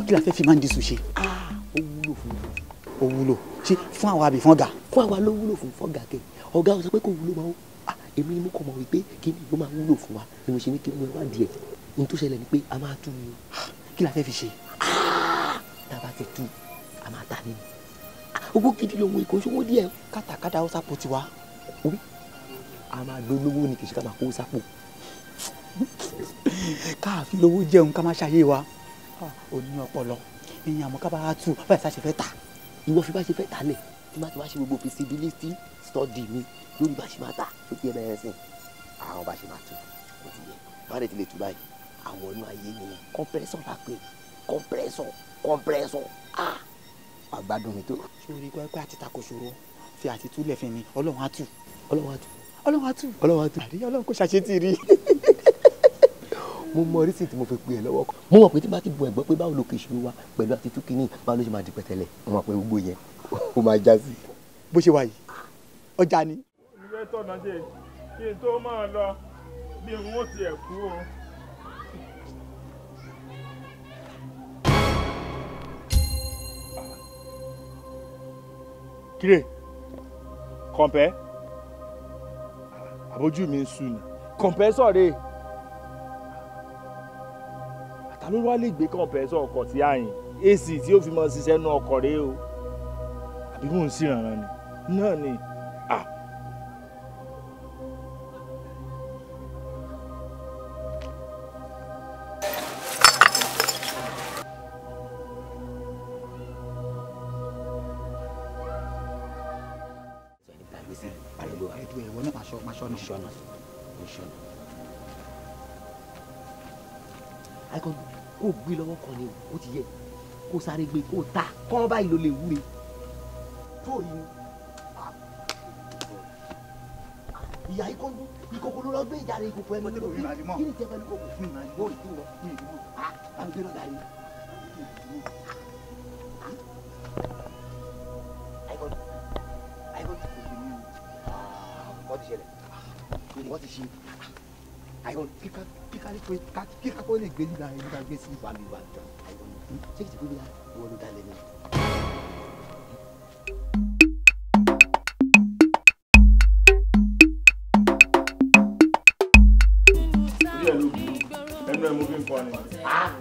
Kí la fẹ́ fi máa ń dísù ṣe. Ó wúlò fún mi. Ó wúlò ṣé fún àwa àbí fọ́gà. Fún àwa ló wúlò fún fọ́gà kẹ. Ọ̀gá sọ pé kò wúlò máa ó. Èmi ni mo kàn mọ̀ wípé kí ni ló máa wúlò fún wa ni mo ṣe ní kí mo wá díẹ̀. Ohun tó ṣẹlẹ̀ ni pé a máa tú ni o. Kí la fẹ́ fi ṣe. Tá a bá ti tú a máa ta ni. Owó gidi lòun èkó ṣòwò díẹ̀. Kátàkátà ó sápò tiwa. A máa dolówó ni kì í ṣe ká máa kó sápò. Káàfin lówó jẹun ká má ṣàyè wa. Ó ní ọpọlọ ìyẹn àmọ́ ká bá tú báyìí sá ṣe fẹ́ tà. Ìwọ fi bá ṣe fẹ́ tà lẹ̀ tí má ti wá ṣe gbogbo feasibility study mi lórí bá ṣe máa tà tó ti ẹ bẹ̀rẹ̀ sìn. Àwọn bá ṣe máa tú kò ti yẹ bá rẹ̀ ti lè tú báyìí àwọn inú ayé nìyẹn compressor la pè compressor compressor ah wà gbádùn mi tó. Sórí pé àti tako ṣòro fi àti túlẹ̀ fún mi Ọlọ́run á tù. Ọlọ́run á tù. Ọlọ́run á tù. Ọlọ́run á tù. Àrí Ọlọ́run kò ṣàṣetì rí. Mo mọ orísìí tí mo fi pè é lọ́wọ́ kan. Mo mọ̀ pé tí bá ti bu ẹ̀gbọ́n pé báwo ló kè ṣòro wa pẹ̀lú àti tú kínní báwo ló ṣe máa di pẹ̀tẹ́lẹ̀. Mo mọ̀ pé gbogbo yẹn ó máa já sí. Bó ṣe wà yìí ọjà ni. Ìwé tọ̀nà ṣe kí n tó máa lọ bí n ó tiẹ̀ kú o. Kíre kọ̀ǹpẹ́ àbójú mi ń sú ni kọ̀ǹpẹ́ sọ̀rẹ́ àtàló wá lè gbé kọ̀ǹpẹ́ sọ ọkọ̀ sí àyìn AC tí ó fi mọ ṣiṣẹ́ nu ọkọ̀ rẹ o àbí mò ń sí ìrànràn ni náà ni à. Kó gbé lọ́wọ́ kan ni o ti yẹ kó sáré gbé kó ta kọ́ báyìí ló lè wúre. Tóòrí ni ìyá ikọ́ ìkókó ló lọ gbé ìjà rẹ ìkókó ẹnu ló gbé kí ni tẹ pẹ̀lú kókó mo rí kí n lọ à ń gbé lọ dàrí. Wọ́n ti ṣẹlẹ̀ wọ́n ti ṣe àìkọ́ Kíkà kó lè gbé nígbà nígbà gbé sí. Wà mí wà jọ àìkọ́ ṣé kìí ṣe pé bí wọ́n ló dalẹ̀ ni. Orí ẹ̀ ló burú ẹnu ẹ̀ mo fi ń kọ́ ni.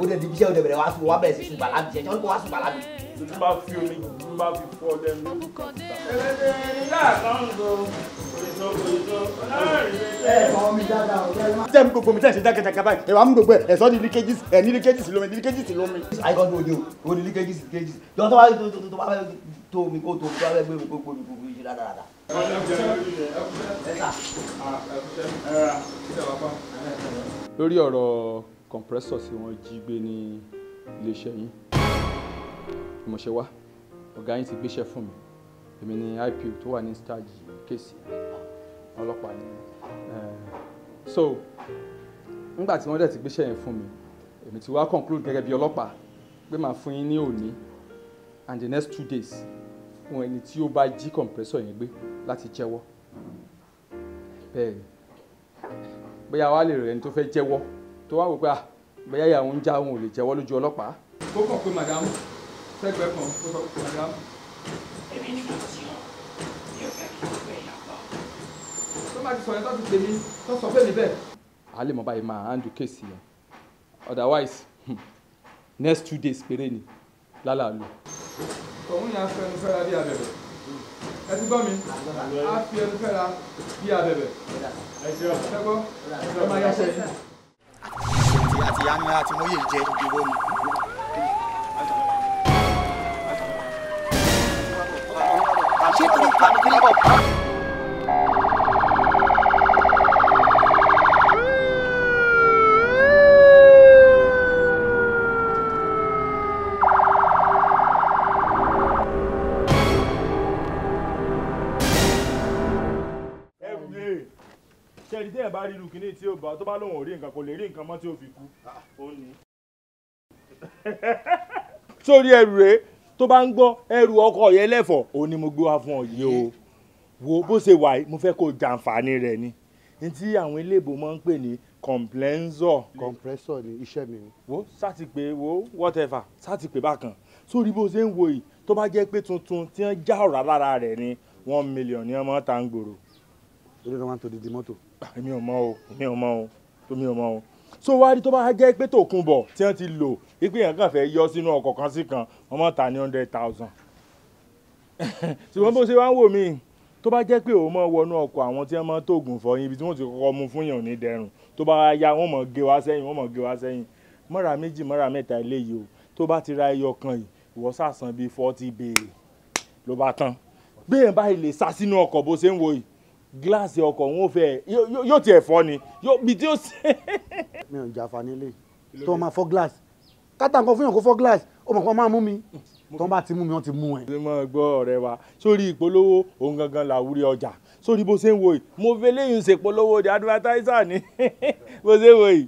Ó dẹ̀ di iṣẹ́ ó dẹ̀ bẹ̀rẹ̀ wá sùn wá bẹ̀rẹ̀ sí sùn bàlábì ṣe ṣé wọ́n kó wá sùn bàlábì. Tí bá fi omi tí bá fi fọ́ lẹ́nu. Tẹ́ mi gbogbo mi tẹ́ ṣe jákèjádé báyìí ẹ̀ wá mú gbogbo ẹ̀ sọ́ di leakages ẹ̀ ní leakages lómi ní leakages lómi. Àìkọ́ tó o ní o o ní leakages leakages jọ tó bá tó tó bá fẹ́ tó omi kó tó omi tó bá fẹ́ gbé omi kó gbé omi kó gbé ṣe dáadáa. Lórí ọ̀rọ̀ compressor tí wọ́n jí gbé ní iléeṣẹ́ yín mo ṣe wá ọ̀gá yín ti gbéṣẹ́ fún mi èmi ní IPO tó wà ní stage kéèsì ọlọ́pàá ni. So nígbà tí wọ́n dẹ̀ ti gbéṣẹ́ yẹn fún mi èmi ti wá conclude gẹ́gẹ́ bí ọlọ́pàá pé màá fún yín ní òní and the next 2 days fún ẹni tí ó bá jí compressor yẹn gbé láti jẹ́wọ́. Bẹ́ẹ̀ ni bóyá wàá lè rẹ̀ ẹni tó fẹ́ jẹ́wọ́ tó wá wò pé bóyá ìyàwó ń já òun ò lè jẹ́wọ́ lójú ọlọ́pàá. Kó kàn pé madam sẹ́gbẹ̀ẹ́ kan kó sọ pé madam. Èmi ni mo ti hàn mi ò fẹ́ kí gbogbo èèyàn gbọ́. Tó bá ti sọ yẹn tó ti pè mí tó sọ fún mi bẹ́ẹ̀. A lè mọ báyìí máa handle case yẹn otherwise next 2 days péré ni lálàálù. Òun yẹn á fẹnu fẹ́ra bí abẹ̀bẹ̀ ẹ ti gbọ́ mi á fi ẹnu fẹ́ra bí abẹ̀bẹ̀ ẹ gbọ́ ẹ máa yáṣẹ́ yìí. Àti ìyá ni àti mọ́yè jẹ ìdìbò ni. Ṣé torí ìpanu kí ni bọ̀? Ṣẹ́ni tí ẹ̀ bá rí irú kinní tí ó bá tó bá lóun ò rí nǹkan kò lè rí nǹkan mọ́ tí ó fi kú. Ó ní. Sórí ẹrù rèé tó bá ń gbọ́ ẹrù ọkọ yẹn lẹ́fọ̀ọ́ òun ni mo gbé wá fún ọ yìí o. Wo bó ṣe wà yìí mo fẹ́ kó jàǹfààní rẹ̀ ni. Ní tí àwọn eléèbó máa ń pè ní Compressor. Compressor ni iṣẹ́ mi ni. Wo sáti pé wo whatever sáti pé bákan sórí bó ṣe ń wo yìí tó bá jẹ́ pé tuntun tí wọ́n já ọ̀rá lára rẹ̀ ni 1 million ní ọmọ tá ń gbòòrò. Orí ló máa ń tó didi mọ́tò. Èmi ò mọ̀ o, èmi ò mọ̀ o, èmi ò mọ̀ o. So wá rí tó bá jẹ́ pé tòkunbọ̀ tí wọ́n ti lò wípé èèyàn kàn fẹ́ yọ sínú ọkọ̀ kan sí kan, wọ́n máa ta ní 100,000. Ṣùgbọ́n bó ṣe wá ń wò mí, tó bá jẹ́ pé òun máa wọnú ọkọ̀ àwọn tí wọ́n máa tóògùn fọyín, ibi tí wọ́n ti kọ́kọ́ mú fún yàn ní dẹrùn, tó bá yá wọ́n máa gé wá sẹ́yìn, wọ́n máa gé wá sẹ́yìn. Mọ́ra méjì, mọ́ra mẹ́ta eléyìí o, tó bá ti ra ẹyọ kan yìí, ìwọ sàsàn bíi 40 bèèrè ló bá tán. Béèyàn báyìí lè sá sínú ọkọ̀ bó ṣe ń wo yìí, gíláàsì ọkọ̀ òun ò fẹ́ yóò tiẹ̀ fọ́ ni bí tí ó ṣe. Mi ò jàfa nílé tó máa fọ́ gíláàsì kátà nǹkan fún yàn kó fọ́ gíláàsì, ó mọ̀ kó máa mú mi, tó bá ti mú mi wọ́n ti mú ẹ. Ṣé mo gbọ́ ọ̀rẹ́ wa sórí ìpolówó òun gangan làwúrí ọjà sórí bó ṣe ń wo yìí, mo fẹ́ léyìn ṣèpolówó di advertiser ni bó ṣe ń wo yìí,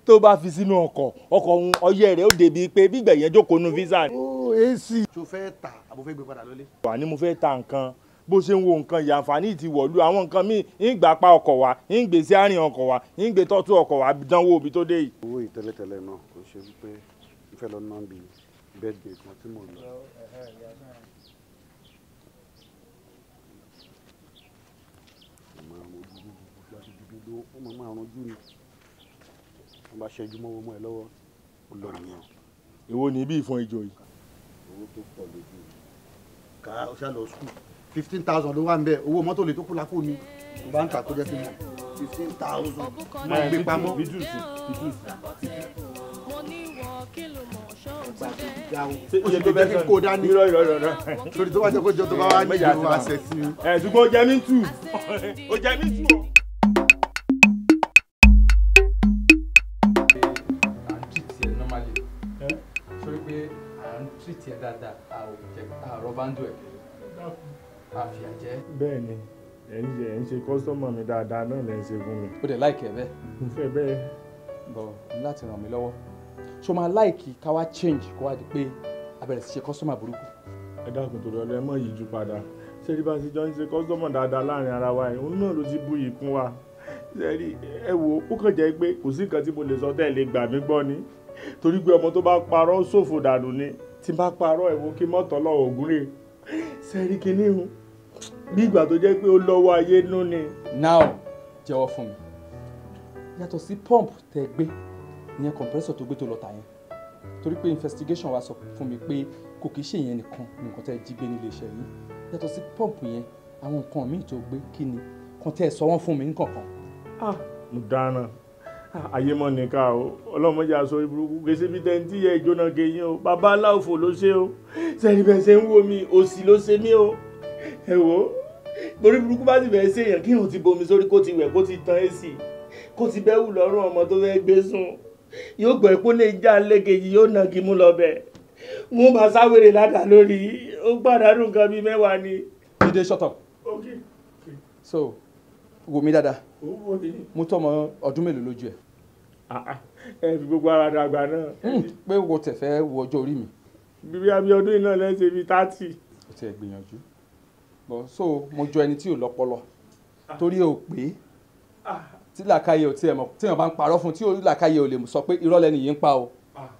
tó bá fi sínú ọkọ̀ ọkọ̀ òun ọyẹ́ rẹ̀ ó débi pé bí gbẹ̀yẹn jókòó nu visa. Ó AC. Tó fẹ́ tà àbò fẹ́ gbé padà lólé. Wà ní mo fẹ́ ta nǹkan bó ṣe ń wo nǹkan yìí, àǹfààní ti wọ̀lú àwọn nǹkan míì ń gbà pa ọkọ̀ wa, ń gbé sí àárín ọkọ̀ wa, ń gbé tọ́tú ọkọ̀ wa dánwò ibi tó dé yìí. Owó yìí tẹ́lẹ̀tẹ́lẹ̀ náà kò ṣe wípé n fẹ́ lọ ná bí birthday kan tí mò ń lọ. Ó máa máa ranjú ni wọ́n bá ṣẹ́jú mọ́wọ́ mọ́ ẹ lọ́wọ́, ó lọ nìyẹn. Èwo ni ibi ìfọn ìjọ yìí. Owó tó pọ̀ lójú ká ó ṣá lọ school, 15,000 ló wà ń bẹ, owó mọ́tò lè tó kú lápò mi tó bá ń tà tó jẹ́ kí n mọ̀ 15,000 máa gbé pamọ́. Ó ṣe tó bẹ́ẹ̀ kí n kó dání lórí tó bá jẹ́ kó jọ tó bá wá ní ìlú àṣẹ sí mi. Ẹ ṣùgbọ́n ó jẹ mí tù, ó jẹ mí tù o. À ń treat ẹ normally sórí pé à ń treat ẹ dáadáa, a ò jẹ àrọ bá ń dùn ẹ àfìyà jẹ. Bẹ́ẹ̀ ni ẹ̀ ń ṣe customer mi dáadáa náà lẹ́ ń ṣe fún mi. Ó dẹ̀ like ẹ bẹ́ẹ̀. Mo fẹ́ bẹ́ẹ̀. Bọ̀ láti ràn mí lọ́wọ́, ṣo máa like ká wá change kó wá di pé a bẹ̀rẹ̀ sí ṣe customer burúkú. Ẹ dákun tó lọ, ẹ mọ̀ yìí ju padà ṣé rí bá ṣe jọ ń ṣe customer dáadáa láàrin ara wa yìí, òun náà ló ti bu yìí kún wa. Ṣé rí ẹ wo, ó kàn jẹ́ pé kò sí nǹkan tí mo lè sọ tẹ́ ẹ lè gbà mí gbọ́ ni, torí pé ọmọ tó bá parọ́ ṣòfò dànù ni. Tí n bá parọ́ ẹ̀ wo kí mọ́tò lọ ògùn rè ṣe rí kinní hun bí ìgbà tó jẹ́ pé ó lọ́wọ́ ayé nú ni. Now jẹ́wọ́ fún mi, yàtọ̀ sí pump tẹ́ gbé ìyẹn, compressor tó gbé tó lọ tà yẹn, torí pé investigation wa sọ fún mi pé kò kìí ṣe ìyẹn nìkan ní nǹkan tẹ́ jí gbé nílé iṣẹ́ yìí. Yàtọ̀ sí pump yẹn, àwọn nǹkan míì tó gbé kí ni kan tẹ́ ẹ sọ wọ́n fún mi nǹkankan. Ah, mo dáná ayé mọ́ nìka o, ọlọ́mọdé aṣọ burúkú gbèsè bíi tẹ́ntì yẹ ìjóná kẹyìn o, bàbá aláòfò ló ṣe o, sẹ́ni bẹ́ẹ̀ ṣe ń wo mi, òsì ló ṣe mí o. Ẹ wò ó, borí burúkú bá sì fẹ́ ṣe èèyàn kí òun ti bomi sórí kó ti wẹ̀ kó ti tan èsì kó ti bẹ́wù lọ́rùn ọmọ tó fẹ́ gbé sùn, yóò gbọ́ epo lè já lẹ́kejì, yóò nà kí mú lọ bẹ̀ mú bá sáwèrè ládàá lórí, ó pàdánù nǹkan bíi mẹ́wàá ni. Jídé, shut up. Okay. So wò mí dáadáa, Owó ni. mo tó ọmọ ọdún mélòó lójú ẹ? Ẹ fi gbogbo ara dàgbà náà. Pé wo tẹ̀ fẹ́ wo ọjọ́ orí mi. Bíbí abiodun iná lẹ́sẹ̀ bíi 30. Ó ti ẹ̀ gbìyànjú bọ́, so mo jọ ẹni tí ò lọ́pọlọ torí ò pé tí làákàyè ò tiẹ̀ mọ̀ tí èèyàn bá ń parọ́ fún tí ò làákàyè ò lè sọ pé irọ́ lẹni yìí ń pa o,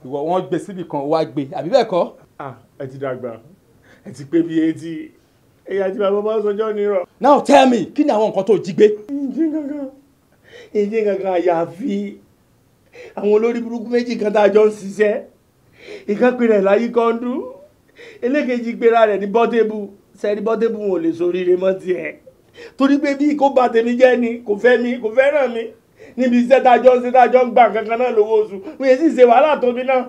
ìwọ wọn gbé síbì kan wá gbé àbí bẹ́ẹ̀ kọ́. Ẹ ti dàgbà, ẹ ti pé bíi 80, ẹ̀yà tí bàbá bá sọjọ́ nírọ̀. Now tell me, kí ni àwọn nǹkan tó jí gbé? Ìjì kankan, ìjì kankan, àyàfi àwọn olórí burúkú méjì kan tá a jọ ń ṣiṣẹ́. Ìkan pè rẹ̀ láyé kọ́ńdú, elékejì pera rẹ̀ ní bọ́tébù. Sẹ́ni bọ́tébù wọn ò lè soríire mọ́ tiẹ̀, torí pé bí kò bá tèmi jẹ́ ni, kò fẹ́ mi, kò fẹ́ràn mi níbi iṣẹ́ tá a jọ ń ṣe, tá a jọ ń gbà kankan náà lówó oṣù, wọ́n yẹn sì ṣe wàhálà tóbi náà.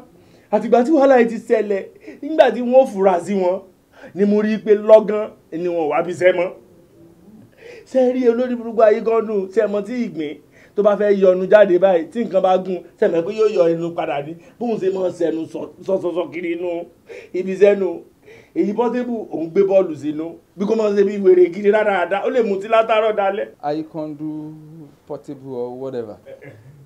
Àtìgbà tí wàhálà yìí ti ṣẹlẹ̀, nígbà tí wọ́n fura sí wọn ni mo rí i pé lọ́gán ni wọn wá bí sẹ́ mọ́. Ṣe rí olórí burúkú ayé gọ́dùn ṣe mọ́ tí ìgbín tó bá fẹ́ yọnu jáde báyìí, tí nǹkan bá gún ṣe mọ̀ pé yóò yọ inú padà ní bóun ṣe mọ́ sẹ́nu sọ́sọ́sọ́ kiri inú ibi sẹ́nu. Èyí Portable òun gbé bọ́ọ̀lù sínú bí kò máa ṣe bí wèrè kiri rádaràda, ó lè mutí látàárọ̀ dalẹ́. Ayíkọ́ndú, Portable or whatever,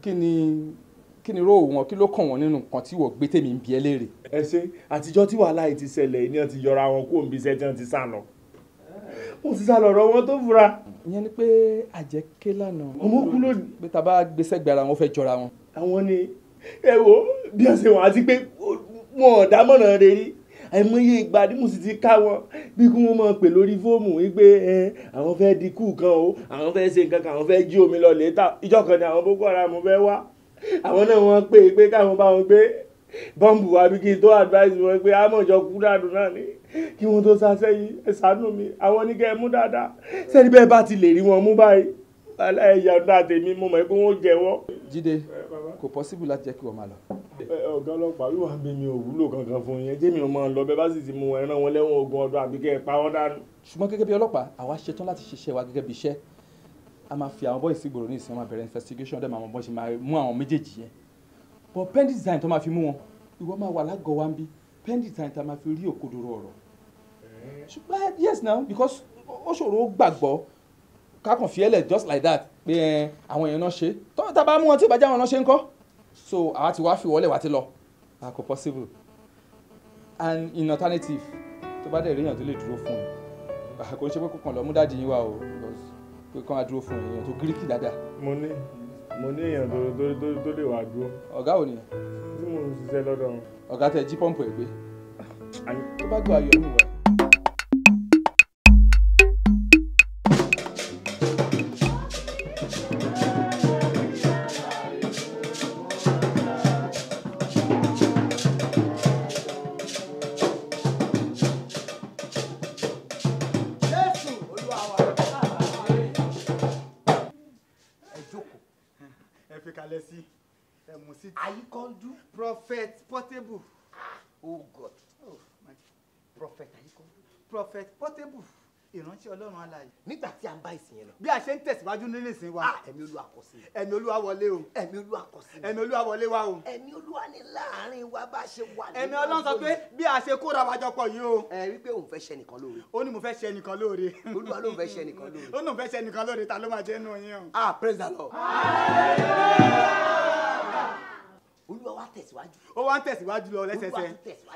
kí ni róò wọn, kí ló kàn wọ́n nínú nǹkan tí wọ́n gbé tèmi ń bi ẹ́ léèrè? Ẹ ṣe àtijọ́ tí wàhálà yìí ti ṣẹlẹ̀ ní wọ́n ti yọra wọn kó òǹbí iṣẹ́ tí wọ́n ti sá lọ. Mo sì sá lọ̀rọ̀ wọn tó fura. Ìyẹn ni pé àjẹké lánàá. Ọmọ kú lónìí. Pé tá a bá gbé sẹ́gbẹ̀ẹ́ ara wọn fẹ́ jọra wọn. Àwọn ni ẹ wo bí wọ́n ṣe wọ́n àti pé wọn ò dámọ̀ràn rẹ̀ rí. Àìmọye ìgbà tí mo sì ti ká wọn bí kí wọ́n máa pè lórí fóòmù wípé àwọn fẹ́ di kú kan o, àwọn fẹ́ ṣe nǹkan kan, àwọn fẹ́ jí omi lọ létà. Ìjọ kan ni àwọn Boko Haram fẹ́ wá. Àwọn náà wọ́n pè é pé káwọn bá wọn gbé bọ́ǹbù wa bí kí n tó advice wọn pé àmọ̀jọ kú dànù náà ni kí wọ́n tó sá sẹ́yìn. Ẹ ṣàánú mi, àwọn ní kẹ́ ẹ mú dáadáa. Sẹ́ni bẹ́ẹ̀ bá ti lè rí wọn mú báyìí, aláìyá tèmi mo mọ̀ pé wọ́n jẹ́wọ́. Jídé, kò possible láti jẹ́ kí wọ́n máa lọ. Ọ̀gá ọlọ́pàá wíwá bí mi ò wúlò kankan fún yẹn, jẹ́mi ò máa lọ bẹ́ẹ̀ bá sì ti mú ẹran wọn lẹ́wọ̀n ogún ọdún àbí kẹ́ ẹ pa wọ́n dànù. Ṣùgbọ́n gẹ́gẹ́ bí ọlọ́pàá, àwa ṣetán láti ṣiṣẹ́ wa gẹ́gẹ́ bí iṣẹ́. A máa fi àwọn boys sí ìgboro ní ìsìn, wọn máa bẹ̀rẹ̀ investigation, dẹ̀ máa mọ bọ́n ṣe máa mú àwọn méjèèjì yẹn. But pending time tó máa fi mú wọn, ìwọ máa wà lágọ̀ọ́ wa ń bí, pending time tá máa fi rí òkodoro ọ̀rọ̀. Ṣùgbọ́n yes now, because ó ṣòro gbàgbọ́ kákan fi ẹlẹ̀ just like that pé àwọn èèyàn náà ṣe tó tá bá mú wọn tí ìbàjẹ́ àwọn náà ṣe ń kọ́. So àwa ti wá fi wọlé wa ti lọ, kò possible. And in alternative, tó bá dẹ̀ rí èèyàn tó lè dúró fún ẹ, kò ń ṣe pé kò kàn lọ mú dáàdi yín wá o, because pé kàn á dúró fún èèyàn tó gíríkì dáadáa. Mo ní èèyàn tó lè wá dúró. Ọ̀gá ò nìyẹn. Tí mo ń ṣiṣẹ́ lọ́dọ̀ wọn. Ọ̀gá tẹ jí pọ́ǹpù ẹ̀ gbé. Tó bá gbọ́ ayọ̀ mi wá. Àyíkọ́ndú. Prophet Portable. Oh God. Oh, my Prophet Àyíkọ́ndú. Prophet Portable. Ìránṣẹ́ Ọlọ́run alààyè. Nígbà tí a ń bá ìsìn yẹn lọ. Bí a ṣe ń tẹ̀síwájú nínú ìsìn wa. Ẹ̀mí Olúwa kọ sí mi. Ẹ̀mí Olúwa wọlé o. Ẹ̀mí Olúwa kọ sí mi. Ẹ̀mí Olúwa wọlé wa o. Ẹ̀mí Olúwa ní láàárín wa bá ṣe wà nínú. Ẹ̀mí Ọlọ́run sọ pé bí a ṣe kóra wa jọ pọ̀ yìí o. Ẹ rí pé òun fẹ́ ṣe nìkan lóore. Ó ní mo fẹ́ ṣe nìkan lóore. Olúwa ló ń fẹ́ ṣe nìkan lóore. Ó ní mo fẹ́ ṣe nìkan lóore, ta ló máa jẹ́ nínú yín o. Ah, praise the Lord. Olúwa wá tẹ̀síwájú. Ó wá ń tẹ̀síwájú lọ lẹ́sẹsẹ.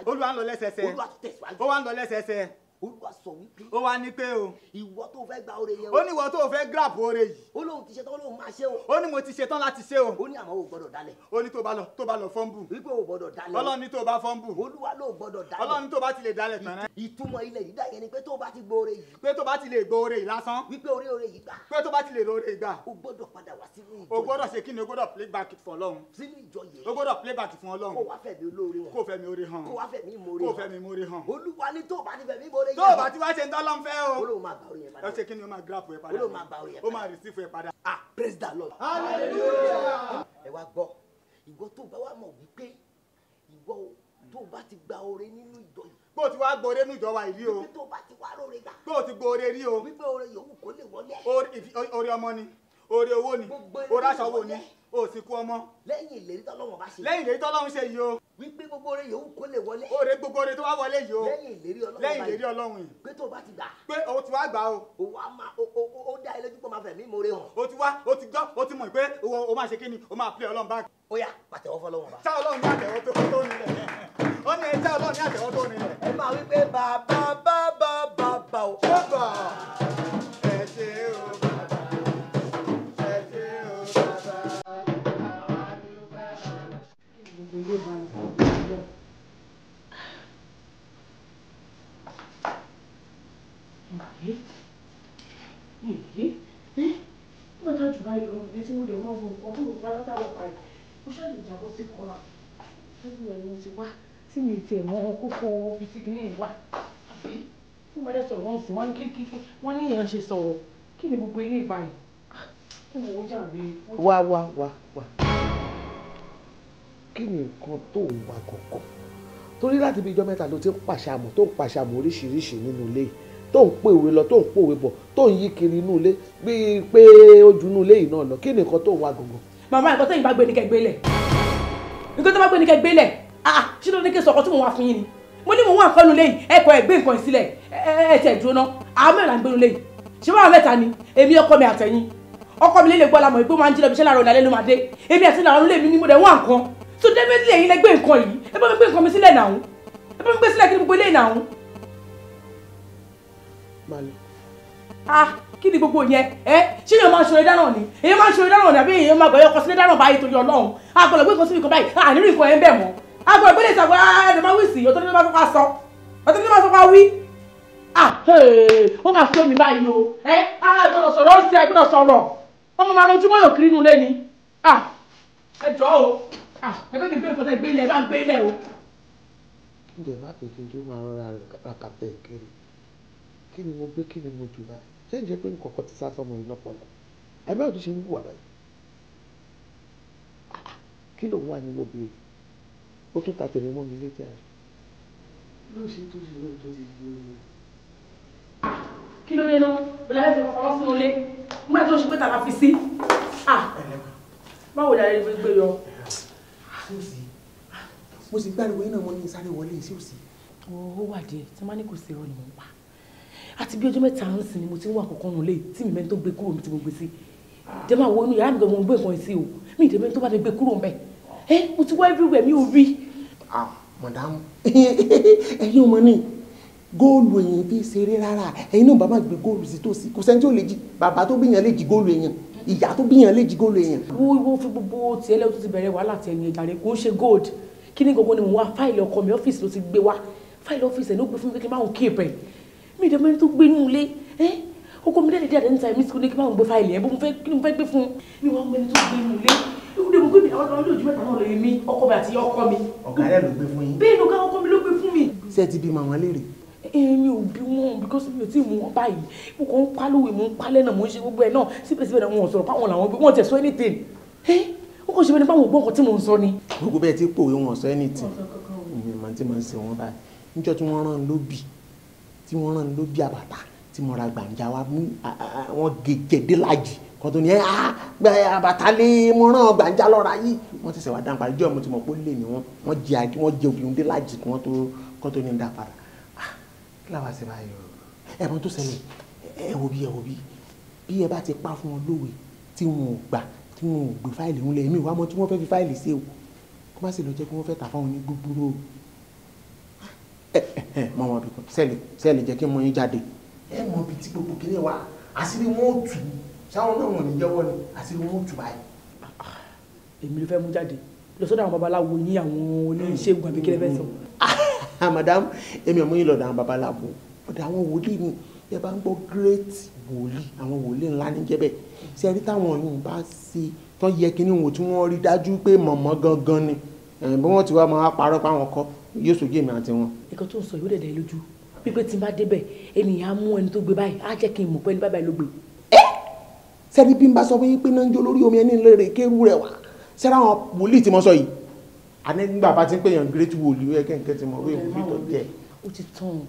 Olúwa ń lọ lẹ́sẹsẹ. Olúwa tún tẹ̀síwájú. Ó wá ń lọ lẹ́sẹsẹ. Olúwa sọ wípé. Ó wá ní pé o. Ìwọ tó fẹ́ gba oore yẹn o. Ó ní ìwọ tó fẹ́ grab oore yìí. Ó lóun ti ṣetán, ó lóun máa ṣe o. Ó ní mo ti ṣetán láti ṣe o. Ó ní àmọ́ o gbọ́dọ̀ dalẹ̀. Ó ní tó bá lọ fọ́nbù. Wípé o gbọ́dọ̀ dalẹ̀. Ọlọ́run ní tó bá fọ́nbù. Olúwa ló gbọ́dọ̀ dalẹ̀. Ọlọ́run ní tó bá ti lè dalẹ̀ tán rẹ́. Ìtumọ̀ ilẹ̀ dídá yẹn ni pé tó bá ti gbóore yìí. Pé tó bá ti lè gbóore yìí lásán. Wípé oore oore yìí gbà. Pé tó bá ti lè oore yìí gbà. O gbọ́dọ̀ padà wá sínú ìjọ. O gbọ́dọ̀ ṣe kí ni? O gbọ́dọ̀ play back fún Ọlọ́run. Sínú ìjọ yẹn. O gbọ́dọ̀ play back fún Ọlọ́run. Kó wá fẹ̀mí olóore hàn. Kó fẹ̀mí oore hàn. Kó wá fẹ̀mí ìmoore hàn. Kó fẹ̀mí ìmoore hàn. Olúwa ní tó bá ti fẹ̀mí ìmoore yẹn. Tó bá ti wá ṣe ń tọ́lọ́ ń fẹ́ o. Olóhùn máa gba oore yẹn padà. Ẹ ṣe kí ni? O máa grab ẹ padà. Olóhùn máa gba oore yẹn padà. Ó máa receive ẹ padà. Ah, praise the Lord. Hallelujah. Ẹ wá gbọ́, ìwọ tó bá wà mọ̀ wípé ìwọ tó bá ti gba oore nínú ìjọ yìí. Bó o ti wá gbóore nínú ìjọ wa yìí o. Wípé tó bá ti wá róore gbà. Bó o ti gbóore rí o. Wípé oore yòówù kó lè wọlé. Oore ọmọ ni, oore owó ni, oore aṣọ wo ni, o sì kú ọmọ. Lẹ́yìn ìlérí tọ́lọ́run bá ṣe. Lẹ́yìn ìlérí tọ́lọ́run ṣe yìí o. Wípé gbogbo oore yòówù kó lè wọlé. Oore gbogbo oore tó wá wọlé yìí o. Lẹ́yìn ìlérí Ọlọ́run báyìí. Lẹ́yìn ìlérí Ọlọ́run yìí. Pé tó bá ti gbà. Pé o ti wá gbà o. O wá máa o dá ẹ lójú pé o máa fẹ̀mí ìmoore hàn. O ti wá, o ti gbọ́, o ti mọ̀ pé o máa ṣe kí ni, o máa play Ọlọ́run back. Ó yá, pàtẹ́wọ́ fọ́lọ́run bá. Ṣá Ọlọ́run ní àtẹ̀wọ́ tó nílẹ̀. Ó ní ẹ ṣá Ọlọ́run ní àtẹ̀wọ́ tó nílẹ̀. Ẹ máa wí pé bàbá bàbá bàbá o. Bàbá ẹ ṣé o bàbá, ẹ ṣé o bàbá. Nígbà tá a jù báyìí lọ, ẹ tí mo lè wọ́n fún ọkọ̀ fún òkú látàrọ̀ parí. Mo ṣáà lè jábọ́ sí kọ́lá. Lẹ́yìn ẹ̀ ni mo ti wá tí mi tiẹ̀ mọ kókó ibi tí kìíní wà. Àbí tí mo dẹ̀ sọ̀rọ̀ wọn sì wọ́n ní kí wọ́n ní èèyàn ṣe sọ̀rọ̀. Kí ni gbogbo ilé ìbáyìí? Kí ni owó jàre? Wá wá wá wá. Kí ni nǹkan tó ń wá kọ̀ọ̀kan? Torí láti bí ijọ́ mẹ́ta ló ti ń pàṣàmù tó ń pàṣàmù oríṣiríṣi nínú ilé yìí, tó ń pòwe lọ, tó ń pòwe bọ̀, tó ń yí kiri inú ilé bíi pé ojú inú ilé yìí náà lọ. Kí ni nǹkan tó ń wá gangan? Màmá, nǹkan tẹ́yìn bá gbé ní kẹ́ gbé lẹ̀. Nǹkan tó bá gbé ní kẹ́ gbé lẹ̀. Ah, ṣé ló ní kí n sọ̀kọ́ tí mo wá fún yín ni? Mo ní mo wá nǹkan nulẹ̀ yìí, ẹ kọ ẹ gbé nǹkan yìí sílẹ̀, ẹ tẹ̀ dúró ná. Àwọn mẹ́rin là ń gbé nulẹ̀ yìí. Ṣé báwọn mẹ́ta ni? Èmi ọkọ mi àtẹ̀yìn. Ọkọ mi lè gbọ́ la mọ̀ pé ó máa ń jí lọ bí iṣẹ́ láàárọ̀ ìdálẹ́ ló máa dé. Èmi àti làwọn nulẹ̀ mi ni mo dẹ̀ wá nǹkan. So definitely ẹ̀yin lẹ gbé nǹkan yìí. Ẹ bá mi gbé nǹkan mi sílẹ̀ náà. Ẹ bá mi gbé sílẹ̀ kí ni gbogbo eléyìí náà. Máa lọ. Ah, kí ni gbogbo yẹn? Ẹ ṣé èèyàn máa ń ṣòro dáná ni? Èèyàn máa ń ṣòro dáná ni àbí èèyàn máa gbọ̀yọ̀ kọ sílé dáná báyìí torí Ọlọ́run? Àgbọ̀lọ̀ gbé nǹkan síbi kan báyìí, ànírí nǹkan ẹ̀ ń bẹ̀ mọ́. Àgbọ̀lọ̀ gbé lè sàgbọ̀ ẹ̀ẹ́dẹ̀ máa wí sí, ọ̀tọ̀ ní máa sọ ká sọ, ọ̀tọ̀ ní máa sọ ká wí. Ah, wọ́n máa fẹ́ mi báyìí o. Ẹ àgbọ̀dọ̀ sọ̀rọ̀ ó sì àgbọ̀dọ̀ sọ̀rọ̀. Wọ́n máa ranjú mọ́yọ̀ kiri inú ilé ni. Ah, ẹ jọ̀ọ́ o. Ah, ẹgbẹ́ mi gbé nǹkan tẹ́ gbé ilẹ̀, ẹ bá ń gbé ilẹ̀ o. Ǹjẹ́ má pè kí n tó máa rọra rakàtẹ̀ kiri? Kí ni mo gbé, kí ni mo jù báyìí? Ṣé ìjẹ́ pé nǹkan kan ti sá sọmọ yìí lọ́pọ̀lọpọ̀? Ẹ̀mí ò tún ṣe ń wùwà báyìí. Kí ló wà nínú obìnrin? Ó tún ta tèmi mọ́ mi létí àná. Ló ṣe tó ṣe lóyún tó ti yí. Kí ló dé náà? Bọ̀dá ẹ̀ fi kọ́kọ́ sínú ilé. Nígbà tó ṣe pé tàbá fi sí. Báwo ni ayé gbé yọ? Mo sì gbàlùwẹ̀ yín náà mo ní sáré wọlé sí òsì. Ó wà díẹ̀ tí wọ́n ní kò sí irọ́ ni mò ń pa. Àti bí ọjọ́ mẹ́ta ń sìn ni mo ti ń wà kọ̀ọ̀kan nù lé tí mi mẹ́ni tó gbé kúrò mi tí mo gbé sí. Jẹ́ máa wo inú yàrá mi gan mo ń gbé nǹkan sí o. Mi ì dé mẹ́ni tó bá mi gbé kúrò ńbẹ̀. Ẹ mo ti wá everywhere mi ò rí. Ah, mọ̀dámù, ẹ̀yin ò mọ̀ ní góòlù èèyàn fi ṣeré rárá. Ẹ̀yin náà bá má gbé góòlù sí tòsí. Kò sẹ́ni tí ò lè jí. Bàbá tó bíyàn lè jí góòlù èèyàn. Ìyá tó bíyàn lè jí góòlù èèyàn. Wo fi gbogbo tiẹ̀ lẹ́wọ́ tó ti bẹ̀rẹ̀ wàhálà tiẹ̀ ní ìjàre kò ń ṣe gold. Kí ni gbogbo ni mo wá fáìlì ọkọ mi ọ́fíìsì ló ti gbé wá. Fáìlì ọ́fíìsì ẹ̀ ló gbé fún mi kí n máa ń keep ẹ̀. Mi ìdè mẹ́rin tó gbé inú ilé. Ẹ́ ọkọ mi dẹ́dẹ̀dẹ́ àdé níta mi sì ní kí n máa ń gbé fáìlì ẹ̀ bó mo fẹ́ kí ni mo fẹ́ gbé fún un. Mi wá mẹ́rin tó gbé inú ilé. Ìwúlò mo gbé mi àwọn ọmọ ojú mẹ́ta náà lè mi ọkọ mi àti ọkọ mi. Ọ̀gá rẹ̀ ló gbé fún yín. Bẹ́ẹ̀ ni ọ̀gá ọkọ mi ló gbé fún mi. Ṣé ẹ ti bí màmá léèrè? Èmi ò bí wọn because mi ò tí ì mú wọn báyìí. Mo kàn ń pa lówe, mo ń pa lẹ́nà, mo ń ṣe gbogbo ẹ̀ náà. Síbẹ̀síbẹ̀ náà wọn ò sọ̀rọ̀ páwọn làwọn gbé wọn tẹ̀ sọ anything. Ẹ́ ó kàn ṣe bẹ́ẹ̀ ni páwọn ò gbọ́ nǹkan tí mò ń sọ ni. Gbogbo bẹ́ẹ̀ tí pòwe wọn sọ anything. Èmi màá ti máa ń ṣe wọn báyìí. Níjọ́ tí wọ́n rán lóbì, tí wọ́n rán lóbì àbàtà tí mo ra gbàǹjà wa mú wọn gègé lájì kan tó ní ẹ àbàtà lé mo rán gbàǹjà lọ́ra yìí. Wọ́n ti ṣẹ̀wá dáńpa ìjọ́ mo ti mọ̀ pé ó lè ní wọn. Wọ́n jẹ obìnrin dé lájì kí wọ́n tó ní dá padà. Kí làwọn àṣẹ báyìí o? Ẹ̀mọ́ tó ṣẹlẹ̀, ẹ wo bí ẹ wo bí bí ẹ bá ti pa fún wọn lówe tí wọn ò gbà tí wọn ò gbé fáìlì ń lẹ̀ èmi ìwà mọ́ tí wọ́n fẹ́ fi fáìlì ṣe o. Kó má sì lọ jẹ́ kí wọ́n fẹ́ tà fáwọn ní gbúgbúrú o. Ẹ ẹ mọ wọn bí kan sẹ́ẹ̀lì jẹ́ kí n mọ yín jáde. Ẹ mọ ibi tí gbogbo kìnìún wa àṣírí wọn ò tù sáwọn náà wọn ò ní jẹ́wọ́ ni àṣírí wọn ò tù báyìí. Èmi ló fẹ́ mú jáde lọ sọ́dọ̀ àwọn babaláwo ní àwọn oníṣègùn àbí kí lẹ fẹ́ sọ. Madam, èmi ọmọ yìí lọ́dọ̀ àwọn babaláwo ọ̀dọ̀ àwọn wòlíì ni. Ẹ bá ń gbọ́ great wòlíì, àwọn wòlíì ńlá ní jẹ́bẹ̀. Ṣé rí táwọn yìí bá ṣe tán yẹ kí ni wò tí wọ́n rí dájú pé mọ̀mọ́ gangan ni bí wọ́n ti wá máa parọ́ pa àwọn kọ́ yóò sojú èmi àti wọn. Nǹkan tó ń sọ yóò dẹ̀dẹ̀ lójú pípé tí n bá débẹ̀ ènìyàn á mú ẹni tó gbé báyìí á jẹ́ kí n mọ̀ pé ẹni báyìí ló gbé. Ẹ sẹ́ni bí n bá sọ fún yín pé náà ń jó lórí omi ẹni lérè kéru rẹ̀ wá ṣé àwọn wòlíì tí mo sọ yìí àní nígbà bá ti ń pèèyàn great wòlíì ó yẹ kẹ́ńkẹ́ ti mọ̀ wí wòlíì tó jẹ́. Ó ti tán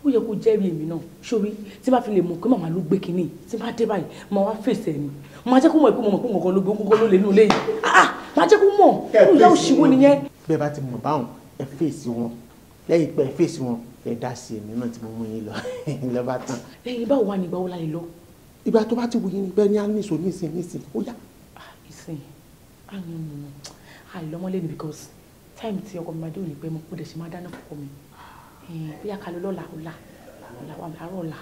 ó yẹ kó jẹ́rìí èmi náà sórí tí bá fi lè mọ̀ pé màmá ló gbé kínní tí bá dé báyìí màá wá fèsì ẹ̀ ni màá jẹ́ kó mọ̀ pé mo mọ̀ pé nǹkan ló gbé nǹkan ló lè nù léyìí ah màá jẹ́ kó mọ̀ irú ìyá òṣìwò nìyẹn. Bẹ́ẹ̀ bá ti mọ̀ báwọn ẹ fèsì wọn lẹ́yìn pé ẹ fèsì wọn ẹ dá sí èmi náà tí mo mú yín lọ lọ bá tán. Lẹ́yìn báwo wà ní ìgbà wo la lè lọ. Ìgbà tó bá ti wù yín ni bẹ́ẹ̀ ni á ní ìṣó nísìn nísìn ó yá. Ìsìn àìlọ́mọlé ni because time tí ọkọ mi máa dé òní pẹ́ mọ́ kó dẹ̀ ṣe máa dáná fọ́kọ mi bóyá ká lọ lọ́la ọ̀la ọ̀la wà àárọ̀ ọ̀la.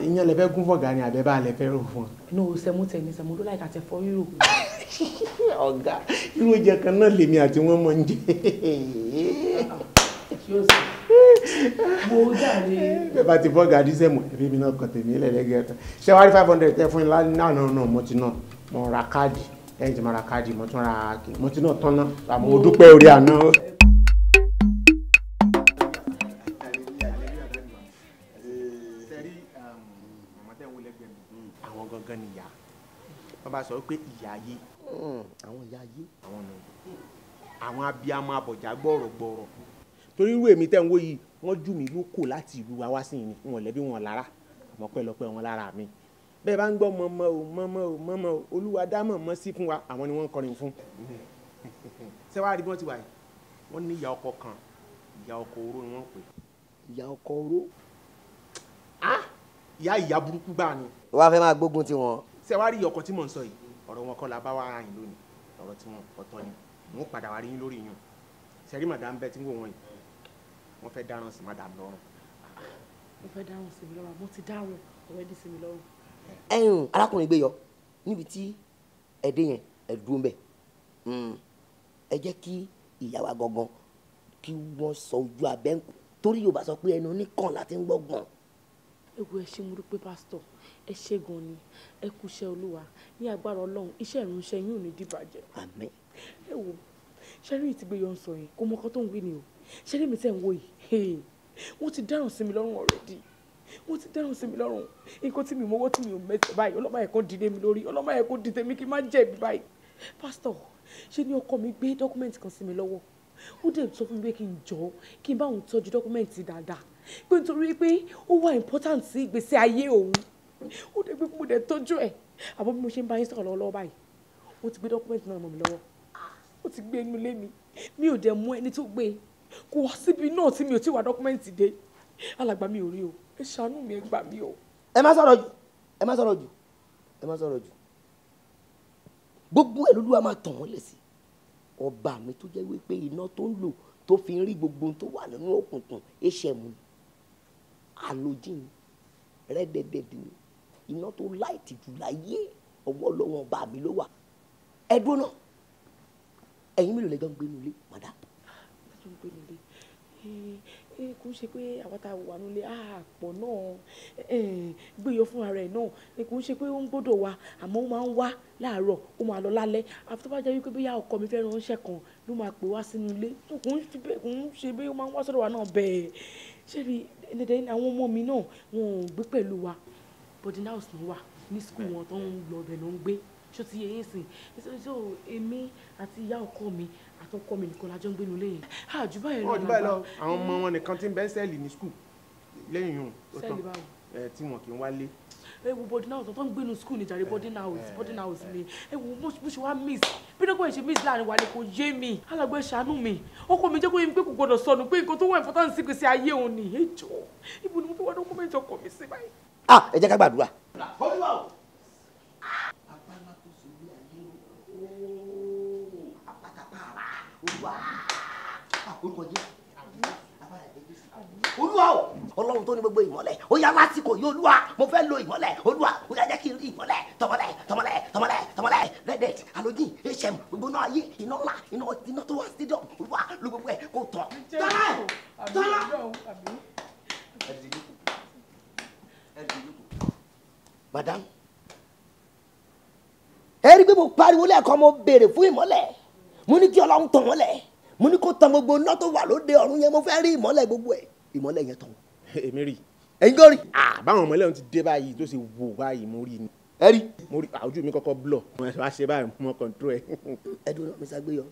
Ìyẹn lè fẹ́ gún fọ̀gá ni àbẹ́ bá lè fẹ́ rò fún ọ. Inú sẹ́mú tẹ̀ ní sẹ́mú ló láìka tẹ fọ́ rírò. Ọ̀gá irú oúnjẹ kan náà lèmi àti wọ́n mọ̀ ń jẹ. Mo jáde. Bẹ́ẹ̀ bá ti fọ́gà dí sẹ́mù ẹbí mi náà kàn tèmi lẹ́lẹ́gẹ̀ẹ́ tán. Ṣé wàá rí 500 tẹ́ fún yín lánàá náà mo ti ná mo ra káàdì lẹ́yìn tí mo ra káàdì mo tún ra mo ti náà tán náà àmọ́ mo dúpẹ́ orí àná. Àwọn gangan ni ìyá wọ́n bá sọ pé ìyá ayé àwọn ìyá ayé àwọn nù àwọn abiyamọ abọ̀já gbọ̀rọ̀gbọ̀rọ̀ torí irú èmi tẹ́ ń wò yìí wọ́n jù mí lóko láti ìlú wa wá sí ni wọn lẹ́bí wọn lára àmọ́ pẹ́lọpẹ́ wọn lára mi bẹ́ẹ̀ bá ń gbọ́ mọ́mọ́ o mọ́mọ́ o mọ́mọ́ o olúwa dá mọ̀mọ́ sí fún wa àwọn ni wọ́n ń kọrin fún. Ṣé wàá rí bí wọ́n ti wà yìí wọ́n ní ìyá ọkọ kan ìyá ọkọ oró ni wọ́n ń pè. Ìyá ọkọ oró. Ìyá ìyá burúkú gbà ni. Wàá fẹ́ máa gbógun ti wọn. Ṣé wàá rí ìyá ọkọ tí mò ń sọ yìí ọ̀rọ̀ wọn kọ́ la bá wá yín lónìí ọ̀rọ̀ tí wọn ọ̀tọ̀ ni mò ń padà wá rí yín lórí yín. Ṣé rí màdàm bẹ́ẹ̀ tí ń wò wọ́n yìí wọ́n fẹ́ dáràn sí màdàm lọ́rùn. Mo fẹ́ dárùn sí mi lọ́rùn, mo ti dárùn already sí mi lọ́rùn. Ẹ̀yin arákùnrin gbé yọ níbi tí ẹ dé yẹn, ẹ dúró ńbẹ̀. Ẹ jẹ́ kí ìyá wa gangan kí wọ́n sọ ojú abẹ́ ń kú, torí Yorùbá sọ pé ẹnu oníkàn láti ń gbọ́gbọ̀n. Ewu, ẹ ṣé, mo dúpẹ́ pásítọ̀, ẹ ṣé gan ni, ẹ kú iṣẹ́ Olúwa. Ní agbára Ọlọ́run, iṣẹ́ ìránṣẹ́ yín ò ní dìbàjẹ́. Àmín. Ẹ wo, ṣẹ́rí ìtìgbé yọ ń sọ yìí, kò mọ ọkọ tó ń wí ni o. Ṣẹ́rí mi tẹ̀ ń wò yìí, wọ́n ti dáràn sí mi lọ́rùn already, wọ́n ti dáràn sí mi lọ́rùn. Nǹkan tí mi mọ́wọ́ tí mi ò mẹ́tẹ̀ báyìí, ọlọ́mọ yẹn kò dìde mi lórí, ọlọ́mọ yẹn kò dìde mi kí n má jẹ̀bi báyìí. Pásítọ̀, ṣé ni ọkọ mi gbé document kan sí mi lọ́wọ́, ó dẹ̀ sọ fún mi pé kí n jọ kí n bá òun tọ́jú document dáadáa, pé nítorí pé ó wà important sí ìgbésí ayé òun. Ó dẹ̀ pé mo dẹ̀ tọ́jú ẹ̀, àmọ́ bí mo ṣe ń bá yín sọ̀rọ̀ lọ́wọ́lọ́wọ́ báyìí, ó ti gbé document náà mọ́ mi lọ́wọ́, ó ti gbé inú ilé mi, mi ò dẹ̀ mú ẹni tó gbé kò wá síbi náà tí mi ò tí wá document dé. Alàgbà, mi ò rí o, ẹ ṣàánú mi, ẹ gbà mí o. Ẹ má sọ̀rọ̀ jù, ẹ má sọ̀rọ̀ jù, ẹ má sọ̀rọ̀ jù. Gbogbo ẹ̀ lÓlúwa máa tàn wọ́n lẹ̀ sí. Ọba mi tó jẹ́ wípé iná tó ń lò tó fi ń rí gbogbo ohun tó wà nínú òkùnkùn, hm ni, halogen rẹ́dẹ̀dẹ̀dẹ̀ ni, iná tó light jù láyé, ọwọ́ lọ́wọ́ ọba mi ló wà. Ẹ dúró náà, ẹ̀yin mélòó lẹ́jọ́ ń gbé nílé, madam? Lẹ́jọ́ ń gbé nílé, kò ń ṣe pé àwọn tá a wà nílé àpọ̀ náà gbé yọ fúnra rẹ̀ náà, kò ń ṣe pé ó ń gbọ́dọ̀ wá, àmọ́ ó máa ń wá láàárọ̀, ó máa lọ lálẹ́. Àfi tó bá jẹ́ wípé bóyá ọkọ mi fẹ́ ránṣẹ́ kan ló máa pè wá sínú ilé, kò ń fi bẹ́ẹ̀, kò ń ṣe bí ó máa ń wá sọ́dọ̀ wa náà bẹ́ẹ̀. Ṣé bí ẹnìdẹ́ àwọn ọmọ mi náà, wọn ò gbé pẹ̀lú wa, boarding house ló wà ní school wọn tó ń lọ, ọbẹ̀ ló ń gbé. Ṣó ti yẹ yín sìn? So èmi àti ìyá ọkọ mi àtọkọ mi nìkan la jọ ń gbé nílé yẹn. Àjù báyìí lọ. Wọn jù báyìí lọ. Àwọn ọmọ wọn nìkan tí ń bẹ cell ní school lẹ́yìn yòó. Cell báwo? Ẹ tí wọn kì í wálé. Ẹ wo, boarding house tó ń gbé ní school ní jàre, boarding house, boarding house ni. Ẹ wo bó ṣe wá miss, bí dọ́gbọ́n ṣe miss láàrin wa ni kò yé mi. Alàgbà, ṣàánú mi, ọkọ mi jẹ́ kó yé mi pé kò gbọdọ̀ sọnù, pé nǹkan tó wà important sí gbèsè ayé òun ni. Ẹ jọ̀ọ́, ibo ni mo fi wá document ọkọ mi sí báyìí? Ah, ẹ jẹ́ ká gbàdúrà. Olúwa o, apáná tó ṣe ilé ayé o, apátápàrà, Olúwa, orúkọ Jésù, Olúwa o, Ọlọ́run tó ní gbogbo ìmọ́lẹ̀, ó yá, lásìkò yìí, Olúwa, mo fẹ́ lo ìmọ́lẹ̀. Olúwa, ó yá, jẹ́ kí n rí ìmọ́lẹ̀. Tọmọlẹ̀, tọmọlẹ̀, tọmọlẹ̀, tọmọlẹ̀, redet, halogen, hm, gbogbo náà ayé, iná ńlá, iná, iná tó wà stadium, Olúwa, ló gbogbo ẹ̀ kó tọ̀ tọ́lá tọ́lá. Madam, ẹ rí i pé mo pariwo lẹ́ẹ̀kan, mo béèrè fún ìmọ́lẹ̀, mo ní kí Ọlọ́run tàn wọ́n lẹ̀, mo ní kó tan gbogbo iná tó wà lóde ọ̀run yẹn, mo fẹ́ rí ìmọ́lẹ̀, gbogbo ẹ̀, ìmọ́lẹ̀ yẹn tàn. Èmi rí. Ẹ̀yin kò rí. Báwọn ọmọ ẹlẹ́wọ̀n ti dé báyìí tó ṣe wò báyìí, mo rí ni. Ẹ rí. Mo rí, ojú mi kọ́kọ́ blur, mo wá ṣe báyìí, mo control ẹ. Ẹ dúró náà, Mr. Gbéyọ,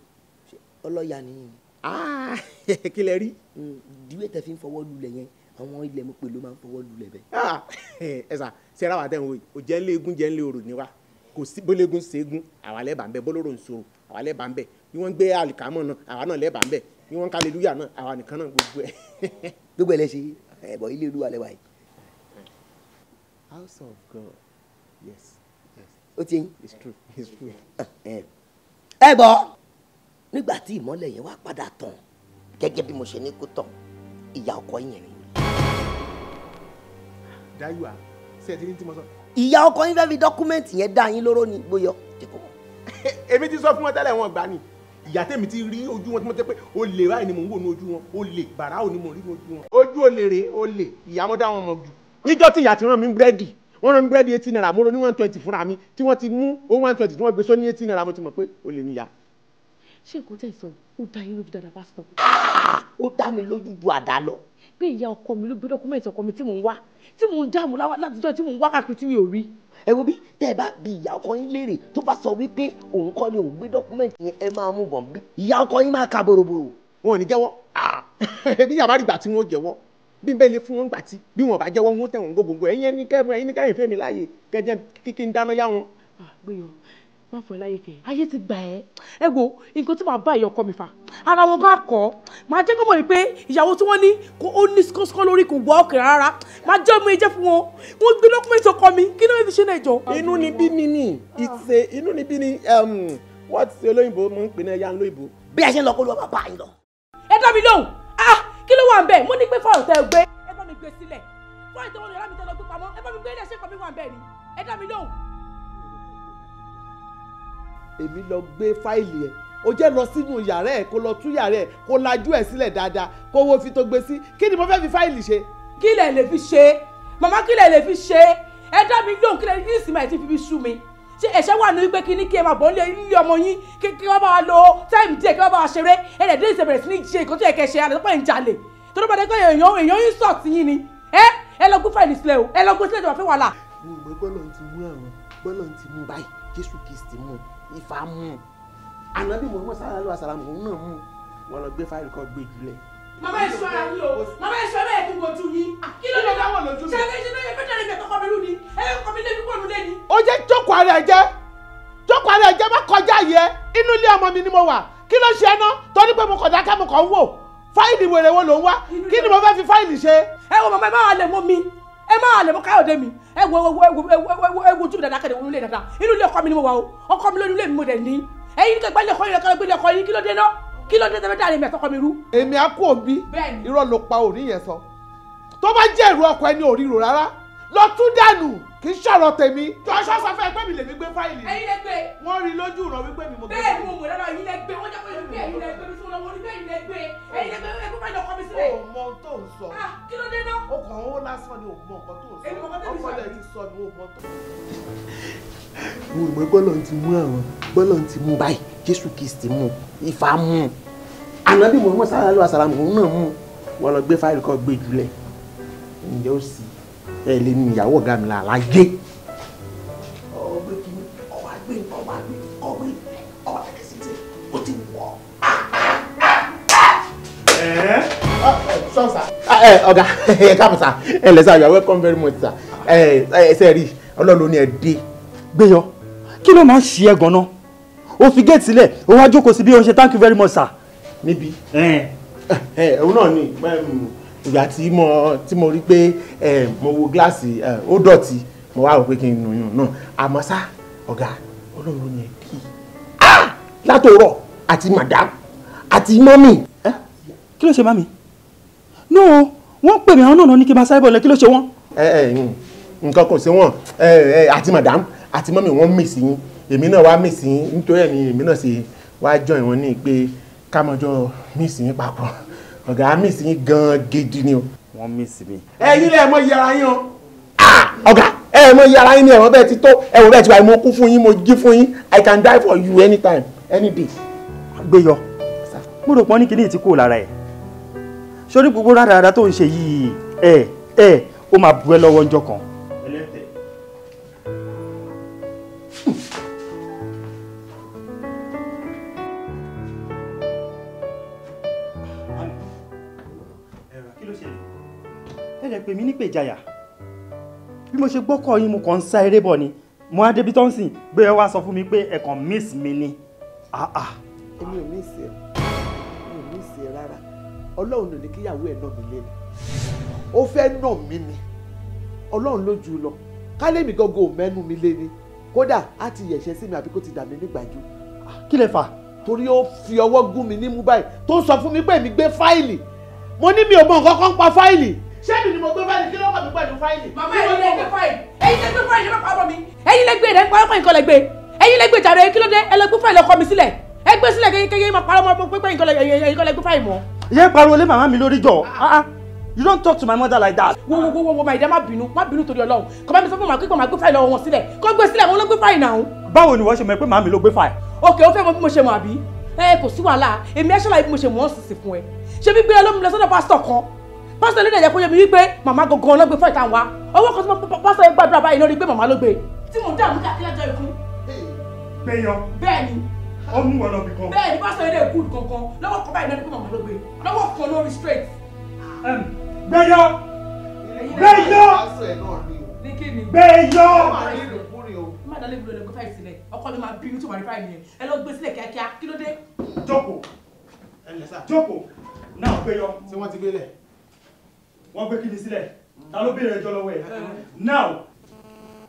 ọlọ́yà ni? Kí lẹ rí? Ìdíwé tẹ fi ń fọwọ́ lulẹ̀ yẹn, àwọn ilẹ̀ mo pè ló máa ń fọwọ́ lulẹ̀ bẹ́ẹ̀. Ẹ sà, ṣe ra wà tẹ̀ ń wò yìí, ò jẹ́ ń lé eégún, jẹ́ ń lé orò ní wa. Kò sí bólégun ṣẹ́gun, àwa lẹ́bàá ń bẹ, bólóró ń sọ̀rọ̀, àwa lẹ́bàá ń bẹ, bí wọ́n ń gbé àlìkámọ̀ náà, àwa náà lẹ́bàá ń bẹ, bí wọ́n ń kálelúyà náà, àwa nìkan náà, gbogbo ẹ̀. Gbogbo ẹ̀ lẹ ṣe ẹ̀bọ̀, ilé Olúwa lẹ́wà yìí. House of God, yes, yes. Ó ti yín. It's true, it's true. Ẹ gbọ́, nígbà tí ìmọ́lẹ̀ yẹn wá padà tàn gẹ́gẹ́ bí mo ṣe ní kó tàn, ìyá ọkọ yẹn ni. Dáyùá, ṣé ẹ ti ní tí mo sọ? Ìyá ọkọ yín fẹ́ fi document yẹn dá yín lóró ni, gbóyọ. Èmi ti sọ fún wọn tẹ́lẹ̀, wọn gbà ní. Ìyá tèmi ti rí ojú wọn tí mo tẹ́ pé olè báyìí ni mò ń wò ní ojú wọn, olè bàrà ò ní mò ń rí ní ojú wọn. Ojú olè rèé, olè ìyá mọ́ dá wọn mọ̀ jù. Níjọ́ tí ìyá ti rán mi búrẹ́dì, wọ́n rán mi búrẹ́dì ₦80, mo rò ní 120 fúnra mi, tí wọ́n ti mú ó 120 tí wọ́n gbé sóní ₦80, mo ti mọ̀ pé olè níyà. Ṣé nǹkan tẹ̀ sọ ó dá yín lójú dáadáa, pásítọ̀? Ó dá mi lójú ju àdá lọ. Pé ìyá ọkọ mi ló gbé document ọkọ mi tí mò ń wá, tí mò ń dààmú látijọ́, tí mò ń wá káàkiri tí mi ò rí. Ẹ wo bí, tẹ́ ẹ bá bi ìyá ọkọ yín léèrè, tó bá sọ wípé òun kọ́ ni òun gbé document yẹn, ẹ máa mú bọ̀ bí. Ìyá ọkọ yín máa ka bòròbòrò. Wọn ò ní jẹ́wọ́ bí yàrá ìgbà tí wọ́n jẹ́wọ́, bí n bẹ́ẹ̀ lè fún wọn gbà tí bí wọn bá jẹ́wọ́, wọn tẹ̀wọ̀n gbogbo. Ẹ̀yin ẹni kẹ́, ẹ̀yin ní kẹ́yìn fẹ́mi láàyè kẹjẹ kíkí ń dáná yá wọn. Gbéyọ̀, má fọ láyé kẹ, ayé ti gbà ẹ. Ẹ wo nǹkan tí màá bá ìyá ọkọ mi fà, ara wọn bá kọ, màá jẹ́ kó mọ̀ ní pé ìyàwó tí wọ́n ní kò ó ní skọ́skọ́ lórí, kò wọ́ ọkẹ́ rárá. Màá jẹ́ ọmọ ìjẹ́ fún wọn. Wọ́n gbé document ọkọ mi, kí ló fi ṣe náà jọ. Inú ni bí ni ni ìṣe, inú ni bí ni what olóyìnbó mo ń pè ní ẹ̀yà olóyìnbó. Bí a ṣe ń lọ, kó ló máa bá yín lọ. Ẹ dá mi lóhùn, ah, kí ló wà ń bẹ̀? Mo ní pé fáwọn tẹ gbé, ẹ bá mi gbé sílẹ̀. Fáìlì tó wọnú yàrá mi tẹ́ lọ gbé pamọ́, ẹ bá mi gbé ilé ṣé kọ́ mi wà bẹ́ẹ̀ ni, ẹ dá mi lóhùn. Èmi lọ gbé fáìlì ẹ̀, o jẹ́ lọ sínú yàrá ẹ̀ kó lọ tú yàrá ẹ̀ kó lajú ẹ̀ sílẹ̀ dáadáa kó wo fi tó gbé sí. Kí ni mo fẹ́ fi fáìlì ṣe? Kí lẹ̀ lè fi ṣe? Màmá kí lẹ̀ lè fi ṣe? Ẹ dá mi lóhùn, kí lẹ̀ ní ìsinmi àti fi fi sú mi. Ṣé ẹ̀ṣẹ̀ wà ní wípé kí ní kí ẹ máa bọ̀ nílé ọmọ yín kí wọ́n bá wa lo táìmù díẹ̀ kí wọ́n bá wa ṣeré, ẹ lẹ̀ dé ìṣẹ̀bẹ̀rẹ̀ sí ní ṣe nǹkan tó yẹ kẹ́ ṣe, àlẹ́ tó pẹ̀ ń jalè. Torí bá dé pé èèyàn yín sọ̀ sí yín ni. Ẹ lọ gbé fáìlì sílẹ̀ o, ẹ lọ gbé sílẹ̀ tó bá fẹ́ wàhálà. Mo mọ̀ bọ́lọ̀ ti mú àwọn bọ́lọ̀ ti mú báyìí, Jésù Kristi mú, Ifá mú, Ànábì Muhammad sallallahu alaihi wasallam òun náà mú, wọ́n lọ gbé fáìlì kan gbé jùlẹ̀. Màmá ẹ ṣọ́ ara yín o, màmá ẹ ṣọ́ ẹ bẹ́ẹ̀ kí n wojú yín. Kí ló dé dáwọ́ lójú mi? Ṣé ẹ ṣe ẹ fẹ́ dẹ́rẹ́ mi ẹ̀kọ́ mi lú ni? Ẹ kọ́ mi lé mi kúrò nílé ni. Ó jẹ́ jókòó ara ẹ jẹ́, jókòó ara ẹ jẹ́, má kọjá yẹ, inú ilé ọmọ mi ni mo wà. Kí ló ṣe ẹ ná? Torí pé mo kọ̀ dákẹ́ mo kàn ń wò. Fáìlì wèrè wo ló ń wá? Kí ni mo fẹ́ fi fáìlì ṣe? Ẹ wo màmá, ẹ má wà lè mú mi, ẹ má wà lè mú Káyọ̀dé mi. Ẹ wo ẹ wo ojú mi dáadáa kẹ́lẹ̀ wọnú ilé dáadáa. Inú ilé ọkọ mi ni mo wà o, ọkọ mi lónìí ilé mi mo dẹ̀ ní. Ẹ̀yin kẹ́ gbálẹ̀ ọkọ yín kẹ́ gbélé ọkọ yín, kí ló dé náà? Kí ló dé tẹ́fẹ́ dáre mi àtọkọ mi rú? Èmi á kú òbí, irọ́ ló pa òní yẹn sọ. Tó bá jẹ́ èrò ọkọ ẹni òríro rárá, lọ tún dànù, kì í ṣọ̀rọ̀ tèmi. Jọ̀ṣọ́ sọ fún ẹ pé mi lèmi gbé fáìlì. Ẹ̀yin lẹ gbé. Wọ́n rí lójú ìran wípé mi mo gbé. Bẹ́ẹ̀ ni mo mọ̀ dáadáa, ẹ̀yin lẹ gbé. Wọ́n jẹ́ pé ẹ̀yin lẹ gbé mi fún wọn, bẹ́ẹ̀ ni lẹ gbé. Ẹ̀yin lẹ gbé, ẹ gbé fáìlì ọkọ mi sílẹ̀. O mọ ohun tó ń sọ. Kí ló dé náà? O kàn ó lásán ni o mọ nǹkan tó ń sọ. Ọkọ rẹ̀ ti sọ ni o mọ tó. Mo mọ̀ bọ́lọ̀ ti mú àwọn bọ́lọ̀ ti mú báyìí, Jésù Kristi mú, Ifá mú, Ànábì Muhammad sallallahu alaihi wasallam òun náà mú, wọ́n lọ gbé fáìlì kan gbé jùlẹ̀. Ǹjẹ́ ó sì ẹ lè ní ìyàwó ọ̀gá mi láàyè. Ọgbẹ́ kìíní, ọwọ́ àgbẹ̀, ọwọ́ àgbẹ̀, ọgbẹ́, ọwọ́ àgbẹ̀ sí ti, ó ti wọ̀. Sọ́ọ̀sà. Ọ̀gá, ẹ káàbọ̀ sà, ẹ lẹ́ sà, you are welcome very much sà. Ẹ ṣe rí, Ọlọ́run ní ẹ dé. Gbéyọ, kí ló máa ń ṣe ẹ́ gan-an? O fi géètì sílẹ̀, o wá jókòó sí bí o ń ṣe thank you very much sir. Níbi. Òun náà ni ìgbà tí mo rí pé mo wo gíláàsì ó dọ̀tí, mo wá rò pé kí n nù yùn náà. Àmọ́ ṣá, ọ̀gá, Ọlọ́run ní ẹ dé. Látòrọ̀ àti madam àti mọ́mì. Kí ló ṣe mami? No, wọ́n pè mí àwọn náà ní kí n máa sáré bọ̀ lẹ, kí ló ṣe wọ́n? Nǹkan kò ṣe wọ́n, àti madam àti mọ́mì wọ́n mì sí yín, èmi náà wá mì sí yín, nítorí ẹ̀mí èmi náà ṣe wá join wọn ní pé ká mọ́jọ́ mì sí yín papọ̀. Ọ̀gá mì sí yín gan-an gidi ni o. Wọ́n mì sí mi. Ẹ̀yin lẹ mọ iye ara yín o. Ọ̀gá, ẹ mọ iye ara yín ni ẹ̀wọ̀n bẹ́ẹ̀ ti tó, ẹ̀wọ̀n bẹ́ẹ̀ ti wà, mo kú fún yín, mo jí fún yín, I can die for you anytime, any day. Gbéyọ, mo rò pọ́n ní kíní ti kúrò lára ẹ̀. Sórí gbogbo rádaràda tó ń ṣe yìí, ẹ ó máa bu ẹ lọ́wọ́ ńjọ́ kan. Ẹ pè mí nípè ìjayà, bí mo ṣe gbọ́kọ̀ yín mo kàn ń sá eré bọ̀ ni, mo á débi tó ń sìn gbé ẹ wá sọ fún mi pé ẹ kàn miss mi ni. Èmi ò miss ẹ, mi ò miss ẹ rárá. Ọlọ́run ló ní kíyàwó ẹ̀ nà mí lé ni, ó fẹ́ nà mí ni, Ọlọ́run ló jù lọ. Kálẹ̀mí gangan ò mẹ́nu mi lé ni, kódà á ti yẹ̀ṣẹ́ sí mi àbí kó ti dà mí nígbàjú. Kí lè fà? Torí ó fi ọwọ́ gún mi nímú báyìí tó ń sọ fún mi pé èmi gbé fáìlì, mo ní mi ò mọ nǹkan kan pa fáìlì. Ṣé mi ni mo gbé fáìlì? Kí ló kàn mí pẹ̀lú fáìlì? Màmá ẹ̀yin lẹ gbé fáìlì, ẹ̀yin lẹ gbé fáìlì, ẹ má parọ́ mi. Ẹ̀yin lẹ gbé rẹ̀ ń parọ́ pé nǹkan lẹ gbé. Ẹ̀yin lẹ gbé jàre, kí ló dé? Ẹ lọ gbé fáìlì ọkọ mi sílẹ̀. Ẹ gbé sílẹ̀ kékeré máa parọ́ mọ́ pé nǹkan lẹ gbé fáìlì mọ́. Ìyá pariwo lé màmá mi lórí jọ. You don't talk to my mother like that. Wo wo wo wo my dear, má bínú, má bínú torí Ọlọ́run. Kò bá mi sọ fún màá pé màá gbé fáìlì ọwọ́ wọn sílẹ̀. Kó gbé sílẹ̀, wọn ló gbé fáìlì náà. Báwo ni wọ́n ṣe mọ̀ pé màmí ló gbé fáìlì? Okay, ó fẹ́ mọ bí mo ṣe mọ̀ àbí? Ẹ kò sí wàhálà, èmi ẹ ṣàlàyé bí mo ṣe mọ̀ ọ́n sísì fún ẹ. Ṣé bí gbé lómi lọ sọ́dọ̀ pásítọ̀ kan? Pásítọ̀ ló dẹ̀ jẹ́ kó yé mi wípé màmá gangan ló gbé fáìlì táwọn wá. Ọwọ́ kan tí pásítọ̀ yẹn gbàdúrà báyìí lórí pé màmá ló gbé. Tí mò ń dààmú káàkiri àjọ ìkú. Gbéyọ. Bẹ́ẹ̀ni. Ó mú wọn lọ bí kan. Bẹ́ẹ̀ni, pásítọ̀ yẹn dẹ̀ gùd gangan. Lọ́wọ́ kan báyìí lórí pé màmá ló gbé. Lọ́wọ́ kan lórí straight. Gbéyọ. Gbéyọ. Gbéyọ. Má dálé mi lọ gbé fáìlì sílẹ̀. Ọkọ mi máa bínú tí wàá rí fáìlì yẹn. Ẹ lọ gbé sílẹ̀ kíákíá. Kí ló dé? Jókòó. Jókòó. Náà Gbéyọ. Ṣé wọ́n ti gbé lẹ̀? Wọ́n gbé kíni sílẹ̀? Ta ló béèrè ẹjọ́ lọ́wọ́ ẹ̀? Now.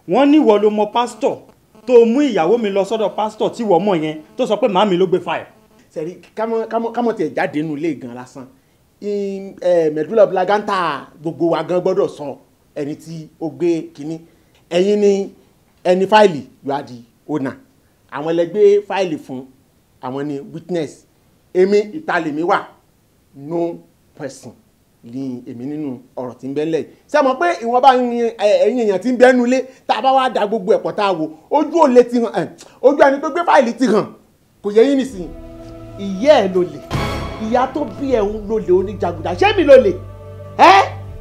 Wọ́n ní ìwọ ló mọ pásítọ̀ tó mú ìyàwó mi lọ sọ́dọ̀ pásítọ̀ tí wọ́n mọ̀ yẹn tó sọ pé màámi ló gbé fáìlì. Sẹ́rí kámọ́ tiẹ̀ jáde nínú ilé gan lásán. Mẹ̀dúlọ̀ blaganta gbogbo wa gan gbọ́dọ̀ sọ. ẹni tí ó gbé kínní. Ẹ̀yin ni ẹni fáìlì, you are the owner. Àwọn ẹlẹgbẹ́ fáìlì fún àwọn ni witness. Èmi ìta lèmi wà, no person ní èmi nínú ọ̀rọ̀ tí ń bẹ ńlẹ̀ yìí. Ṣé mọ̀ pé ìwọ̀nba ẹ̀yin èèyàn tí ń bẹ nulẹ̀, tá a bá wá da gbogbo ẹ̀pọ̀ tá a wò, ojú ò lè ti hàn, ojú ẹni tó gbé fáìlì ti hàn, kò yẹ yín nìsín. Ìyá ẹ ló lè, ìyá tó bí ẹ ń ló lè, oníjàgùdà. Ṣé mi ló lè ẹ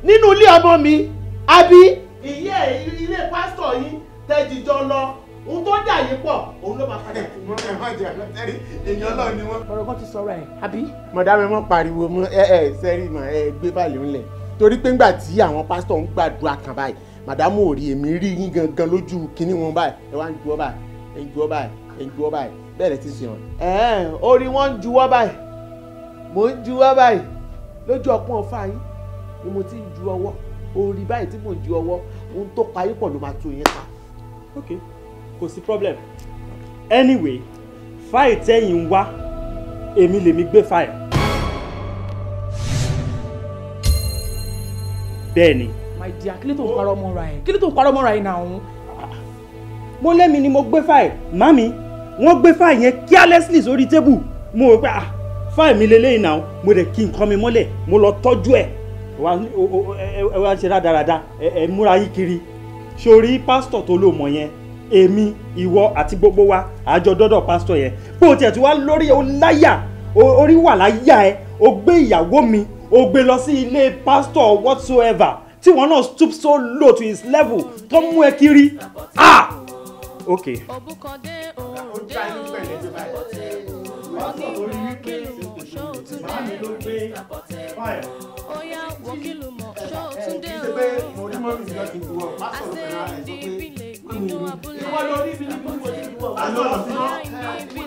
nínú ilé ọmọ mi àbí? Ìyá ẹ, ilé pásítọ̀ yín tẹ́jìjọ lọ, ohun tó dà yín pọ̀ òun ló máa padà. Èèyàn náà ni wọ́n. Ọ̀rọ̀ kan ti sọ̀rọ̀ ẹ̀ àbí. Mọ̀dá mi mọ́ pariwo mọ́ ẹ ẹ sẹ́rí mọ̀ ẹ gbé fáìlì ńlẹ̀, torí pé ńgbà tí àwọn pásítọ̀ ń gbàdúrà kan báyìí, màdámù ò rí èmi, rí yín gangan lójú kinní wọn báyìí. Ẹ wá ń juwọ́ báyìí, ẹ ń juwọ́ báyìí, ẹ ń juwọ́ báyìí, bẹ́ẹ̀ lẹ ti ṣe wọn. Ẹ̀ẹ́n, orí wọn ń juwọ́ báyìí, mò ń juwọ́ báyìí lójú ọpọ́n ọ̀fà yín ni mo ti ń ju ọwọ́ orí báyìí tí mò ń ju ọwọ́. Ohun tó pa yín pọ̀ ló máa tú yín ká. Ok, kò sí problem. Anyway, fáìlì tẹ́yìn ń wá, èmi lèmi gbé fáìlì. Bẹ́ẹ̀ ni. My dear, kí ló tó ń parọ́ mọ́ra ẹ̀? Kí ló tó ń parọ́ mọ́ra ẹ̀ náà? Mo lẹ́mi ni mo gbé fáìlì. Màmí, wọ́n gbé fáìlì yẹn carelessly sórí tébù. Mo rò pé, ah, fáìlì mi lélẹ́yìn náà. Mo dẹ̀ kí nǹkan mi mọ́lẹ̀, mo lọ tọ́jú ẹ̀. Ẹ wá ń ṣe rádaràda, ẹ múra yín kiri sórí pásítọ̀ tó lò mọ̀ yẹn. Èmi, ìwọ àti gbogbo wa àjọ dọ́dọ̀ pásítọ̀ yẹn, pé o tiẹ̀ tí wá lórí o láyà, orí wà láyà ẹ, o gbé ìyàwó mi, o gbé lọ sí ilé pásítọ̀ whatsoever, tí wọn náà stoop so low to his level tó mú ẹ kiri. Ah, ok. Ojú ayé pẹ̀lẹ́ tó báyìí. Ṣe pé mo rí mọ́mí mi lọ́ọ́ kí n juwọ́ pásítọ̀ ló fẹ́ràn ẹ̀ sọ pé mọ́mí mi. Ìwọ ló rí ibi níbi tí mo ti juwọ́. Àlọ́ ọ̀sìn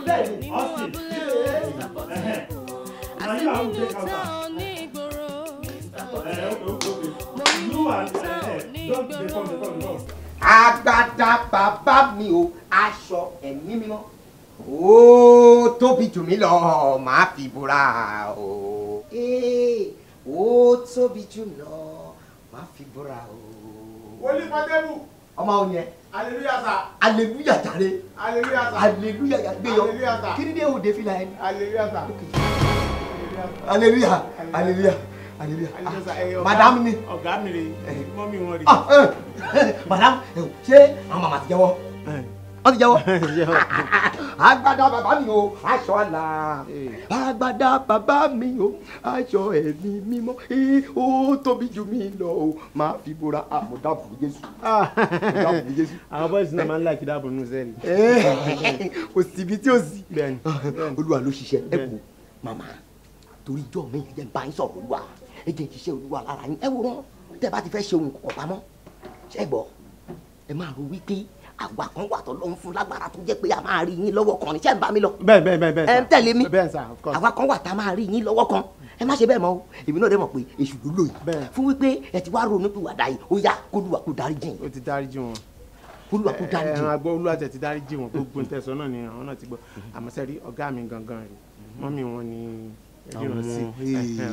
Bẹ́ẹ̀ ni. Austin. Na you I will take out. Okay. You and don't dey come, dey come, dey come. Agbada bàbá mi o, aṣọ ẹ̀mí mímọ́ ó tóbi jù mí lọ, màá fi bora o. Ee, ó tóbi jù mí lọ, màá fi bora o. Wòlíì Pọ́tébù. Ọmọ òun yẹn. Hallelujah sir. Aleluya jàre. Hallelujah sir. Aleluya gbé yọ. Hallelujah sir. Kí ni dé òde fìlà ẹni? Hallelujah sir. Aleluya, aleluya, aleluya. Hallelujah sir. Ẹ, Madam ni. Ọ̀gá mi rè, mọ́mí wọn rè. Ah, madam, ṣé àwọn màmá ti jẹ́wọ́? Wọ́n ti jẹ́wọ́. Agbada bàbá mi o, aṣọ àlà. Agbada bàbá mi o, aṣọ ẹ̀mí mímọ́. Ó tóbi jù mí lọ o, máa fi bora àmọ̀dá fún Jésù. Àmọ̀dá fún Jésù. Àwọn boys náà máa ń like dáàbò nínú sẹ́ẹ̀lì. Kò síbi tí ó sì. Bẹ́ẹ̀ni. Olúwa ló ṣiṣẹ́. Ẹ kò màmá, torí ijọ́ mi jẹ́ n bá yín sọ̀rọ̀ Olúwa. Ẹ jẹ́ n ṣiṣẹ́ Olúwa lára yín. Ẹ wòran, tẹ́ bá ti fẹ́ ṣe ohun kọ̀ọ̀kan pamọ́. Ṣé ẹ gbọ́? Ẹ máa ro wípé àwa kan wà tó lọ́n fún lágbára tó jẹ́ pé a máa rí yín lọ́wọ́ kan ní. Ṣé ẹ ń bá mi lọ? Bẹ́ẹ̀ bẹ́ẹ̀ bẹ́ẹ̀ bẹ́ẹ̀. Ẹ ń tẹ̀lé mi. Bẹ́ẹ̀ sir, of course. Àwa kan wà tá a máa rí yín lọ́wọ́ kan. Ẹ má ṣe bẹ́ẹ̀ mọ́ o. Èmi náà dẹ̀ mọ̀ pé èṣù ló lò yìí. Bẹ́ẹ̀. Fún wípé ẹ ti wá ronú pìwàdà yìí, ó yá, k'Olúwa kó dárí jìn. Ó ti dárí jì wọn. K'Olúwa kó dárí jìn. Ẹ̀ràn agbọ́, Olúwa tẹ̀ ti dárí jì wọn. Gbogbo ntẹ̀sán náà ni àwọn náà ti gbọ́. Àmọ́ sẹ́rí ọ̀gá mi gangan rè, mọ́mí wọn ni ríran sí.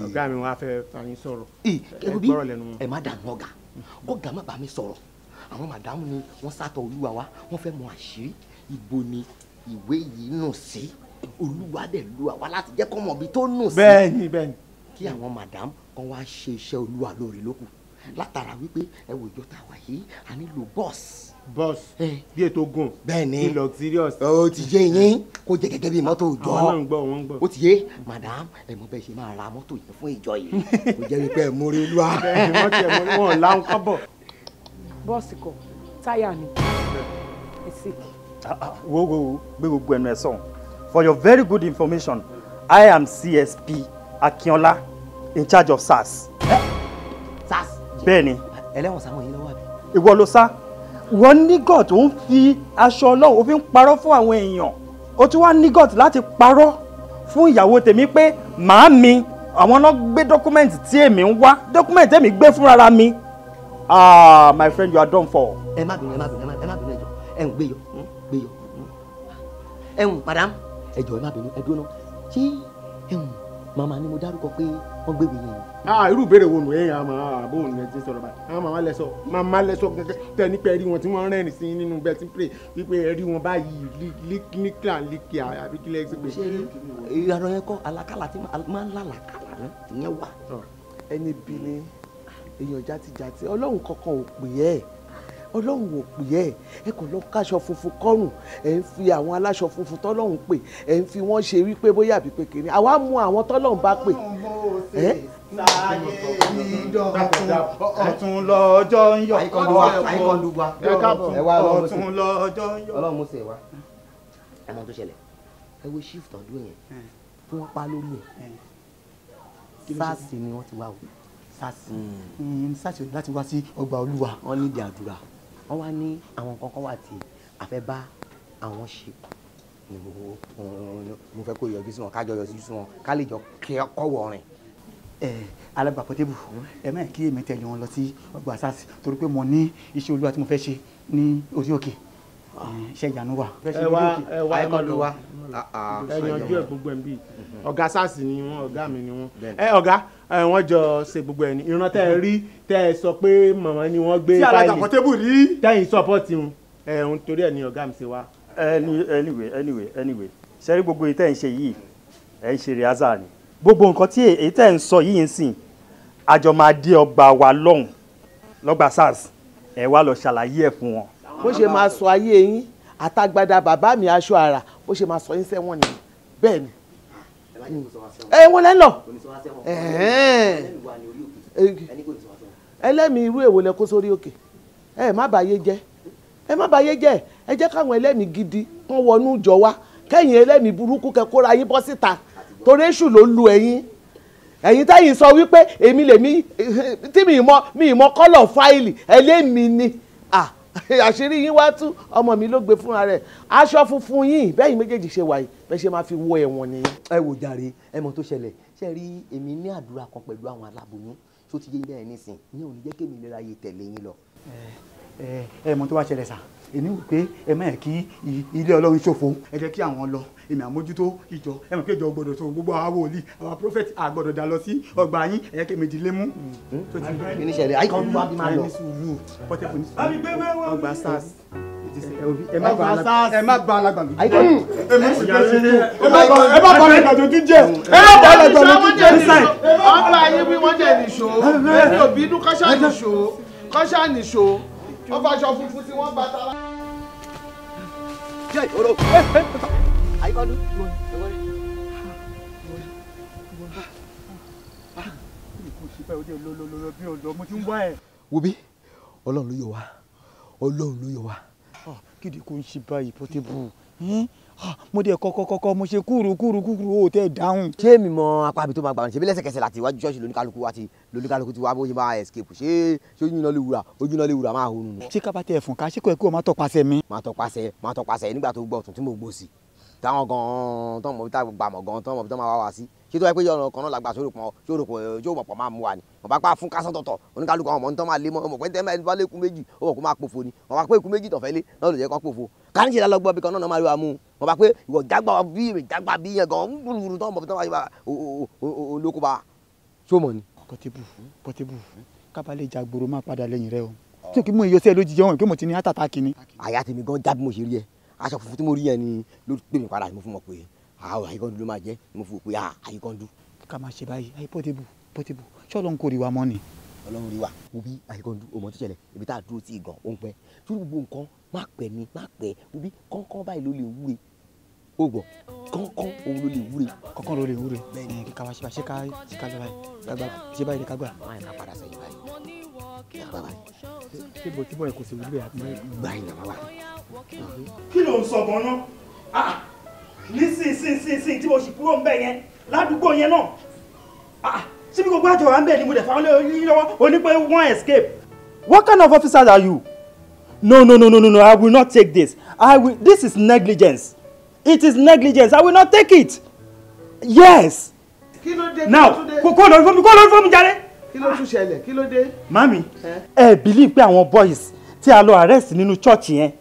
Ọ̀gá mi wọn á fẹ́ bá yín sọ̀rọ̀. Ẹ Ẹ gbọ́rọ̀ lẹ́nu wọn. Ẹ má dànù ọ̀gá, kọ́gà má bá mi sọ̀rọ̀. Àwọn màdámù ni wọ́n sátọ̀ Olúwa wa, wọ́n fẹ́ mọ àṣírí ibo ni ìwé yìí nù sí. Olúwa dẹ̀ lu àwa láti jẹ́ kọ́ mọ̀ ibi tó nù sí. Bẹ́ẹ̀ni, bẹ́ẹ̀ni. Kí àwọn màdámù kan wá ṣe iṣẹ́ Olúwa lórí lókù látara wípé ẹ wò, ìjọ tá a wà yìí, a nílò bọ́ọ̀sì. Bọ́ọ̀sì bí ètò gùn. Bẹ́ẹ̀ni. Bí luxurious. Ó ti yé yín, kó jẹ́ gẹ́gẹ́ bí mọ́tò ìjọ. Àwọn náà ń gbọ́, wọ́n ń gbọ́. Ó ti yé madam, ẹ mọ bẹ́ẹ̀ ṣe máa ra mọ́tò yẹn fún ìjọ yìí, kó jẹ́ wípé ẹ mórí Olúwa. Bẹ́ẹ̀ni, wọ́n tiẹ̀ mọ wọn láwọn kọ́bọ̀. Bọ́ọ̀sì kọ, táyà ni ẹ sick. Wo wo wo, gbé gbogbo ẹnu ẹ sọ̀hún. For your very good information, I am CSP Akínọlá, in charge of SARS. SARS. Bẹ́ẹ̀ni. Ẹlẹ́wọ̀n sáwọn yín lọ́wọ́ àbí? Ìwọ ló sá. Wọ́n ní God tó ń fi aṣọ Ọlọ́run, ó fi ń parọ́ fún àwọn èèyàn. Ó tún wá ní God láti parọ́ fún ìyàwó tèmi pé màámi àwọn náà gbé document tí èmi ń wá, document èmi gbé fúnra mi. Ah, my friend, you are done for. Ẹ má bínú, ẹ má bínú, ẹ má bínú, ẹ jọ̀ọ́, ẹ ń gbé yọ, gbé yọ. Ẹ ń madam, ẹ jọ̀ọ́, ẹ má bínú, ẹ dúró náà. Ṣé ẹ ń màmá ni mo dárúkọ pé Wọ́n gbé mi yẹn. Irú ìbéèrè wo nù ẹ̀yìn àmọ́ àbò òun ẹ̀ ti sọ̀rọ̀ báyìí. Àwọn màmá lẹ́sọ̀ màmá lẹ́sọ̀ gẹ́gẹ́ tẹ ní pé ẹ rí wọn tí wọ́n rẹ́rìn sí nínú bẹ́ẹ̀ tí ń pè wípé ẹ rí wọn báyìí líkìlà líkìá àbí kílẹ̀ ẹ̀ pé. Ìyàrá yẹn kọ́ alákàlà tí máa ń lálàkàlà náà ìyẹn wà. Ẹni bí ni èèyàn játijàti Ọlọ́run kankan ò pè ẹ́, Ọlọ́run ò pè ẹ́, ẹ kàn lọ káṣọ funfun kọ́rùn, ẹ̀ ń fi àwọn aláṣọ funfun tọ́lọ́run pè, ẹ̀ ń fi wọ́n ṣe wípé bóyá àbí pé kìíní àwa mú àwọn tọ́lọ́run bá pè. Ọ̀tún lọ́jọ́ ń yọ. Ọ̀tún lọ́jọ́ ń yọ. Ọlọ́run Mósè wa ẹ mọ ohun tó ṣẹlẹ̀, ẹ wo shift ọdún yẹn tí wọ́n pa lórí ẹ̀, SARS ni wọ́n ti wá o. SARS SARS láti wá sí ọgbà Olúwa. Wọ́n ní ìdí àdúrà, wọ́n wá ní àwọn kankan wà tí a fẹ́ bá àwọn ṣe, mo fẹ́ kó yọjú sí wọn, kájọ yọjú sí wọn, ká lè jọ kọ́wọ́ rìn. Alàgbà Portable, ẹ má kí èmi tẹ̀lé wọn lọ sí ọgbà SARS torí pé mo ní iṣẹ́ Olúwa tí mo fẹ́ ṣe ní orí òkè, iṣẹ́ ìyanu wà. Ẹ wá ẹ wá ẹ wá ẹ yanjú ẹ gbogbo ẹ bí ọ̀gá SARS ni wọn, ọ̀gá mi ni wọn. Ẹ ọ̀gá wọ́n jọ ṣe gbogbo ẹ ní ìran tẹ́ ẹ rí tẹ́ ẹ sọ pé màmá ni wọ́n gbé tí Alàgbà Portable rí tẹ́yìn sọ́pọ́tì wọn ẹ̀ ń torí ẹ̀ ní ọ̀gá mi ṣe wá. Anyway ṣe rí gbogbo èyí tẹ́ ń ṣe yìí, ẹ̀ ń ṣe rìhásà ni gbogbo nǹkan tí èyí tẹ́ ń sọ yìí ń sìn, àjọ máa dé ọgbà wa lọ́hùn lọ́gbà SARS, ẹ̀ wá lọ ṣàlàyé ẹ̀ fún wọn. Bó ṣe máa sọ ayé yín àtàgbàdà bàbá mi aṣọ àrà, bó ṣe máa sọ yín sẹ́wọ̀n nìyẹn. Bẹ́ẹ̀ ni ẹ wọ́n lẹ́ lọ ẹlẹ́mìí irú èwo lẹ kó sórí òkè? Ẹ má bàyé jẹ́, ẹ má bàyé jẹ́, ẹ jẹ́ káwọn ẹlẹ́mìí gidi kán wọnú ìjọ wa, kẹ́yìn ẹlẹ́mìí burúkú kẹ́ kóra yín bọ́ síta, torí èṣù ló lu ẹ̀yin. Ẹ̀yin táyìn sọ wípé èmi lèmi tí mi ìmọ̀ kọ́lọ̀ fáìlì ẹlẹ́mìí ni, àṣírí yín wá tú, ọmọ mi ló gbé fúnra rẹ̀. Aṣọ funfun yín bẹ́yìn méjèèjì ṣe wà yìí, bẹ́ẹ̀ ṣe máa fi wọ ẹ̀wọ̀n nìyẹn. Ẹ wò jàre, ẹ mọ̀ tó ṣẹlẹ̀, ṣe rí èmi ní àdúrà kan pẹ̀lú àwọn aláboyún tó ti yé yín bẹ́ẹ̀ nísìn, ìyẹn ò ní jẹ́ kémi lera yé tẹ̀lé yín lọ. Ẹ mọ̀ tó wá ṣẹlẹ̀ sà, èmi wò pé ẹ má yẹ kí ilé Ọlọ́run ṣòfò, ẹ jẹ́ kí àwọn lọ, èmi àmójútó ìjọ, ẹ mọ̀ pé ìjọ gbọ́dọ̀ tó gbogbo àwọn wòlíì àwọn prophet àgbọ́dọ̀ dá lọ sí ọgbà yín, ẹ jẹ́ kí èmi di lé mú. Kí ni ṣẹlẹ̀? Àyíká ọdún wa bí máa lọ. Ní sùúrù Portable ní sùúrù ọgbà SARS. Ẹ má ba alàgbà mi. Ẹ má ba alàgbà tó tún jẹ. Ẹ má ba alàgbà tó tún jẹ. Ọba yín bí wọ́n jẹ́ nìṣó, ẹni òbí inú kọ́ṣà nìṣó, kọ́ṣà nìṣó, wọ́n faṣọ funfun tí wọ́n bá tara. Jẹ́ ìhòòrò. Àyíkọ́dún. Wo bí Ọlọ́run ló yọ wá, Ọlọ́run ló yọ wá. Kídi kò ń ṣe báyìí Portable? Mo dẹ̀ kọ́kọ́kọ́kọ́ mo ṣe kúrú kúrú kúrú ó tẹ́ dáhùn. Ṣé mi mọ apá àbí tó máa gbà wọn ṣe bí lẹ́sẹ̀kẹsẹ̀ láti iwájú ṣọ́ọ̀ṣì lóníkálukú wa ti lóníkálukú ti wá bó ṣe máa escape, ṣé ojú iná lè wúrà, ojú iná lè wúrà máa honú. Ṣé ká bá tẹ ẹ̀fọn ká ṣé kò ẹ kí o máa tọpasẹ̀ mi. Máa tọpasẹ̀ nígbà tó gbọ́ ọ̀tún tí mo gbó sí táwọn gan-an tán mọ̀ bí tá gbà mọ̀ gan-an tán mọ̀ bí tán máa wá wá sí, ṣé tó wáyé pé ọ̀nà kan náà làgbà sórí pọ̀ sórí pọ̀ yóò mọ̀ pọ̀ máa mú wa ni wọ́n bá pa fún kásán tọ̀tọ̀ oníkálukú àwọn ọmọ ní tán máa lé mọ́ ọmọ pé tẹ́ bá lékun méjì ó mọ̀ kó máa pòfo ni wọ́n bá pé ikú méjì tọ̀fẹ́ lé náà ló jẹ́ kó pòfo káníṣe lálọ́gbọ́ bí kan náà máa rí wa mú wọ́n bá pé ìwọ jágbá bí èmi jágbá bí yẹn gan gbúrúgbúrú tán mọ̀ bí tán máa olóko bá ṣó mọ̀ ni. Portable kábàlẹ̀ ìjàgbòrò máa padà lẹ́yìn rẹ o tí o kì í mú iyọ̀sẹ̀ lójijì ọ̀hún kí mo ti ní àtàtà kìíní. Àyà tèmi gan já bí mo ṣe rí ẹ, aṣọ funfun tí mo rí yẹn ni ló pè mí padà, mo fún mọ pé àwọn Àyíkọ́ndú ló máa jẹ́, mo fún pé Àyíkọ́ndú. Ká máa ṣe báyìí ayé Portable Portable ṣé Ọlọ́run kò rí wa mọ́ ni. Ọlọ́run rí wa wo bí Àyíkọ́ndú o mọ̀ tó ṣẹlẹ̀, ibi tá a dúró tí gan ó ń pẹ́ tí gbogbo nǹkan má pẹ́ ni má pẹ́, wo bí kọ́ńkọ́n báyìí ló lè wúre, ó gbọ́ kọ́ńkọ́n òun ló lè wúre. Kọ́ńkọ́n ló lè wúre bẹ́ẹ̀ ni ká wá ṣe báyìí, ṣé ká lọ báyìí ká gbà ṣe báyìí ká gbà. Máa ká padà sẹ́yìn báyìí ká gbà báyìí. Ṣé bò tí bọ̀ ẹ̀ kò sì wúlò àti gbà yín náà wá. Kí ló ń sọ gan-an? Nísinsìnyí tí mo sì kúrò ń bẹ̀ yẹn ládùúgbò yẹn náà, síbi gbogbo àjọ wa ń bẹ̀ ni mo dẹ̀ fáwọn lọ́wọ́ o ní pé wọ́n escape. What kind of officers are you? No, no, no, no, no, no, I will not take this. This is negligence. It is negligence. I will not take it. Yes. Kí ló dé? Now, kó lórí fún mi, kó lórí fún mi jàre. Kí ló tún ṣẹlẹ̀? Kí ló dé? Mami, ẹ believe pé àwọn boys tí a lọ arrest nínú church yẹn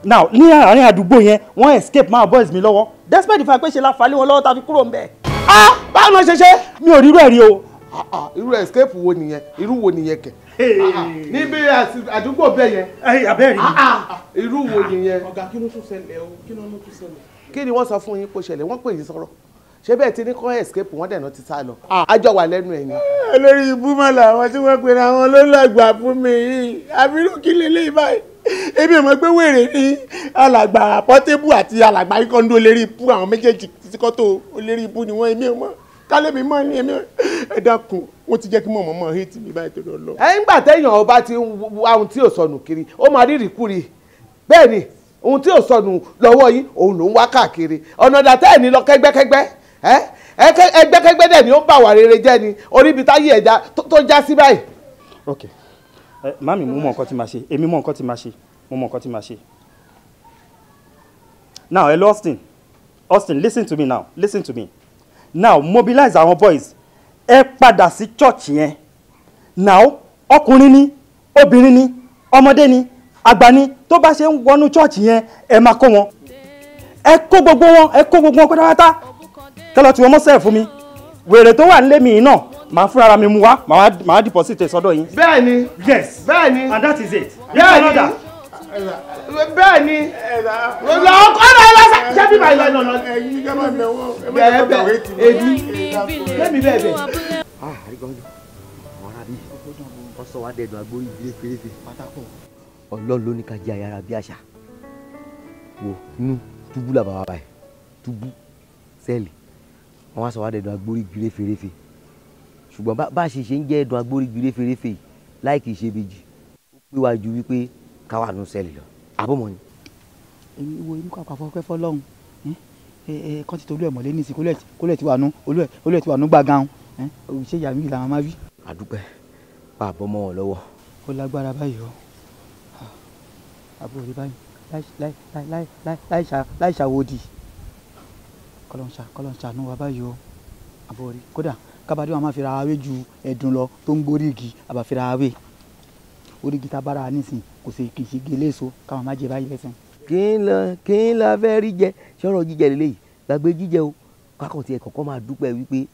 now ní àárín àdúgbò yẹn wọ́n escape máa boys mi lọ́wọ́ despite the fact pé ṣe la falẹ̀ wọn lọ́wọ́ tàbí kúrò ń bẹ̀. Ah, báwo Báwo ló ṣe ṣe. Mi ò rírú ẹ̀ rí o. Irú escape wo nìyẹn? Irú wo nìyẹn kẹ̀? Níbi àdúgbò bẹ́ẹ̀ yẹn. Abẹ́rẹ́ mi. Irú wo nìyẹn? Ọ̀gá, kí ló tún ṣẹlẹ̀ o? Kí ló tún ṣẹlẹ̀? Kí ni wọ́n sọ fún yín kó ṣẹlẹ̀? Wọ́n pè yín sọ̀rọ̀. Ṣé bẹ́ẹ̀ ti ní kọ́ escape wọ́n dẹ̀nà ti sá lọ. Àjọ wà lẹ́nu ẹ̀ ni. Olórí ibú mọ̀ làwọn tí wọ́n pera wọn ló lọ́gbà fún mi yìí. Àbírú kí lélẹ́yìí báyìí? Èmi ò mọ̀ pé wèrè ní alàgbà Portable àti alàgbà Ikọ̀ndó lérí ibú, àwọn méjèèjì títí kọ́ tó lérí ibú ni wọ́n. Èmi ò mọ̀, kálẹ̀ mi mọ̀ ní èmi. Ẹ dákun, wọ́n ti jẹ́ kí mọ̀mọ́ mọ̀ hate mi báyìí torí Ọlọ́run. Ẹ ń gbà téèyàn ọba ti ń wá ohun tí ò sọnù kiri, ó máa rírì kúri. Bẹ́ẹ̀ ni ohun tí ò sọnù lọ́wọ́ yín òun ló ń wá káàkiri. Ọ̀nà dàtẹ́ ẹ̀ ní lọ kẹ́gbẹ́kẹ́gbẹ́. Ẹgbẹ́kẹ́gbẹ́ dẹ̀ ni ó ń bà wà rere jẹ́ ni orí ibi táyé ẹja tó já sí báyìí. Ok, mami, mo mọ nǹkan tí màá ṣe. Èmi mọ nǹkan tí màá ṣe. Mo mọ nǹkan tí màá ṣe. Now, hello Austin. Austin, listen to me now. Listen to me. Now, mobilize àwọn boys. Ẹ padà sí church yẹn. Now, ọkùnrin ni, obìnrin ni, ọmọdé ni, àgbà ni, tó bá ṣe ń wọnú church yẹn, ẹ máa kó wọn. Ẹ kó gbogbo wọn, ẹ kó gbogbo wọn pátápátá. Kẹ́lọ́ tí wọ́n mọ́ sẹ́ẹ̀ fún mi. Wèrè tó wà nílé mi náà, màá fúnra mi mú wá, màá deposit ẹ̀ sọ́dọ̀ yín. Bẹ́ẹ̀ni. Yes. Bẹ́ẹ̀ni. And that is it. Bẹ́ẹ̀ni. Bẹ́ẹ̀ni. Lọ́kọ́ náà lọ́sà. Ṣé bíbá ìlọ ìlọ lọ? Ẹ̀yin kẹ́ máa bẹ̀ wọ́n. Bẹ́ẹ̀ bẹ́ẹ̀ èmi. Lẹ́mi bẹ́ẹ̀ bẹ́ẹ̀. Àríkọ́jú, àwọn ará bíi wọ́n sọ wá dẹ̀dùn agbórí ìdílé fèrèfè. Ọlọ́run ló ní ká jẹ́ ayára bí àṣà. Wo inú túbú làbà wà báyìí, túbú sẹ́ẹ̀lì. Wọ́n wá sọ wá dẹ̀dùn agbórí ìdílé fèrèfè. Ṣùgbọ́n bá a ṣe ń jẹ́ ẹ̀dùn agbórí ìdílé fèrèfè yìí láì kìí ṣe ìbejì, ó pé wá ju wípé ká wà nù sẹ́ẹ̀lì lọ. Àbọ̀mọ̀ ni. Èmi wo inú kàkà fọpẹ́ fọlọ́hún kán ti tolú ẹ̀ mọ̀lẹ́ nísìnyí kólẹ̀ ti wà nù olú ẹ̀ ti wà nù gbàgán ṣé ìyá mi làwọn máa wí. Àdúpẹ́ bá a bọ́ mọ́ wọn lọ́wọ́. Ó lágbára báyìí o, àbúrò rí báyìí láì ṣàwòdì kọ́lọ́n ṣàánú wa báyìí o, àbúrò rí kódà kábàdé wọn máa fi ra awé ju ẹ̀dùn lọ tó ń gbórí igi àbá fi ra awé orí igi tá a bára nísìn kò sí kì í ṣe gé léso káwọn má jẹ báyìí lẹ́sìn. Kí n lọ fẹ́ rí jẹ sọ̀rọ̀ jíjẹ lélẹ́yìí gbàgbé jíjẹ o, kákan tiẹ̀ kọ̀ọ̀kan máa dúpẹ́ wípé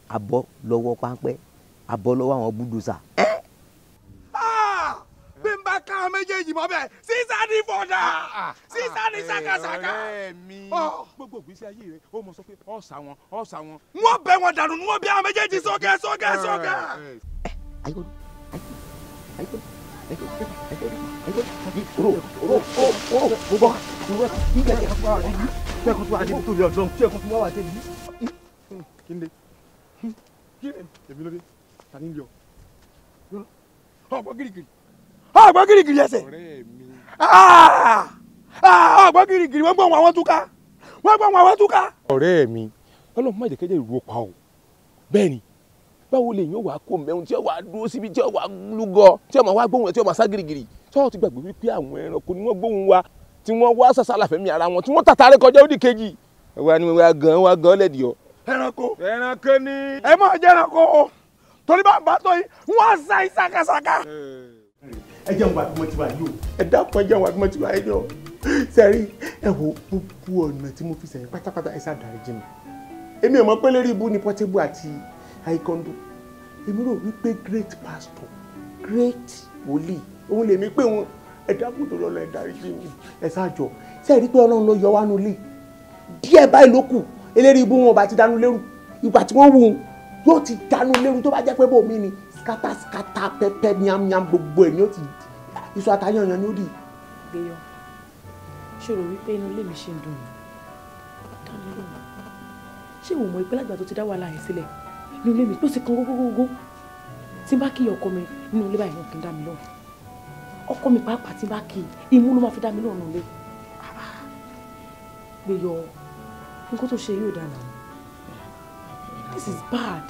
abọ́ lọ́wọ́ páńpẹ́, abọ́ lọ́wọ́ àwọn búdòsà. Bí n bá ká àwọn méjèèjì mọ́ bẹ́ẹ̀, sísá ní fọ̀dà, sísá ní ṣàkàṣàkà. Ọ̀rẹ́ mi, gbogbo ìgbésí ayé rẹ ó mọ sọ pé ọ̀sà wọn ọ̀sà wọn. Wọ́n bẹ wọn dànù, wọ́n bí àwọn méjèèjì sókè sókè sókè. Ọgbọ́n girigiri, ọgbọ́n girigiri ẹsẹ̀, ọgbọ́n girigiri, wọ́n gbọ́n àwọn túká, wọ́n gbọ́n àwọn túká. Ọ̀rẹ́ mi, Ọlọ́run má jẹ́ kẹ́jẹ́ ìrú pa o. Bẹ́ẹ̀ ni, báwo lè yàn wá kó mẹ́rin tí ó wà dúró síbi tí ó wà lúgọ tí ó máa wá gbóhùn rẹ̀ tí ó máa sá girigiri? Sọ́wọ́n ti gbàgbé wípé àwọn ẹranko ni wọ́n gbóhùn wa tí wọ́n wá sàṣàlà fẹ́mi ara wọn tí wọ́n tàtàrí kọjá ó di kejì. Wá ní wá gan wá gan lẹ́dí ọ. Ẹranko, ẹranko ni. Ẹ máa jẹ́ ẹranko o, torí bá ń bá tó yìí wọ́n á sá ìsakasaka. Ẹ jẹun wà bí mo ti wà yìí o, ẹ dákun, ẹ jẹun wà bí mo ti wà yìí o. Sẹ́rí, ẹ wo gbogbo ọ̀nà tí mo fi sẹ́yìn pátápátá, ẹ sá dáríjì mi. Èmi ò mọ̀ pé lérí ibú ni Portable àti Àìkọ́ndó. Èmi rò wípé great pastor, great wòlíì òun lèmi pé wọn. Ẹ dákun tó lọ́lọ́, ẹ dáríjì mi, ẹ sáàjọ. Sẹ́rí pé Ọlọ́run ló yọ wá nulẹ̀ díẹ̀ báyìí ló kù, eléri ibú wọn bá ti dánú lérú. Ìgbà tí wọ́n wù ú yóò ti dánú lérú, tó bá jẹ́ pé bòmí ni skata skata pẹpẹ nyamnyam gbogbo ẹ̀ ni ó ti iṣu atayanyan ni ó di. Gbéyọ, ṣòro wípé inú ilé mi ṣe ń dùn mí dá mi lóhùn. Ṣé ìwọ mọ̀ ìpínlẹ̀ àgbà tó ti dá wàhálà yẹn sílẹ̀ nínú ilé mi ló sì kan gógógógó? Tí n bá kí ọkọ mi nínú ilé báyìí, kì í dá mi lóhùn. Ọkọ mi pàápàá tí n bá kí imú ló máa fi dá mi lóhùn nílé. Gbéyọ, nǹkan tó ṣe yóò dáná. This is bad.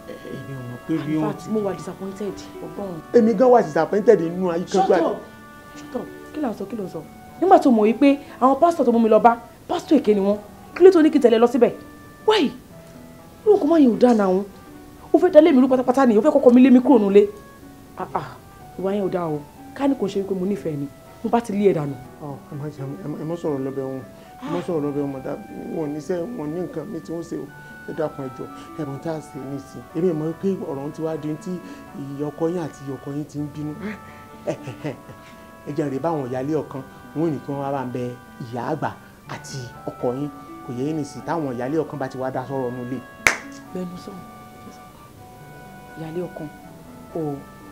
Èmi ò mọ̀ pé bí In wọ́n fact, mo wà disappointed ọgbọ́n. Èmi gan wà disappointed nínú ayé kan. Shut up, shut up. Kí ló ń sọ, kí ló ń sọ? Nígbà tó mọ̀ wípé àwọn pásítọ̀ tó mú mi lọ bá pásítọ̀ èké ni wọ́n, kí ló tó ní kí n tẹ̀lé lọ síbẹ̀? Why? Irú nǹkan máa yẹn ò dáa náà. Ó fẹ́ dalé mi rú pátápátá ni, ó fẹ́ kọ́kọ́ mi lé mi kúrò nílé. Ah ah, ìwà yẹn ò dáa o. Ká ní kò ṣe wípé mo nífẹ̀ẹ́ ni, mo bá ti lé ẹ dànù. Ẹ má sọ̀rọ̀ lọ́bẹ̀ wọn, ẹ má sọ̀rọ̀ lọ́bẹ̀ wọn, mọ̀dá wọn ò ní sẹ́ wọn ní nǹkan mi tí wọ́n ṣe o. Ẹ dákun ẹ jọ̀ọ́, ẹ̀bùn tá a ṣe nísìn èmi mọ̀ pé ọ̀rọ̀ ti wá di tí ọkọ yín àti ọkọ yín ti ń bínú. Ẹ jẹ́ rè báwọn ìyáálé ọ̀kan wọn ò ní kí wọ́n wá bá ń bẹ ìyá àgbà àti ọkọ yín kò yẹ yín nìsín táwọn ìyáálé ọ̀kan bá ti wá dá sọ̀rọ̀ nulẹ̀. Bẹ́ẹ̀ni sọ̀rọ̀ ìyáálé ọ̀kan o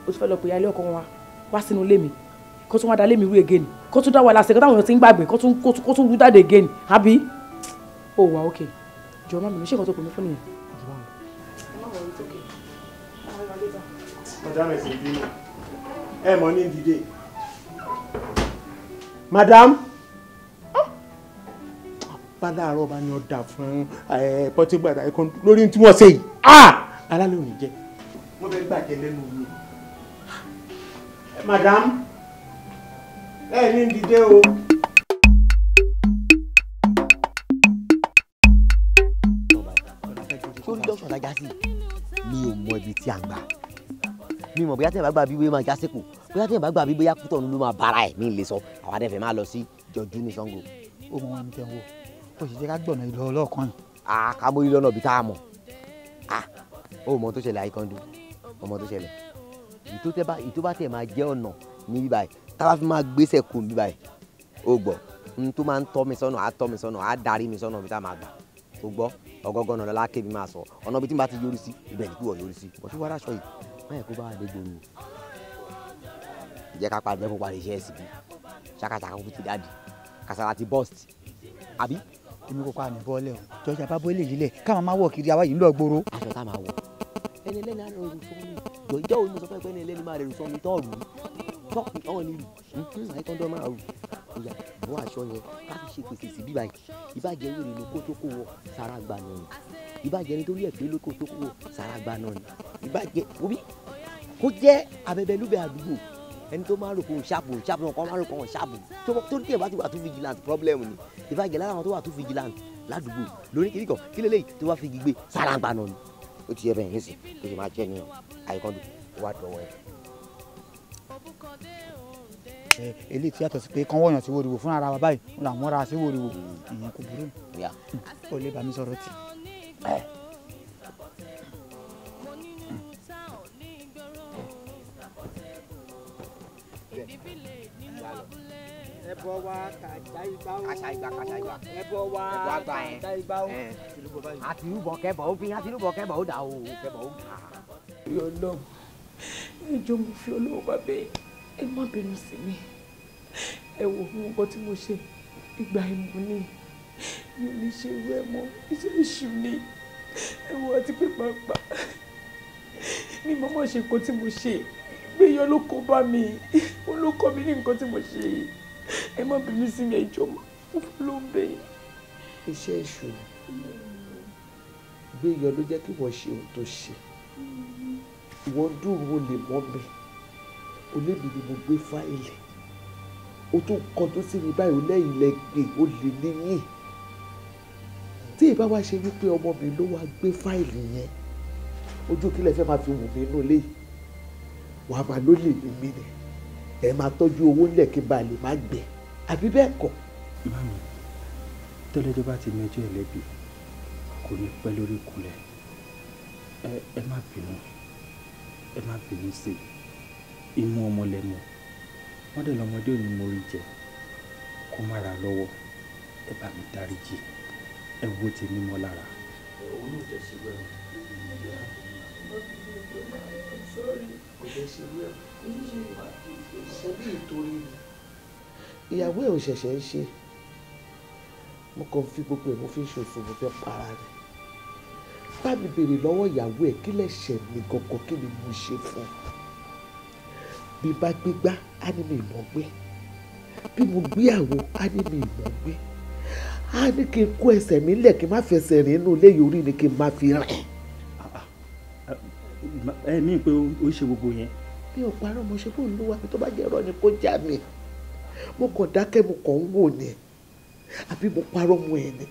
ò ti fẹ́ lọ pé ìyáálé ọ̀kan wa wá sínú ilé mi kó tún wá da ilé mi rú again kó tún dá wa lásìkò táwọn èèyàn ti ń gbàgbé kó tún rú jáde again àbí o wà ok jọ̀ọ́ má mi ṣe nǹkan tó pè mí fún nìyẹn. Madam ẹ sì ń bínú ẹ mọ̀ ní dìde madam bàdàrọ̀ bá ní ọ̀dà fún pọ́tígbà ẹ̀kọ́ lórí tí wọ́n ṣe yìí alálẹ́ òní jẹ́ wọ́n fẹ́ gbàjẹ́ lẹ́nu mi madam ẹ ní dìde o. Sórí dọ́sọ̀ la já sí mi ò mọ ibi tí a ń gbà mi mọ̀ bóyá tẹ̀ bá gbà bí bóyá máa já sípò bóyá tẹ̀ bá gbà bí bóyá kútọ̀ ló máa bára ẹ̀ mi lè sọ àwa dẹ̀ fẹ́ máa lọ sí jọjú ní Ṣàngó. Ó mọ wọn tẹ̀ ń wò ó sì jẹ́ ká gbọ̀nà ìlú ọlọ́ọ̀kan yìí. A ká mórí lọ́nà ibi tá a mọ̀ ó mọ tó ṣẹlẹ̀ àìkọ́ndù ọmọ tó ṣẹlẹ̀ ìtó bá tẹ̀ máa jẹ́ ọ̀nà ní bíbá yìí tá a bá fi máa gbéṣẹ̀ kù bíbá yìí ó gbọ́ n tó máa ń tọ́ mi sọ́nà á tọ́ mi sọ́nà á darí mi sọ́nà bí tá a máa gbà ó gbọ́ ọgọ́gọ́ náà lọ́la kébì máa sọ ọ̀nà bí tí n bá ti yọrí sí ibẹ̀ ní kí wọ́n yọrí sí bọ̀ tí wọ́n aṣọ yìí má yẹ kó bá wà dé gbòòrò jẹ́ ká parí lẹ́kọ̀ọ́ parí iṣẹ́ ẹ̀sìn bí ṣàkàṣàkà kó ti dáàdì kàṣàlà ti bọ́ọ̀sì àbí. Èmi kò pa àmì bọ́ọ̀lẹ̀ o jọjá bá bọ́ọ̀lẹ̀ yìí lẹ̀ káwọn máa wọ̀ kiri àwa yìí ń lọ gbòòrò. Aṣọ tá a máa wọ̀ ẹni ẹlẹ́ni á rẹ̀ rù sọ́mi jọ ìjọ òun mo sọ fún ẹ pé ẹni ẹlẹ́ni máa rẹ̀ rù sọ́mi tọ́ọ̀rù tọ́ọ̀kì ọ̀hún ni rù àìkọ́ńdọ́ máa rù ìyá bọ́ aṣọ yẹn ká fi ṣe pèsè sí bíbáyìí ìbàjẹ́ wèrè ló kó tó kó wọ sára gba náà ni ìbàjẹ́ nítorí ẹ̀ pé ló kó tó kó wọ sára gba náà ni ìbàjẹ́ òbí kó jẹ́ abẹ́bẹ́lúbẹ́ àdúgbò ẹni tó máa rò kó ṣàpò ṣàpò náà kó máa rò kó ṣàpò tó ní bá ti wà tó vigilant problem ni ìbàjẹ́ lára àwọn tó wà tó vigilant ládùúgbò lórí kìnnìkan kí lélẹ́yìí tó wá fi gbígbé sára gba náà ni ó ti yẹ bẹ́ẹ̀ yín sí tó ṣe máa jẹ́ ní àìkọ́ndù wà dọ̀wọ́ ẹ̀. Eléyìí tí yàtọ̀ sí pé kán wọ̀nyàn sí wòrìwò fúnra ara wa báyìí wọn là ń wọ́n ra sí wòrìwò ìyẹn kò burú ó lè bá mi sọ̀rọ̀ tì. Ẹbọ wa kàjá igba o. Kàṣà igba kàṣà igba. Ẹbọ wa kàjá igba o. Àti rúbọ kẹbọ ó fi àti rúbọ kẹbọ ó dà o kẹbọ ó dà. Ọlọ́run ẹjọ́ mo fi Ọlọ́run bá bẹ́ẹ̀ ẹ má bínú sí mi ẹ wò fún nǹkan tí mo ṣe ìgbà ìmọ̀ ni mi ò ní ṣe irú ẹ mọ́ iṣẹ́ èṣù ni ẹ wò àti pé pàápàá mi mọ́mọ́ ṣe nǹkan tí mo ṣe gbéyọ ló kó bá mi ó ló kọ́ mi ní nǹkan tí mo ṣe ẹ má bínú sí mi ẹjọ́ mo ló ń bẹ̀ yín. Iṣẹ́ èṣù ni gbéyọ ló jẹ́ kí wọ́n ṣe ohun tó ṣe ìwọ dùn ó lè mọ́ mi olómi ni mo gbé fáìlì o tún kọjú sí mi báyìí lẹ́yìn lẹ́gbẹ̀ẹ́ o lè níyìn tí ìbá wa ṣe wípé ọmọ mi ló wá gbé fáìlì yẹn ojú kílẹ̀ fẹ́ máa fi wù mí inú ilé wàá máa ló lè ní mí ni ẹ máa tọ́jú owó ńlẹ̀ kí n bá lè má gbẹ àbí bẹ́ẹ̀ kọ́. Mami, tọ́lẹ́jọ́ bá ti mẹjọ́ ẹ lẹ́bi kò ní pẹ́ lórí ìkúnlẹ̀ ẹ má bínú ẹ má bínú sí i imú ọmọ lẹ́mu wọ́n dẹ̀ lọ́mọdé ò ní mórí jẹ kó má ra lọ́wọ́ ẹ bá mi dáríjì ẹ wo tèmi mọ́ lára. Òun ò jẹ́ ṣe wẹ́rù kò jẹ́ ṣe wẹ́rù ṣe bí ìtorí ni ìyàwó ẹ̀ ò ṣẹ̀ṣẹ̀ ń ṣe mo kàn fi gbogbo ẹ̀ mo fi ń ṣòfò mo fẹ́ para rẹ̀ bá mi béèrè lọ́wọ́ ìyàwó ẹ̀ kí lẹ̀ṣẹ̀ mi gangan kí ni mo ṣe fún un bí bá gbégbá á ní mi ìmọ̀ gbé bí mo gbé àwo á ní mi ìmọ̀ gbé á ní kí n kó ẹsẹ̀ mi lẹ̀ kí n má fẹsẹ̀ rìn inú ilé yorí ni kí n má fi rìn. Ẹ mí pé ó ṣe gbogbo yẹn. Mi ò parọ́ mo ṣe bóun ló wá mi tó bá jẹ́ irọ́ ni kó já mi mo kàn dákẹ́ mo kàn ń wò ni àbí mo parọ́ mọ́ ẹ ni.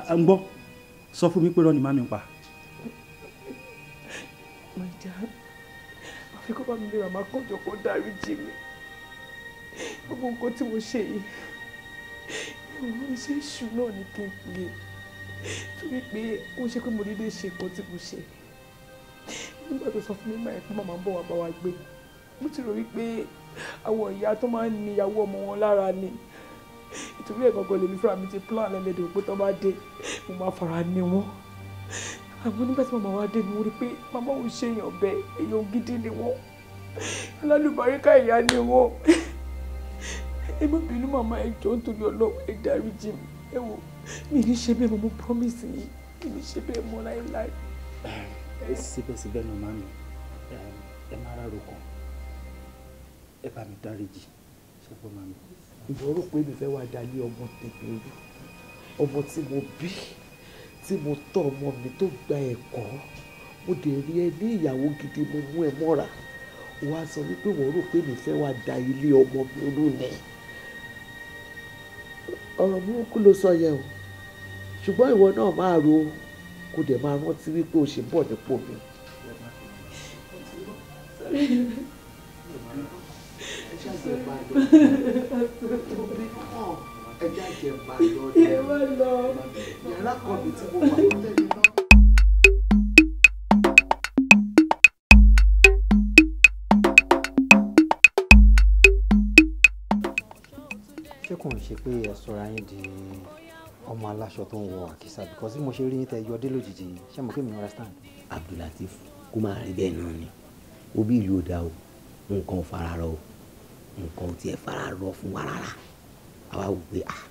À ń gbọ́ sọ fún mi pé irọ́ ni màmí ń pa. My dear, àfi kó bá mi lè màmá kọjọ kó dáríjì mi gbogbo nǹkan tí mo ṣe yìí ìwọ iṣẹ́ èṣù náà ni kí n pè é Torí pé kò ṣe pé mo dédé ṣe nǹkan tí mo ṣe. Nígbà tó sọ fún mi máa pé màmá ń bọ̀ wá bá wa gbé. Mo ti rò wípé àwọn ìyá tó máa ń ní ìyàwó ọmọ wọn lára ni. Ìtorí ẹ̀ gangan lèmi fúnra mi ti plan lẹ́lẹ́dẹ̀ pé tó bá dé, mo máa fara ní wọn. Àmọ́ nígbà tí màmá wa dé ni mo rí pé màmá ò ṣe èèyàn bẹ́ẹ̀, èèyàn gidi ni wọ́n. Alálùbáríkà ìyá ni wọ́n. Ẹ má bínú màmá, ẹ jọ̀ọ́ nítorí Ọlọ́run, ẹ dáríjì mi. Ẹ wò, mi ní ṣe bẹ́ẹ̀ mọ́, mo promise yín, mi ní ṣe bẹ́ẹ̀ mọ́ láéláé. Síbẹ̀síbẹ̀ náà màmí, ẹ má rárò kan, ẹ bá mi dáríjì, ṣe gbọ́ màmí. Ìwọ rò pé mi fẹ́ wá dalé ọmọ tèmi rú, ọmọ tí mo bí, tí mo tọ́ ọmọ mi tó gba ẹ̀kọ́, mo dẹ̀ rí ẹ ní ìyàwó gidi, mo mú ẹ mọ́ra. Wàá sọ wípé wọ́n rò pé mi fẹ́ wá da ilé ọmọ mi rú ni. Ọ̀rọ̀ burúkú ló sọ yẹn o, ṣùgbọ́n ìwọ náà máa ro, kó dẹ̀ máa rántí wípé o ṣe bọ̀ nípò mi. Ẹ jáde máa lọ yàrá kan mi tí mo wà lọ́tẹ̀lẹ̀ náà. Ṣé kò ń ṣe pé ẹ sọra yín di ọmọ aláṣọ tó ń wọ àkísà? Because bí mo ṣe rí yín tẹ yọ dé lójijì, ṣé mo kí mi understand. Abdulateef, kó máa rí bẹ́ẹ̀ náà ni. Òbí ìlú ò dá o, nǹkan ò fara rọ o, nǹkan ò tiẹ̀ fara rọ fún wa rárá. Àwa wò pé ah,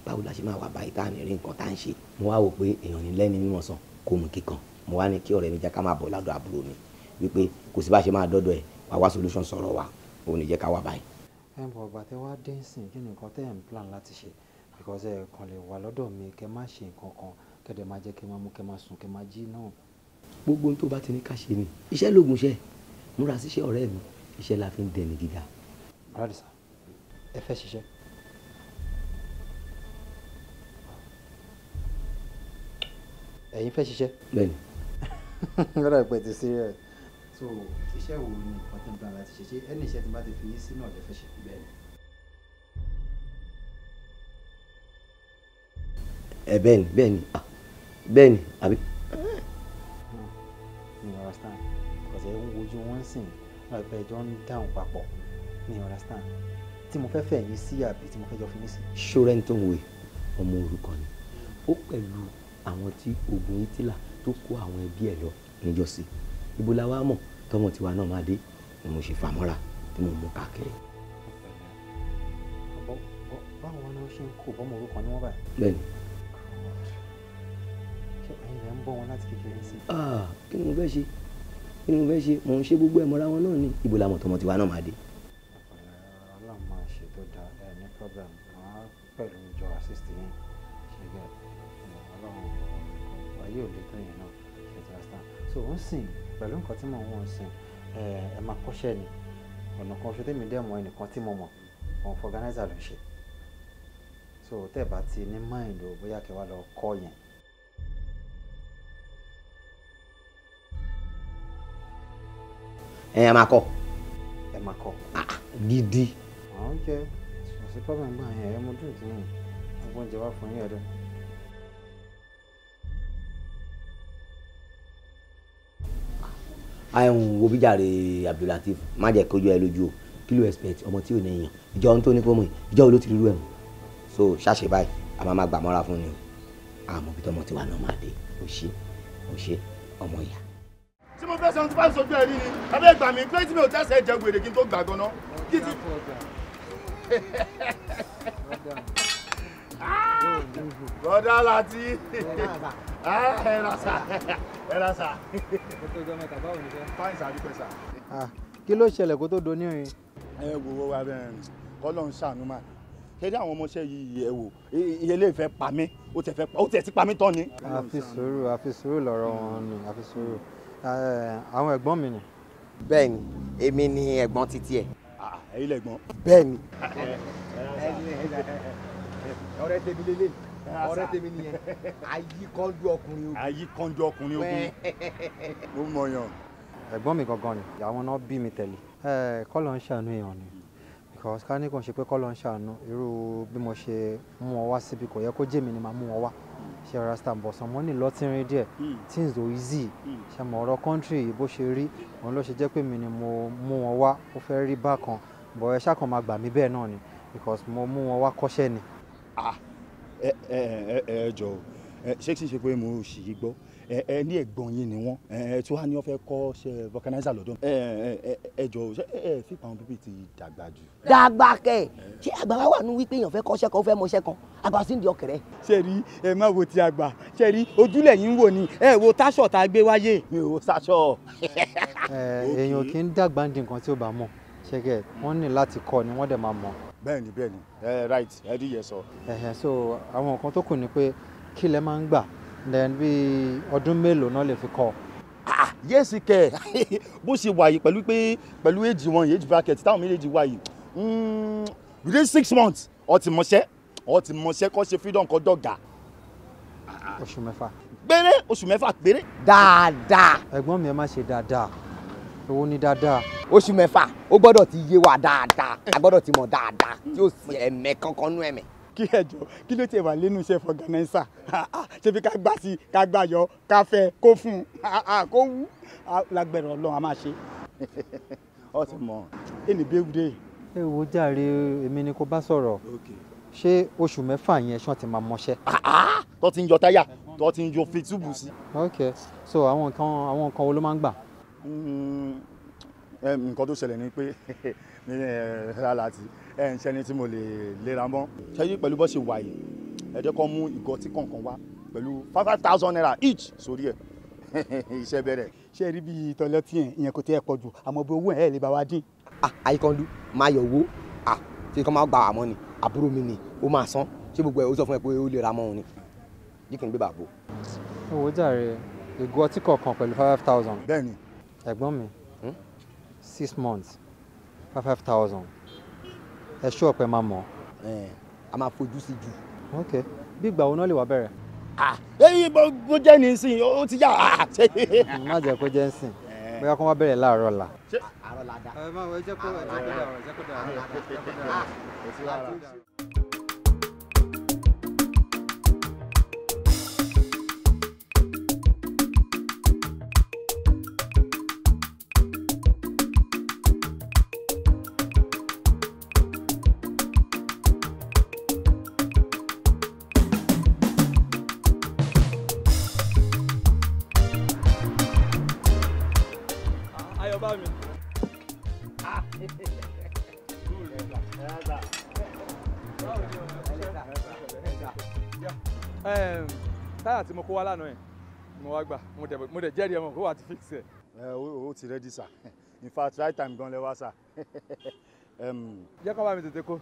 báwo la ṣe máa wà báyìí tá à ní rí nǹkan tá à ń ṣe. Mo wá wò pé èèyàn ní lẹ́ni mímọ̀ sàn kó mú kíkan. Mo wá ní kí ọ̀rẹ́ mi jẹ́ ká máa bọ̀ ládọ̀ àbúrò mi wípé kò sí bá ṣe máa dọ́dọ̀ ẹ̀ wá wá solution sọ̀rọ̀ wa, òun ní jẹ́ ká wà báyìí. Ẹ bọ̀ ọgbà tẹ wá dé nsìn, kí ni nǹkan tẹ́ ẹ̀ ń plan láti ṣe? Because ẹ kàn lè wà lọ́dọ̀ mi kẹ má ṣe nǹkan kan, kẹ dẹ̀ máa jẹ́ kẹ máa mú kẹ máa sùn kẹ máa jí náà. Gbogbo ohun tó bá ti ní ká ṣe ni iṣẹ́ lóògùn iṣẹ́, múra síṣẹ́ ọ̀rẹ́ mi, iṣẹ́ la fi ń dẹni gíga. Aládìsá, ẹ fẹ́ ṣiṣẹ́? Ẹ̀yin fẹ́ ṣiṣẹ́? Bẹ́ẹ̀ni. Lọ́dọ̀ ìpẹ́ ti serious. So iṣẹ́ wo ni nǹkan tẹ́ ń plan láti ṣe? Ṣé ẹni iṣẹ́ tí n bá ti fi yín sí náà lè fẹ́ ṣe? Bẹ́ẹ̀ni. Ẹ bẹ́ẹ̀ni, bẹ́ẹ̀ni, bẹ́ẹ̀ni, àbí. Mi understand, because ẹ ń wojú wọn sìn, láìpẹ́ ẹjọ́ ń dáhùn papọ̀. Mi understand. Tí mo fẹ́ fẹ́ yín sí àbí tí mo fẹ́ jọ fi yín sí. Ṣọ́rẹ́ ń tó ń wé ọmọ òrukàn ni, ó pẹ̀lú àwọn tí ogun Hitler tó kó àwọn ẹbí ẹ̀ lọ níjọ́sí. Ibo la wá mọ̀ tọmọ tiwa náà máa dé ni mo ṣe fàmọ́ra tí mo mú káàkiri. Báwo wọn náà ṣe ń kó bọ́mọ òrukàn ní wọ́n báyìí? Bẹ́ẹ̀ni. Ṣé ẹ̀yin rẹ̀ ń bọ́ wọn láti kékeré sí? Kí ni mo fẹ́ ṣe? Kí ni mo fẹ́ ṣe? Mò ń ṣe gbogbo ẹ̀ mọ́ra wọn náà ni. Ibo la mọ̀ tọmọ tiwa náà máa dé. Ọlọ́run máa ṣe tó dáa, ẹ ní problem, màá pẹ̀lú ìjọ assist yín. Ṣé gẹ̀ Ọlọ́run ayé ò lè tó yẹn náà, ṣe ti understand? So ó ń sìn pẹ̀lú nǹkan tí mò ń wọ̀n sìn, ẹ máa kọ́ṣẹ́ ni. Ọ̀nà kan ṣo tèmi dẹ̀ mọ̀ ẹnìkan tí mo mọ̀, òun fọganáísà ló ń ṣe. So tẹ́ ẹ bá ti ní mind o, bóyá kẹ́ wá lọ kọ́ yẹn. Ẹ máa kọ́. Ẹ máa kọ́. Gidi. Ok, kò sí problem gbà yẹn, ẹ mú dùn tí yẹn, gbogbo oúnjẹ wá fún yín ẹ̀dùn. Àìhùn wo bí jàre Abdulateef, má jẹ́ kójú ẹ lójú o, kí ló expect ọmọ tí ò ní èèyàn, ìjọ ohun tó ní kó mọ̀ yìí, ìjọ wo ló ti rírú ẹ̀ mọ̀. So ṣáṣe báyìí, a máa gbà mọ́ra fún ni o, àmọ́ bí tọmọ tiwa náà máa dé, o ṣe, o ṣe, ọmọ ìyá. Tí mo fẹ́ sọ tí bá ń sojú ẹ rí ni, abẹ́ gbà mí pé tí mi ò tẹ́sẹ̀ jẹ wèrè kí n tó gbà gan-an. Kí ti. Bọ́dá láti. Ẹ ra sà, ẹ ra sà. Fáìn sà, dúpẹ́ sà. Kí ló ṣẹlẹ̀ kó tó donírin? Ẹ wo wo abẹ́ kọ́lọ́ ń ṣàánú máa. Ṣé dé àwọn ọmọọṣẹ́ yìí ẹ wò, iye lè fẹ́ pa mí, ó tẹ̀ sí pa mí tán ni. Àfi sùúrù, àfi sùúrù lọ̀rọ̀ wọn ni, àfi sùúrù. Àwọn ẹ̀gbọ́n mi ni. Bẹ́ẹ̀ni, èmi ni ẹ̀gbọ́n títí ẹ̀. Ẹ̀yin lẹ̀gbọ́n. Bẹ́ẹ̀ni. Ọ̀rẹ́ tèmi lélẹ̀, ọ̀rẹ́ tèmi nìyẹn. Ayíkọ́ndú ọkùnrin ogun. Ayíkọ́ndú ọkùnrin ogun. Mo mọ̀ yàn. Ẹ̀gbọ́n mi gangan ni, àwọn náà bí mi tẹ̀lé. Kọ́lọ̀ ń ṣàánú èèyàn ni. Because ká ní kò ń ṣe pé kọ́lọ̀ ń ṣàánú, irú bí mo ṣe mú wọn wá síbi kò yẹ kó jẹ́ mi ni màá mú wọn wá. Ṣe understand, but some money lọ́tìrín díẹ̀, things ò easy. Ṣe mọ̀ ọ̀rọ̀ country yìí bó ṣe rí, òun ló ṣe jẹ́ pé mi ni mo mú wọn wá, ó fẹ́ rí bákan, but ẹ ṣáà kàn máa gbà mí bẹ́ẹ̀ náà ni because mo mú wọn wá kọ́ṣẹ́ ni. Ẹ ẹ ẹ jọ, ṣé kìí ṣe pé mo ṣì í gbọ́? Ẹ ní ẹ̀gbọ́n yín ni wọ́n, ẹ tí wàá ní wọ́n fẹ́ kọ́ ṣe vulcanizer lọ́dọ̀. Ẹ ẹ jọ, ṣé ẹ fipá àwọn bíbí ti dàgbà jù? Dàgbà kẹ, ṣé àgbà wa wà nù wípé èèyàn fẹ́ kọ́ṣẹ́ kan, ó fẹ́ mọṣẹ́ kan, àgbà sì ń di ọkẹrẹ. Ṣé rí, ẹ má wo ti àgbà, ṣé rí ojúlẹ̀ yín ń wò ni, ẹ wo táṣọ̀ tá a gbé wáyé. Mi ò wo táṣọ̀. Èèyàn kì í dàgbà ń di nǹkan tí ó bá mọ̀, ṣẹ́gẹ̀ wọ́n ní láti kọ́ ni wọ́n dẹ̀ máa mọ̀. Bẹ́ẹ̀ni bẹ́ẹ̀ni, ẹ right, ẹ rí yẹ sọ. So àwọn nǹkan tó kù ni pé kí lẹ máa ń gbà, then bí ọdún mélòó náà lè fi kọ́. Yẹ́sì kẹ̀, bó ṣe wà yìí pẹ̀lú pé pẹ̀lú èjì wọn, age bracket táwọn méjèèjì wà yìí, within 6 months ó ti mọṣẹ́, ó ti mọṣẹ́ kó ṣe freedom kó dọ̀gà. Oṣù mẹ́fà. Péré, oṣù mẹ́fà péré. Dáadáa. Ẹ̀gbọ́n mi, ẹ má ṣe dáadáa, owó ní dáadáa. Oṣù mẹ́fà ó gbọ́dọ̀ ti yé wa dáadáa, a gbọ́dọ̀ ti mọ̀ dáadáa tí ó sì ẹ̀mẹ́ kankan nú ẹ̀mẹ́. Kí ẹjọ, kí ló tiẹ̀ wà lẹ́nu iṣẹ́ fọ̀gànẹ́sà? Ṣé bí ká gbà sí, ká gbà yọ, ká fẹ́, kó fún un, kó wú, lágbẹ̀rẹ̀ Ọlọ́run a máa ṣe. Ọ ti mọ̀ ẹnì bẹ́ẹ̀. Ẹ wo jàre, èmi ni kò bá sọ̀rọ̀. Ṣé oṣù mẹ́fà yẹn ṣán ti máa mọṣẹ́? Tó ti ń yọ táyà, tó ti ń yọ fi túbù sí. Ok, so àwọn nǹkan wo ló máa ń gbà? Nǹkan tó ṣẹlẹ̀ ni pé ní láti ẹ ń ṣẹni tí mo lè lera mọ́. Ṣẹ́yìn pẹ̀lú bó ṣe wà yìí, ẹ jẹ́ kó mú ìgò tí kọ̀ọ̀kan wá pẹ̀lú 5,000 naira each sórí ẹ̀, iṣẹ́ bẹ̀rẹ̀. Ṣé rí bí ìtọ́lẹ́tì yẹn, ìyẹn kò tiẹ̀ pọ̀ jù, àmọ́ bí owó ẹ̀ lè bá wa dín. Àyíkọ́ndú máa yọ owó, ṣé kí wọ́n máa gbà wá mọ́ ni, àbúrò mi ni ó máa san, ṣé gbogbo ẹ̀ ó sọ fún ẹ pé ó lè ra mọ́ òun ni, yìí kì í gbé bàbò. Owó jàre, ìgò ọtí kọ̀ọ̀kan pẹ̀lú 5,000. Bẹ́ẹ̀ni. Ẹ̀gbọ́n mi, 6 months, 5,000. Ẹ ṣú ọ̀pẹ máa mọ̀. A máa fojú sí jù. Ok, bí ìgbà wo náà lè wá bẹ̀rẹ̀? Èyí bó jẹ́ nísìn, ó ti yá. Má jẹ́ kó jẹ́ nísìn, bóyá kó wá bẹ̀rẹ̀ láàárọ̀ ọ̀la. Àárọ̀ la dá. Ẹ má wọ ẹ jẹ́ kó dàrọ̀, jẹ́ kó dàrọ̀. Táyà tí mo kó wá lánàá yẹn mo wá gbà, mo dẹ̀ jẹ́rìí ẹ̀mọ̀ kó wà ti fix ẹ̀. Ẹ o ti ready sir, in fact right time gan lẹ wá sir. Jẹ́ kó bá mi tètè kó,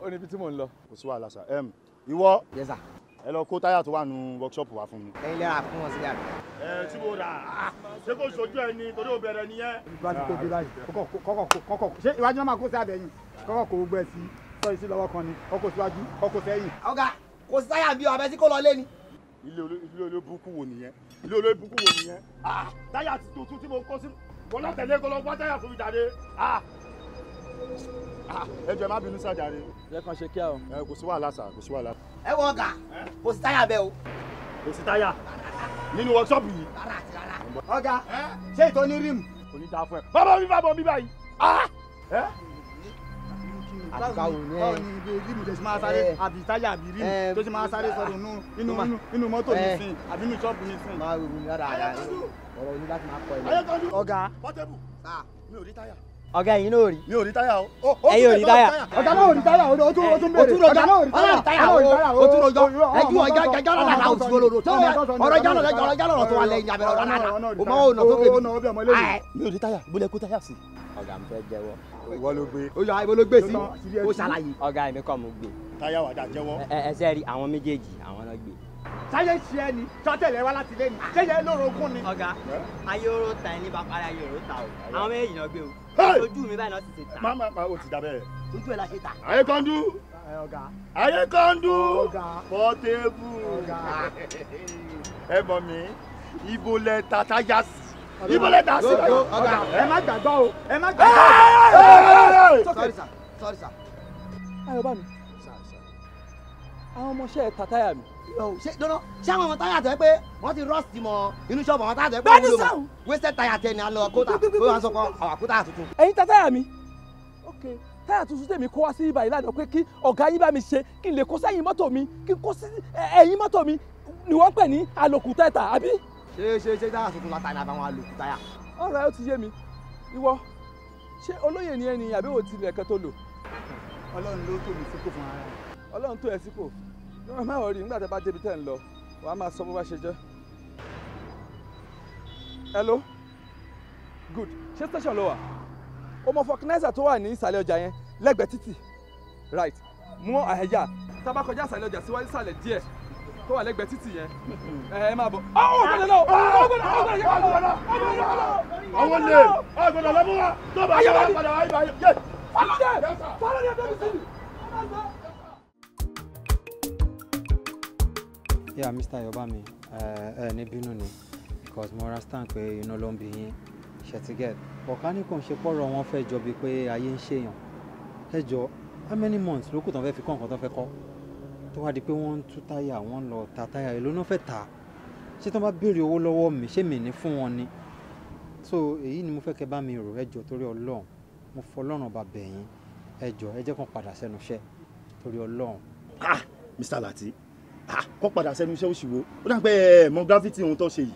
ó níbi tí mò ń lọ. Kò sí wàhálà sir. Ìwọ, Yes sir. Ẹ lọ kó táyà tó wà nù workshop wá fún mi. Ẹ̀yin lẹ́ra fún wọn sílẹ̀ àbí. Ẹ tí mo rà á, ṣé kò ṣojú ẹ ni torí ó bẹ̀rẹ̀ nìyẹn. Iwájú kò dé báyìí, kọ́kọ́ ṣé iwájú náà máa kó sí àbẹ̀yìn, kọ́kọ́ kó gbogbo ẹ̀ sí sọ́yìn sí lọ́wọ́ kan ni, kọ́kọ́ síwájú, kọ́kọ́ sẹ́yìn. Ọ̀gá, kò sí táyà bí o, abẹ́ sí kó lọ lé ni. Ilé olóbùkún wo nìyẹn? Ilé olóbùkún wo nìyẹn? Táyà tuntun tí mo kó sí, mo lọ tẹ̀lé kó lọ wá táyà fún mi jáde. Ẹ jọ̀ọ́ ẹ má bínú sájàre. Jẹ́ kàn ṣe kíá o. Ẹ kò sí wàhálà sà, kò sí wàhálà. Ẹ wọ ọ̀gá, kò sí táyà bẹ́ẹ̀ o. Kò sí táyà nínú workshop yìí. Ọ̀gá, ṣé ìtọ́ ní rímù? Kò ní dáa fún ẹ. Bàbá mi bàbá mi báyìí. Àbáwo ni ẹ ní rímù tó ṣe máa sáré, àbí táyà àbí rímù tó ṣe máa sáré sọ̀rọ̀ nínú mọ́tò nísìn àbí nínú ṣọ́ọ̀bù nísìn. Máa rò ní rárá ọ̀rọ̀ ní láti máa kọ ẹ. Ọ̀gá, mi ò rí táyà. Ọ̀gá, ẹ̀yin náà ò rí. Mi ò rí táyà o. Ẹ̀yin ò rí táyà. Ọ̀gá náà ò rí táyà, o tún béèrè. Ọ̀gá náà ò rí táyà, o tún rojọ́. Ẹjú ọjà jálọ̀ náà ò sí olóró. Ọ̀rọ̀ jálọ̀ tó wà lẹ́yìn abẹ́rẹ́ ọ̀rọ̀ náà. O máa ń nà tó kébi. Mi ò rí táyà, ibo lẹ kó táyà sí? Ọ̀gá, mi fẹ́ jẹ́wọ́. Ìwọ ló gbé. Ó yá, ibo ló gbé sí? Ó ṣàlàyé. Ọ̀gá, èmi kọ́ mo gbé. Táyà wà dá jẹ́wọ́. Ẹ ṣe rí àwọn méjèèjì, àwọn náà gbé. Sáyé ṣe ẹ ni, sọtẹ̀lẹ̀ wá láti lé ni, ṣé yẹ lórogún ni. Ọ̀gá, ayé oró ta ẹni bá parí ayé oró ta o, àwọn méjèèjì náà gbé o. Ojú mi báyìí náà ti ṣe ta. Má má o ti dà bẹ́ẹ̀. Ojú ẹ̀ la ṣe ta. Ayékọ́ndú. Ayékọ́ndú. Pọ́tébù. Ẹ mọ̀ mí, ibo lẹ ta táyà sí? Ibo lẹ ta sí? Ọ̀gá, ẹ má gbàgbọ́ o, ẹ má gbàgbọ́ o. Sorry sir, sorry sir. Ayọ̀ bá mi, àwọn ọmọọṣẹ́ ẹ̀ ta táyà mi. Ṣé dọ́nà ṣé àwọn ọmọ táyà tẹ́ pé wọ́n ti rọ́ọ̀sì mọ́ inú ṣọ́ọ̀bù àwọn táyà tẹ́ pé wọ́n wúlò mọ́ wasted táyà tẹ́ ni a lọ kóta pé wọ́n sọ pé àwọn àkótá tuntun. Ẹ̀yin ta táyà mi. Ok, táyà tuntun tèmi kó wá sí ibà ìlànà pé kí ọ̀gá yín bá mi ṣe kí n lè kó sẹ́yìn mọ́tò mi kí n kó sí ẹ̀yìn mọ́tò mi ni wọ́n pè ní àlòkù tẹ́tà àbí. Ṣé táyà tuntun la ta ni àbáwọn àlòkù táyà. Ọ̀rọ̀ ẹ ó ti yé mi. Ìwọ ṣé olóyè ni ẹni àbí òtí ilẹ̀ kan tó lò. Ọlọ́run ló tó mi sípò fún ara rẹ̀. Ọlọ́run tó ẹ sípò. Má wọ̀ rí nígbà tí a bá débi tẹ́ ń lọ wàá máa sọ bó bá ṣe jẹ́. Hello, good. Ṣé station ló wà? O mọ fọkínẹ́sà tó wà ní ìsàlẹ̀ ọjà yẹn lẹ́gbẹ̀ẹ́ títì, right? Mú àhẹ́yà tá a bá kọjá ìsàlẹ̀ ọjà síwájú ìsàlẹ̀ díẹ̀ tó wà lẹ́gbẹ̀ẹ́ títì yẹn ẹ máa bọ̀. Ọ̀ gbọ́dọ̀ lọ, ọ̀ gbọ́dọ̀ lọ, àwọn lè ọ̀ gbọ́dọ̀ lọ mú wa tó bá yẹ wá padà wá ibà yẹ. Fọlọ́dẹ bẹ́ẹ̀ bí síbi. Yeah, Mr. Yobami, ẹ ní bínú ni because mo understand pé inú ló ń bí yín ṣètìgẹ́t ọ̀ká ní kò ń ṣe pọ̀rọ̀ wọn fẹ́ jọ bíi pé ayé ń ṣèyàn. Ẹ jọ, how many months ló kù tán fẹ́ fi kọ́ nǹkan tán fẹ́ kọ́ tó wá di pé wọ́n ń tú táyà, wọ́n ń lọ ta táyà, èló náà fẹ́ tà? Ṣé tán bá béèrè owó lọ́wọ́ mi ṣé mi ní fún wọn ni? So èyí ni mo fẹ́ kẹ́ bá mi rò. Ẹ jọ torí Ọlọ́run, mo fọlọ́run ọba bẹ̀ yín, ẹ jọ ẹ jẹ́ kàn padà sẹ́nu iṣẹ́ torí Ọlọ́run. Ah, Mr. Lati, kọ́ padà sẹ́nu iṣẹ́ oṣù wo? Ó dà pé ẹ mọ gravity ohun tó ṣe yìí.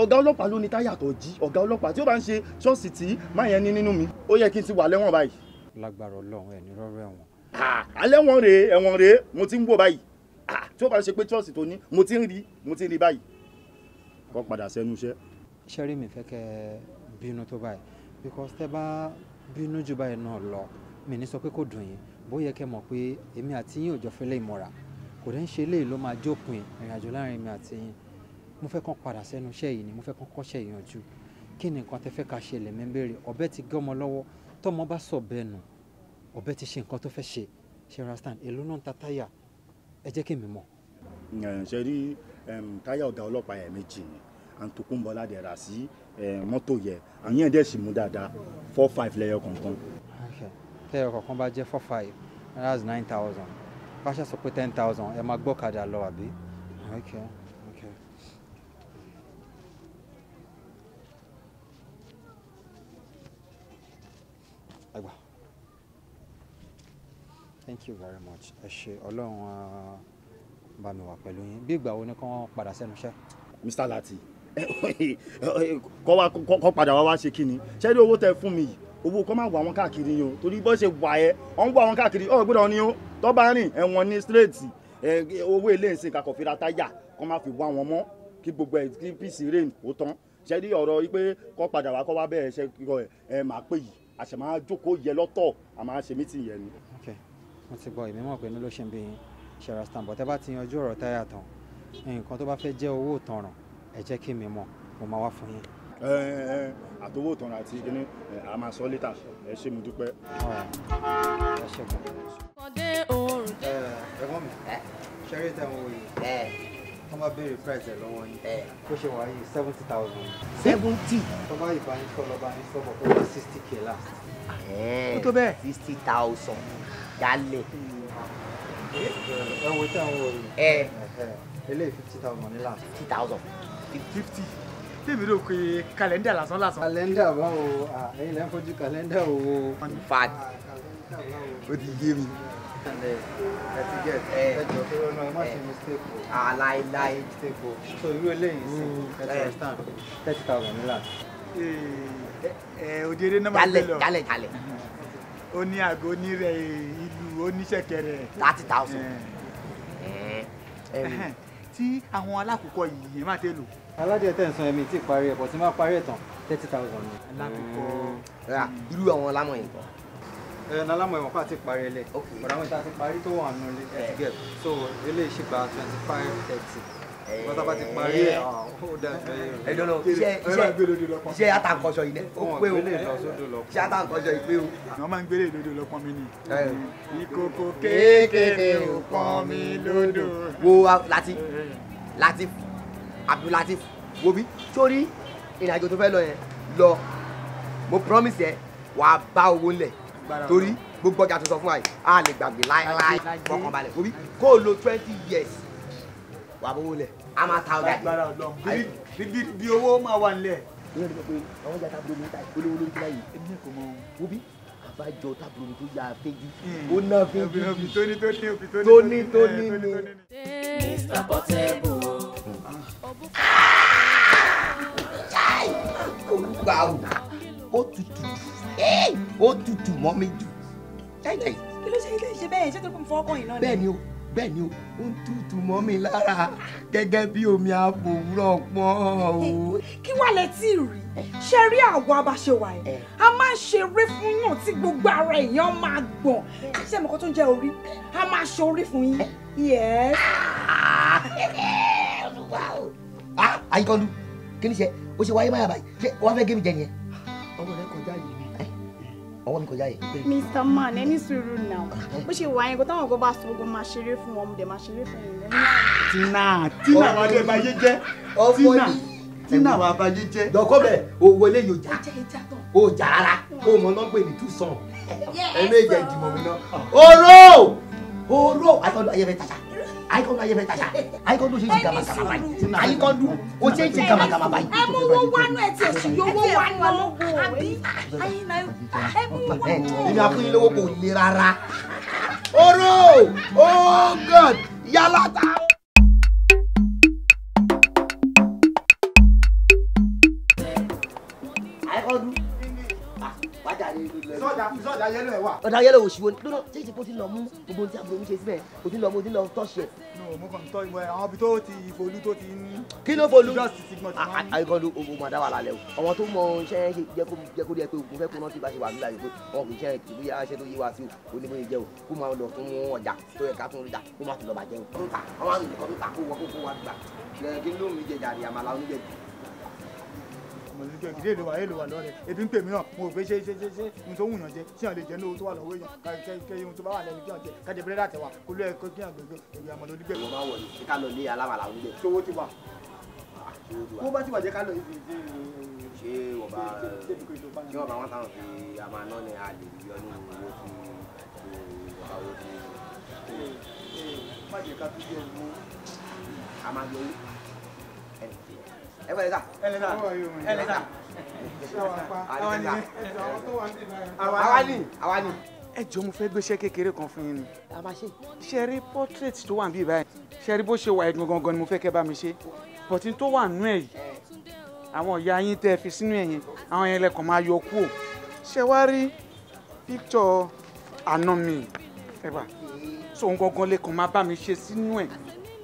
Ọ̀gá ọlọ́pàá ló ní táyà tó jí. Ọ̀gá ọlọ́pàá tí ó bá ń ṣe ṣọ́ọ̀ṣì tí máa yẹn ní nínú mi, ó yẹ kí n ti wà lẹ́wọ̀n báyìí. Lágbára Ọlọ́run ẹ̀ ní rọ́rọ́ ẹ̀wọ̀n. Alẹ́ wọn rèé, ẹ̀wọ̀n rèé, mo ti ń wò báyìí. Tí ó bá ń ṣe pé ṣọ́ọ̀ṣì tó ní, mo ti ń rí báyìí. Kọ́ padà sẹ́nu iṣẹ́. Ṣẹ́rí mi fẹ́ kẹ́ bínú tó báyìí because tẹ́ bá bínú jù báyìí náà lọ, mi ní sọ pé kò dùn yín, bóyá kẹ́ mọ̀ pé èmi àti yín ò jọ fẹ́lẹ́ ìmọ̀ra, kò dẹ́ ń ṣe eléyìí ló máa jópin ìrìnàjò láàrin mi àti yín. Mo fẹ́ kàn padà sẹ́nu iṣẹ́ yìí ni, mo fẹ́ kàn kọ́ṣẹ́ ìyànjú. Kí ni nǹkan tẹ́ fẹ́ ká ṣe lèmi ń béèrè? Ọ̀bẹ ti gé ọmọ lọ́wọ́, tọ́mọ bá sọ bẹ́ẹ̀ nù, ọ̀bẹ ti ṣe nǹkan tó fẹ́ ṣe. Ṣe understand? Èló náà ń ta táyà? Ẹ jẹ́ kí mi mọ̀. Ṣe rí táyà ọ̀gá ọlọ́pàá ẹ̀ méjì ni Àǹtòkùnbọ̀lá dẹ̀ rà sí mọ́tò yẹ, àyẹn dẹ̀ sì mú dáadáa 4,500 lẹ́yọ kọ̀ọ̀kan. Tẹ́yọ kọ̀ọ̀kan bá jẹ́ 4,500, that's 9,000. Bá ṣe sọ pé 10,000, ẹ máa gbọ́kadà lọ àbí? Okay, okay. Ẹ gbà. Thank you very much. Ẹ ṣé, Ọlọ́run bá mi wà pẹ̀lú yín. Bí ìgbà wo ni kán padà sẹ́nu iṣẹ́? Mr. Lati, kọ́ padà wá ṣe kí ni? Ṣé rí owó tẹ fún mi yìí? Owó kọ́ máa wà wọn káàkiri yín o, torí bó ṣe wà ẹ́, wọ́n ń wà wọn káàkiri, ọ̀ gbọ́dọ̀ ni o, tó bá rìn ẹ̀wọ̀n ní straight, owó ilé ìsìn kakọ̀ fi ra táyà, kọ́ máa fi wá wọn mọ́, kí gbogbo ẹ̀ kí peace reign ó tán. Ṣé rí ọ̀rọ̀ yìí pé kọ́ padà wá kọ́ wá bẹ́ẹ̀ ṣe ẹ máa pè yìí, àṣẹ máa jókòó yẹ lọ́tọ̀, a máa ṣe meeting yẹn ni. Ok, mo ti gbọ́, èmi mọ̀ pé inú ló ṣe ń bí yín, ṣe understand, but tẹ́ bá ti yanjú ọ̀rọ̀ táyà tán, nǹkan tó bá fẹ́ jẹ́ owó ìtanràn, ẹ jẹ́ kí mi mọ̀, mo máa wá fún yín. Àtowó ìtanràn àti kíní a máa sọ létà, ẹ ṣé mo dúpẹ́. Ẹ ṣé gan. Ẹ̀gbọ́n mi, ṣeré tẹ̀ ń wo yìí, wọ́n bá béèrè price ẹ̀ lọ́wọ́ yín, bó ṣe wà yìí 70,000. 70? Tó bá ìbá yín sọ lọ́ba yín sọ̀bọ̀ kó wá 60K last. Ó tó bẹ́ẹ̀. 60,000 jálẹ̀. Ẹ wo tẹ̀ ń wo yìí, eléyìí 50,000 ní last. 50,000. 50. Tèmi rò pé kàlẹ́ndà lásán lásán. Kàlẹ́ndà báwo? Ẹ̀yin lẹ́ ń fojú kàlẹ́ndà wo. In fact, ó ti yé mi. Ẹ ti get ẹ jọ tó lọ́nà ẹ má ṣe mistake o. Aláìláì. Mistake o. So irú eléyìí sí ẹ ti understand 30,000 ní last. Òde eré náà máa ń gbé lọ. Jálẹ̀ jálẹ̀. Ó ní àgọ́ onírẹ̀ ìlú oníṣẹ̀kẹ̀rẹ̀. 30,000. Tí àwọn alákòókò yìí yẹn máa tẹ lò. Aládìẹ tẹ̀ ń san ẹ̀mí tí parí ẹ̀ bọ̀ tí máa parí ẹ̀ tán 30,000 ni. Alákòókò. Irú àwọn lámọ̀ yìí kan. Ẹ ní alámọ̀ ìwọ̀n pàtí parí ẹ̀ lẹ̀. Bọ̀dá àwọn ìta ti parí tó wà nù ẹ ti get. So eléyìí ṣì gba 25, 30. Bọ́tà bá ti parí ẹ̀ ó dà bẹ́ẹ̀. Ẹ dọ́nà iṣẹ́ àtàkọ́ṣọ yìí ó pé o. Iṣẹ́ àtàkọ́ṣọ yìí pé o. Wọ́n máa ń gbélé lódò lọ́pọ̀ mi ni. Ìkòkò kéékèèké ò pọn mi lódò. Wo Latif Latif Abdul Latif wo bí sórí ìrìnàjò tó fẹ́ lọ yẹn lọ, mo promise ẹ wàá bá owó ńlẹ̀ torí Gbogbo ọjà tó sọ fún wa yìí a lè gbàgbé láéláé. Fọkàn balẹ̀ obi kó o lo 20 years wà bówó lẹ̀ a máa ta ọjà yìí. Bí owó máa wà nílẹ̀. Ìyẹn ló sọ pé àwọn ọjà tábìlì omi ta olówó lórí kíláyì. Èmi náà kò mọ obi àbájọ tábìlì omi tó yà á fẹ́jú. Ó ná fẹ́jú. Tóní tóní ni. Mr. Portable. Olúwa o, ó tutù ó tutù mọ́ mi jù. Kí ló ṣe ilé ìṣe bẹ́ẹ̀ ṣé tó kún fún ọkàn yìí náà ni. Bẹ́ẹ̀ ni o ó ń tutù mọ́ mi lára gẹ́gẹ́ bí omi àfòwúrọ̀ pọ́n o. Kí wàá lẹ tí ì rí ṣe rí àwa bá ṣe wà ẹ́ a máa ń ṣeré fún yàn tí gbogbo ara èèyàn máa gbọ̀n ṣé ẹ̀mọ̀kan tó ń jẹ́ orí a máa ṣe orí fún yín. Yes. Àyíkọ́ndú kí ni ṣe o ṣe wáyé máyà báyìí ṣé wàá fẹ́ gé mi jẹ nìyẹn. Ọwọ́ rẹ kọjá yìí ni ọwọ́ mi kọjá yìí. Mr. Man ẹni sùúrù náà bó ṣe wà yẹn kó táwọn kan bá sọ gbogbo máa ṣeré fún wọn mo dẹ̀ máa ṣeré fún yín. Tina wà dé báyé jẹ́ Tina wà báyé jẹ́. Dọ̀kọ́ bẹ̀ owó eléyìí ò já ò já rárá kó o mọ náà pè ní túsàn ẹ̀ẹ́mẹ́jẹ̀ ìdìbò mi náà. Oró àìkọ́ndù ayẹfẹ́ tàṣà àyíkọ́ndù ayẹfẹ́ tàṣà àyíkọ́ndù ṣe ń ṣe gàmàgàmà báyìí àyíkọ́ndù ó ṣe ń ṣe gàmàgàmà báyìí. Ẹ mú owó wánú ẹ tiẹ̀ sì yọ owó wánú àbí ẹ mú owó wánú. Èmi àfúnyín lówó kò le rárá. Oró oh God yálà ta. Àyíkọ́ndù sọ́jà yẹ́lò ẹ̀ wà. Ọ̀dà yẹ́lò òṣìwò ni lónà ṣé ìṣèpò ti lọ mú gbogbo ohun tí àbúrò mi ṣe síbẹ̀ o ti lọ mú o ti lọ tọ́ṣì ẹ̀. Mo kàn ń tọ́ ìwọ ẹ̀ àwọn ibi tó ti ìfolú tó ti ń. Kí ló folú? Àyíkọ́ndù ogun máa dá wà lálẹ́ o. Àwọn tó mọ iṣẹ́ ṣe jẹ́ kó rí ẹ pé ogun fẹ́ kó rántí bá ṣe wà nígbà yìí pé wọn kì í ṣe kì í bí iṣẹ́ tó yé wa sí o ó ní bóyá jẹ́ o kó máa lọ tún ọjà tó yẹ ká tún rí dà kó máa tún lọ bàjẹ́ o. Tó ta àwọn àrùn nìkan tó ta kó wọ kó wá gbà kí ló ń jẹ jàre àmàlà oníjẹ mọ̀lẹ́kẹ́ ìdílé èlò wà lọ́rẹ̀ ebi ń pè mí náà mo rò pé ṣé ohun tó wù yàn jẹ ṣé yàn lè jẹ ní owó tó wà lọ́wọ́ èèyàn kẹ́ ohun tó bá wà lẹ́nu kí yàn jẹ kájẹ búrẹ́dì àtẹ̀wà kó ló ẹ kó kí yàn gbẹgbẹ èyí àmọ́ lórí gbẹ̀gbẹ̀. Wọ́n máa wọ̀ ní ká lọ lé alámàlà oúnjẹ. Ṣé owó ti wà? Owó bá ti wà jẹ́ ká lọ ibi. Ṣé wọ́n bá ṣé wọ́n bá wọn táwọn fi àmà náà ni a lè yọ nínú owó tí owó tí. Má jẹ́ ká tún jẹ́ owó. A máa yọ owó. Ẹ wọlé sá. Ẹ lè sá. Ẹ lè sá. Àwa ni. Ẹ jọ̀ọ́ mo fẹ́ gbéṣẹ́ kékeré kan fún yín ni. A máa ṣe. Ṣe rí portrait tó wà níbí báyìí ṣe rí bó ṣe wà ẹ̀ gangan ni mo fẹ́ kẹ́ bá mi ṣe bọ̀tí tó wà nú ẹ̀ yìí àwọn ìyá yín tẹ́ ẹ fi sínú ẹ̀ yẹn àwọn yẹn lẹ́kọ̀ọ́ máa yọ kúò. Ṣe wá rí picture àná mi ẹ bá so òun gangan lẹ́kọ̀ọ́ máa bá mi ṣe sínú ẹ̀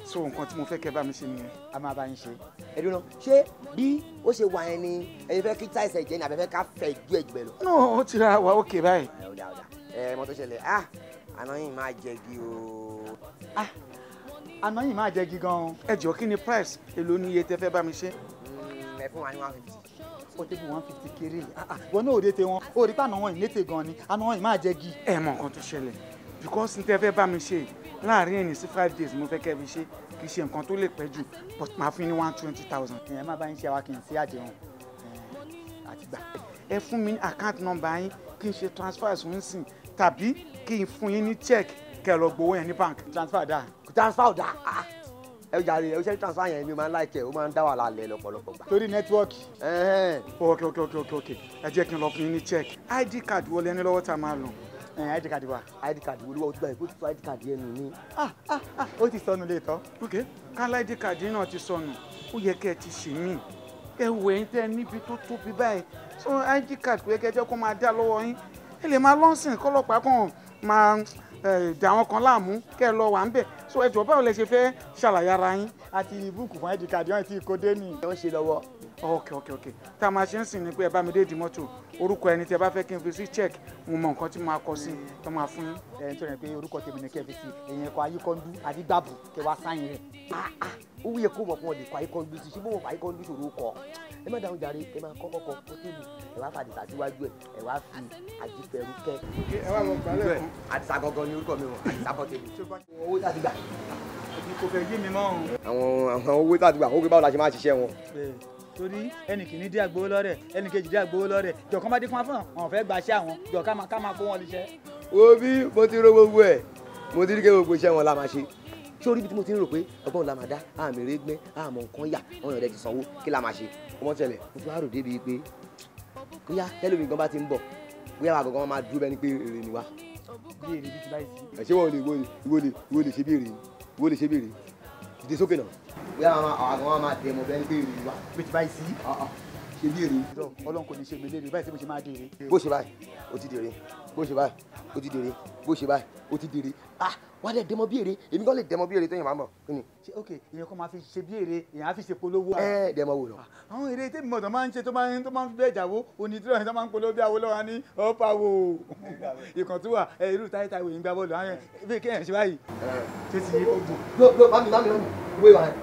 so nǹkan tí mo fẹ́ kẹ́ bá mi ṣe nìyẹn. A máa bá yín ṣe. Ẹ dúró ṣé bí ó ṣe wà yẹn ni ẹ̀yin fẹ́ kí táìsì ẹ̀jẹ̀ ni àbẹ̀fẹ́ ká fẹ̀ ju ẹ̀jẹ̀ bẹ̀ lọ. No ó ti ra wà ókè báyìí. Ẹ ọ̀dà ọ̀dà ẹ mọ tó ṣẹlẹ̀ ah àná yìí máa jẹgi o. Ah àná yìí máa jẹgi gan-an. Ẹ jọ̀ọ́ kí ni price èló ni iye tẹ́ fẹ́ bá mi ṣe. Ẹ fún wa ní 150. Portable 150 kéré wọn náà ò dé te wọn ó rí pàánà wọn ìlétè gan ni àná wọn yìí máa jẹgi. Ẹ mọ nǹkan tó ṣẹlẹ̀ because n tẹ́ fẹ́ bá mi ṣe láàrin ẹni sí 5 days mo fẹ́ kẹ́ fi ṣe kì í ṣe nǹkan tó lè pẹ́ jù but máa fún yín ní 120,000. Ìyẹn má bá yín ṣe àwa kì í ṣe àdéhùn àti gbà. Ẹ fún mi ní account number yín kí n ṣe transfer sùn tàbí kí n fún yín ní check kẹ́ lọ gbowó yẹn ní bank. Transfer dáa. Transfer ò dáa. Ẹ jàre ẹ ṣe transfer yẹn mi máa ń láìkẹ́ ó máa ń dá wàhálà lẹ̀ lọ́pọ̀lọpọ̀ gbà. Torí nẹ́tíwọ́ọ̀kì. Ok ẹ jẹ́ kí n lọ fún yín ní check ID card wo lẹ ní lọ́wọ́ tá a máa lò. ID card wa. ID card wo ló wà ó ti gbà yìí kó ti sọ ID card yẹn nù ní. Ó ti sọnù lè tọ́. Ok kálá ID card yín náà ti sọnù ó yẹ kẹ́ ẹ ti ṣe mí ẹ wò ẹ̀yin tẹ́ níbi tó tóbi báyìí so ID card kò yẹ kẹ́ ẹ jẹ́ kó máa dá lọ́wọ́ yín ẹ lè máa lọ́sìn kọ́lọ́pàá kan máa dà wọn kan láàmú kẹ́ ẹ lọ wà ń bẹ̀ so ẹ jọ̀ọ́ báwo lẹ ṣe fẹ́ ṣàlàyé ara yín. Àti búùkù fún ID card yẹn ti kó dé ní. Wọ́n ṣe lọ́wọ́. Ok tá a máa ṣe ń sìn ni pé ẹ bá mi dé di mọ́tò orúkọ ẹni tí ẹ bá fẹ́ kí n fi sí check mo mọ nǹkan tí mo máa kọ sí tó máa fún yín. Ẹ ń tọrọ pé orúkọ tèmi ni kẹ́ fi sí ẹ̀yìn ẹ̀kọ́ ayíkọ́ndú àdígbàbù kẹ́ wá sáyìn rẹ̀. Ó yẹ kó mọ̀ fún ọ lè kọ ayíkọ́ndú sí ṣé bó mọ̀ fún ayíkọ́ndú ṣòro kọ ẹ má dáhùn jàre ẹ máa kọ́kọ́ kọ Portable ẹ wá fàdìsá síwájú ẹ wá fi Ajífẹ́rúkẹ́. Ẹ wá lọ gbálẹ̀ kan. Àdìsá gangan ni orúkọ mi wọn Àdìsá Portable. Owó tá a ti gbà. Èmi kò fẹ́ yé mi mọ́ o. Àwọn owó tá a ti gbà ó gbé báwo la ṣe máa ṣiṣẹ́ wọn. Torí ẹnì kìíní dé àgbowó lọ́rẹ̀ ẹnì kejì dé àgbowó lọ́rẹ̀ jọ̀kan bá dé fún wa fún àwọn fẹ́ gbaṣẹ́ àwọn jọ̀ ká máa kó wọn léṣẹ́. Wo bí mo ti ro gbogbo ẹ̀, mo ti rí ké gbogbo iṣẹ́ wọn la máa ṣe. Ṣé orí ibi tí mo ti ń rò pé ọgbọ́n la máa dá, àmì rẹ gbẹ́, àmọ̀ nǹkan yà, wọ́n yàn dẹ́ ti sanwó, kí la máa ṣe? Ọmọ tẹ̀lẹ̀, mo ti wá rò débi pé bóyá tẹ́lómi gan bá ti ń bọ̀, bóyá wà gangan máa dúró bẹ́ẹ̀ ni pé èrè ni wá. Bí èrè bí ti báyìí sí. Ẹ ṣé wọ́n lè ìwọ lè ṣe bí èrè ni, ìwọ lè ṣe bí èrè ni, dìde sókè náà. Bóyá àwọn àwọn máa tẹ̀ mọ́ bẹ́ẹ̀ ni pé èrè ni wá. Bí ti báyìí sí. Ṣe bí èrè. Ọlọ́run kò ní ṣe mi léèrè báyìí tí mo ṣe máa dèrè. Bó ṣe báyìí, ó ti dèrè. Bó ṣe báyìí, ó ti dèrè. Bó ṣe báyìí, ó ti dèrè. Ah, wà á lè dẹmọ bí èrè, èmi kan lè dẹmọ bí èrè tó yẹn máa ń bọ̀. Kí ni? Ṣé ok, ìyẹn kan máa fi ṣe bí èrè, èèyàn á fi ṣe polówó. Ẹ dẹmọ wò lọ. Àwọn èrè tèmi mọ̀ tó máa ń ṣe tó máa ń fi bẹ́ẹ̀ jáwó, òní tí wọ́n máa ń polówó bí Awólọ́wọ̀ ní ọ̀pá wo. Ìkàn tó wà, irú táyé táyé òyìnbá bọ́ọ̀lù, àwọn ibi kéèyàn ṣe báyìí. Ṣé ti yé ogun? Ló mami mami mami, wo ìwà yẹn.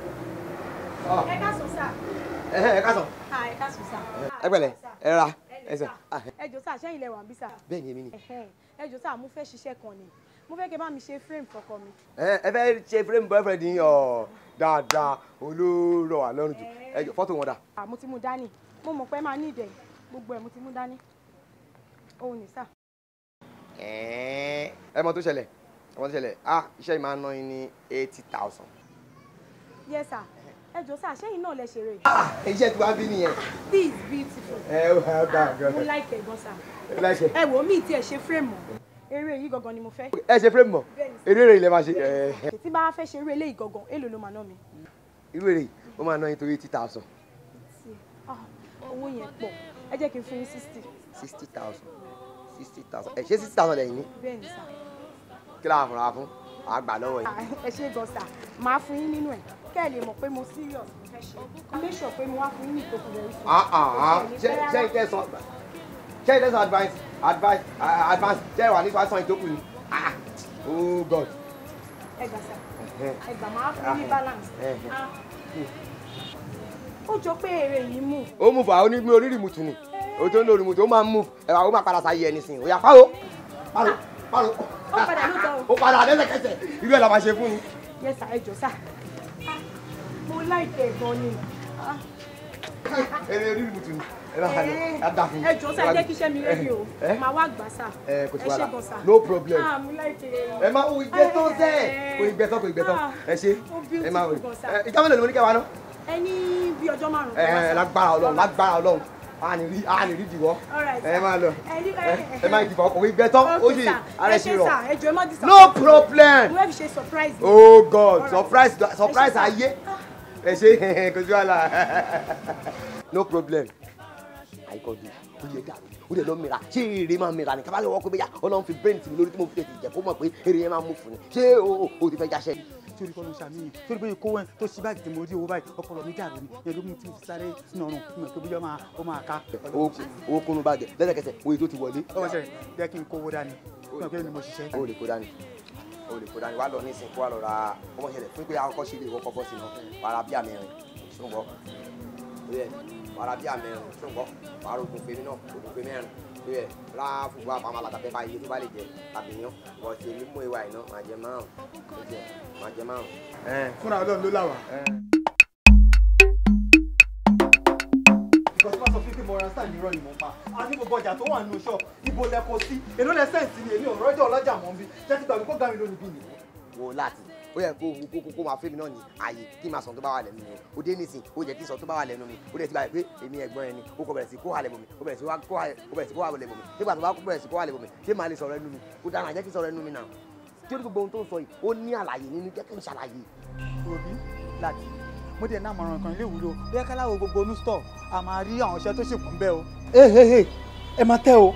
Ẹ káàsán sà. Ẹ káàsán. Ẹ káàsán sà. Ẹ pẹ̀lẹ́, ẹ ra, ẹ sà. Ẹ jọ̀ọ́ sà, ṣẹ́yìn lẹ wà ń bí sà. Bẹ́ẹ̀ni èmi ni. Ẹ jọ̀ọ́ sà, mo fẹ́ ṣiṣẹ́ kan ni. Mo fẹ́ kẹ́ bá mi ṣe frame fọ́kọ mi. Ẹ fẹ́ ṣe frame boyfriend yín ọ̀ dáadáa, olóró wà lọ́rùn jù. Ẹ jọ̀ọ́ fọ́tò wọn dà. Mo ti mú dání, mo mọ̀ pé máa ní ìdẹ̀ gbogbo ẹ̀ mo ti mú dání. Òun ni sà. Ẹ mọ tó ṣẹlẹ̀, ẹ mọ tó ṣẹlẹ̀, ah iṣẹ́ yìí máa ń ná yín ní 80,000. Yes sir. Ẹ jọ̀ọ́ sà, ṣẹ́yìn náà lẹ ṣeré. Iṣẹ́ tí wàá bí nìyẹn. This is beautiful. Ẹ ó gbà gan. Mo like ẹ gan sà. Like ẹ. Ẹ wò mí tí ẹ ṣe frame mọ́. Eré yìí gangan ni mo fẹ́. Ẹ ṣe frame mọ́. Eré rẹ̀ ilẹ̀ máa ṣe. Tí bá fẹ́ ṣe eré eléyìí gangan, èló ló máa ná mi? Irú eré yìí, ó máa ná yín torí 80,000. Owó yẹn pọ̀, ẹ jẹ́ kí n fún yín 60. 60,000. 60,000. Ẹ ṣe 60,000 lẹ́yìn ní. Bẹ́ẹ̀ni sà. Kí láwọn fúnra fún? Àá gbà lọ́wọ́ yín. Ẹ ṣe gan sà, màá fún yín nínú ẹ̀. Kẹ́ ẹ lè mọ̀ pé mo serious mo fẹ́ ṣe. Make sure pé mo wá fún yín ní ìtókù rẹ̀ sùn. Ṣé ìtẹ̀sán ṣé ìtẹ̀sán advice advice advance ṣé ìwà nípa sàn ìtókù ni? Oh God. Ẹ gbà sà, ẹ gbà máa fún yín ní balance. Ó jọ pé èrè yìí mú. Ó mú fà ó ní orí rìmùtù ni. O tó ń lo rìmùtù ó máa ń mú ẹ̀wà ó máa padà sáyé ẹni sìn. Ó yá páró páró páró. Ó padà lóòótọ́ o. Ó padà lẹ́sẹ̀kẹsẹ̀ irú ẹ̀ la máa ṣe fún yín. Yes sir, ẹ jọ̀ọ́ sà. Mo like ẹ gan ni. Eré orí rìmùtù ni. Ẹ bá kalẹ̀ ẹ dà fún yín. Ẹ jọ̀ọ́ sà, ẹ jẹ́ kí iṣẹ́ mi rédíò. Màá wá gbà sà. Ẹ kò sí Ẹ ṣé wàhálà. gan sà. No problem. Mo like ẹ. Ẹ máa wo ìgbẹ́ tán sẹ́. Kò ìgbẹ́ tán kò ìgbẹ́ tán. Ẹ ṣe. Ẹ máa wò. Ìjọba mélòó ni mo ní kẹ́ wa ná? Ẹ ní bí ọjọ́ márùn-ún. Ẹ lágbára Ọlọ́run lágbára Ọlọ́run. A ní rí a ní rí ìdíwọ́. Ẹ máa lọ. Ẹ máa dìbò ọkùnrin gbẹ tán. Ó sì ara ẹ ṣe rọ̀. No problem. Mo fẹ́ fi ṣe surprise. Oh God, surprise surprise ayé. Ẹ ṣe kò sí wàhálà. No problem. Àìkọ́dù ó yẹ dàrú ó lè lọ mìíràn ṣé èrè máa mìíràn ní kábàlẹ̀ wọ́n pé bóyá Ọlọ́run fi brain tì mí lórí tí mo fi tètè jẹ́ kó mọ̀ pé èrè yẹn máa mú fún ni ṣé o ti fẹ́ jáṣẹ́. Torí kọ́ ló ṣàmìyàn torí bóyá kówó ẹ̀ tó ṣí báàgì tí mo rí owó báyìí ọpọlọ mi dàrú ni yẹn ló mú tí mo fi sáré sínú ọrùn mi ò pé bóyá ó máa ká. Owó kúnnú báàgì lẹ́sẹ̀kẹsẹ̀ owó tó ti wọlé. Ọmọ ṣẹlẹ̀ jẹ́ kí n kówó dání mi ò pé ni mo ṣiṣẹ́. O lè kó dání o lè kó dání wàá lọ nísìnyí kó wàá lọ ra ọmọ ṣẹlẹ̀ fún pé akọ́kọ́ ṣe lè wọ́kọ́ bọ́ sínú wàrà bíà mẹ́rin ṣùgbọ́n wàrà bíà mẹ́rin ṣùgbọ́n wàrà ògùn fèmí náà ògùn fèmí mẹ́rin bẹ́ẹ̀ ra fùfú àpamọ́ àtàbẹ́ bá iye tó bá lè jẹ tàbí yan bọ́ ṣe ní mú ìwà iná máa jẹ márùn-ún máa jẹ márùn-ún. Fúnra Ọlọ́run ló là wá. Ìgbà tí wọ́n sọ fún mi pé mo ra sáà ní irọ́ ni mo ń pa. A ní gbogbo ọjà tó wà nínú ṣọ́ọ̀bù ibo lẹ kó sí èló lẹ sẹ́ǹsì ni èmi ò rọ́jọ́ ọlọ́jà mọ́ bí jẹ́ ti gbàgbé kó gá mi lónìí bí ni. Wo láti ó yẹ kó kó kó máa fẹ́ mi náà ní ààyè kí n máa sọ tó bá wà lẹ́nu mi ó dé nísìn ó jẹ́ kí n sọ tó bá wà lẹ́nu mi ó dẹ̀ ti báyìí pé èmi ẹ̀gbọ́n ẹni ó kọ bẹ̀rẹ̀ sí kó halẹ̀ bò mí ó bẹ̀rẹ̀ sí kó halẹ̀ bò mí nígbà tó bá bẹ̀rẹ̀ sí kó halẹ̀ bò mí ṣé màá lè sọ̀rọ̀ ẹnu mi ó dára jẹ́ kí n sọ̀rọ̀ ẹnu mi náà tí ó ní gbogbo ohun tó ń sọ yìí ó ní àlàyé nínú jẹ́ kí n ṣàlàyé. Òbí láti mo dẹ̀ náà mọ̀ràn kan ilé ìwúlò bóyá káláwo gbogbo onú stọ̀ a máa rí àwọn iṣẹ́ tó ṣì kún bẹ́ẹ̀ o. Ẹ máa tẹ́ o,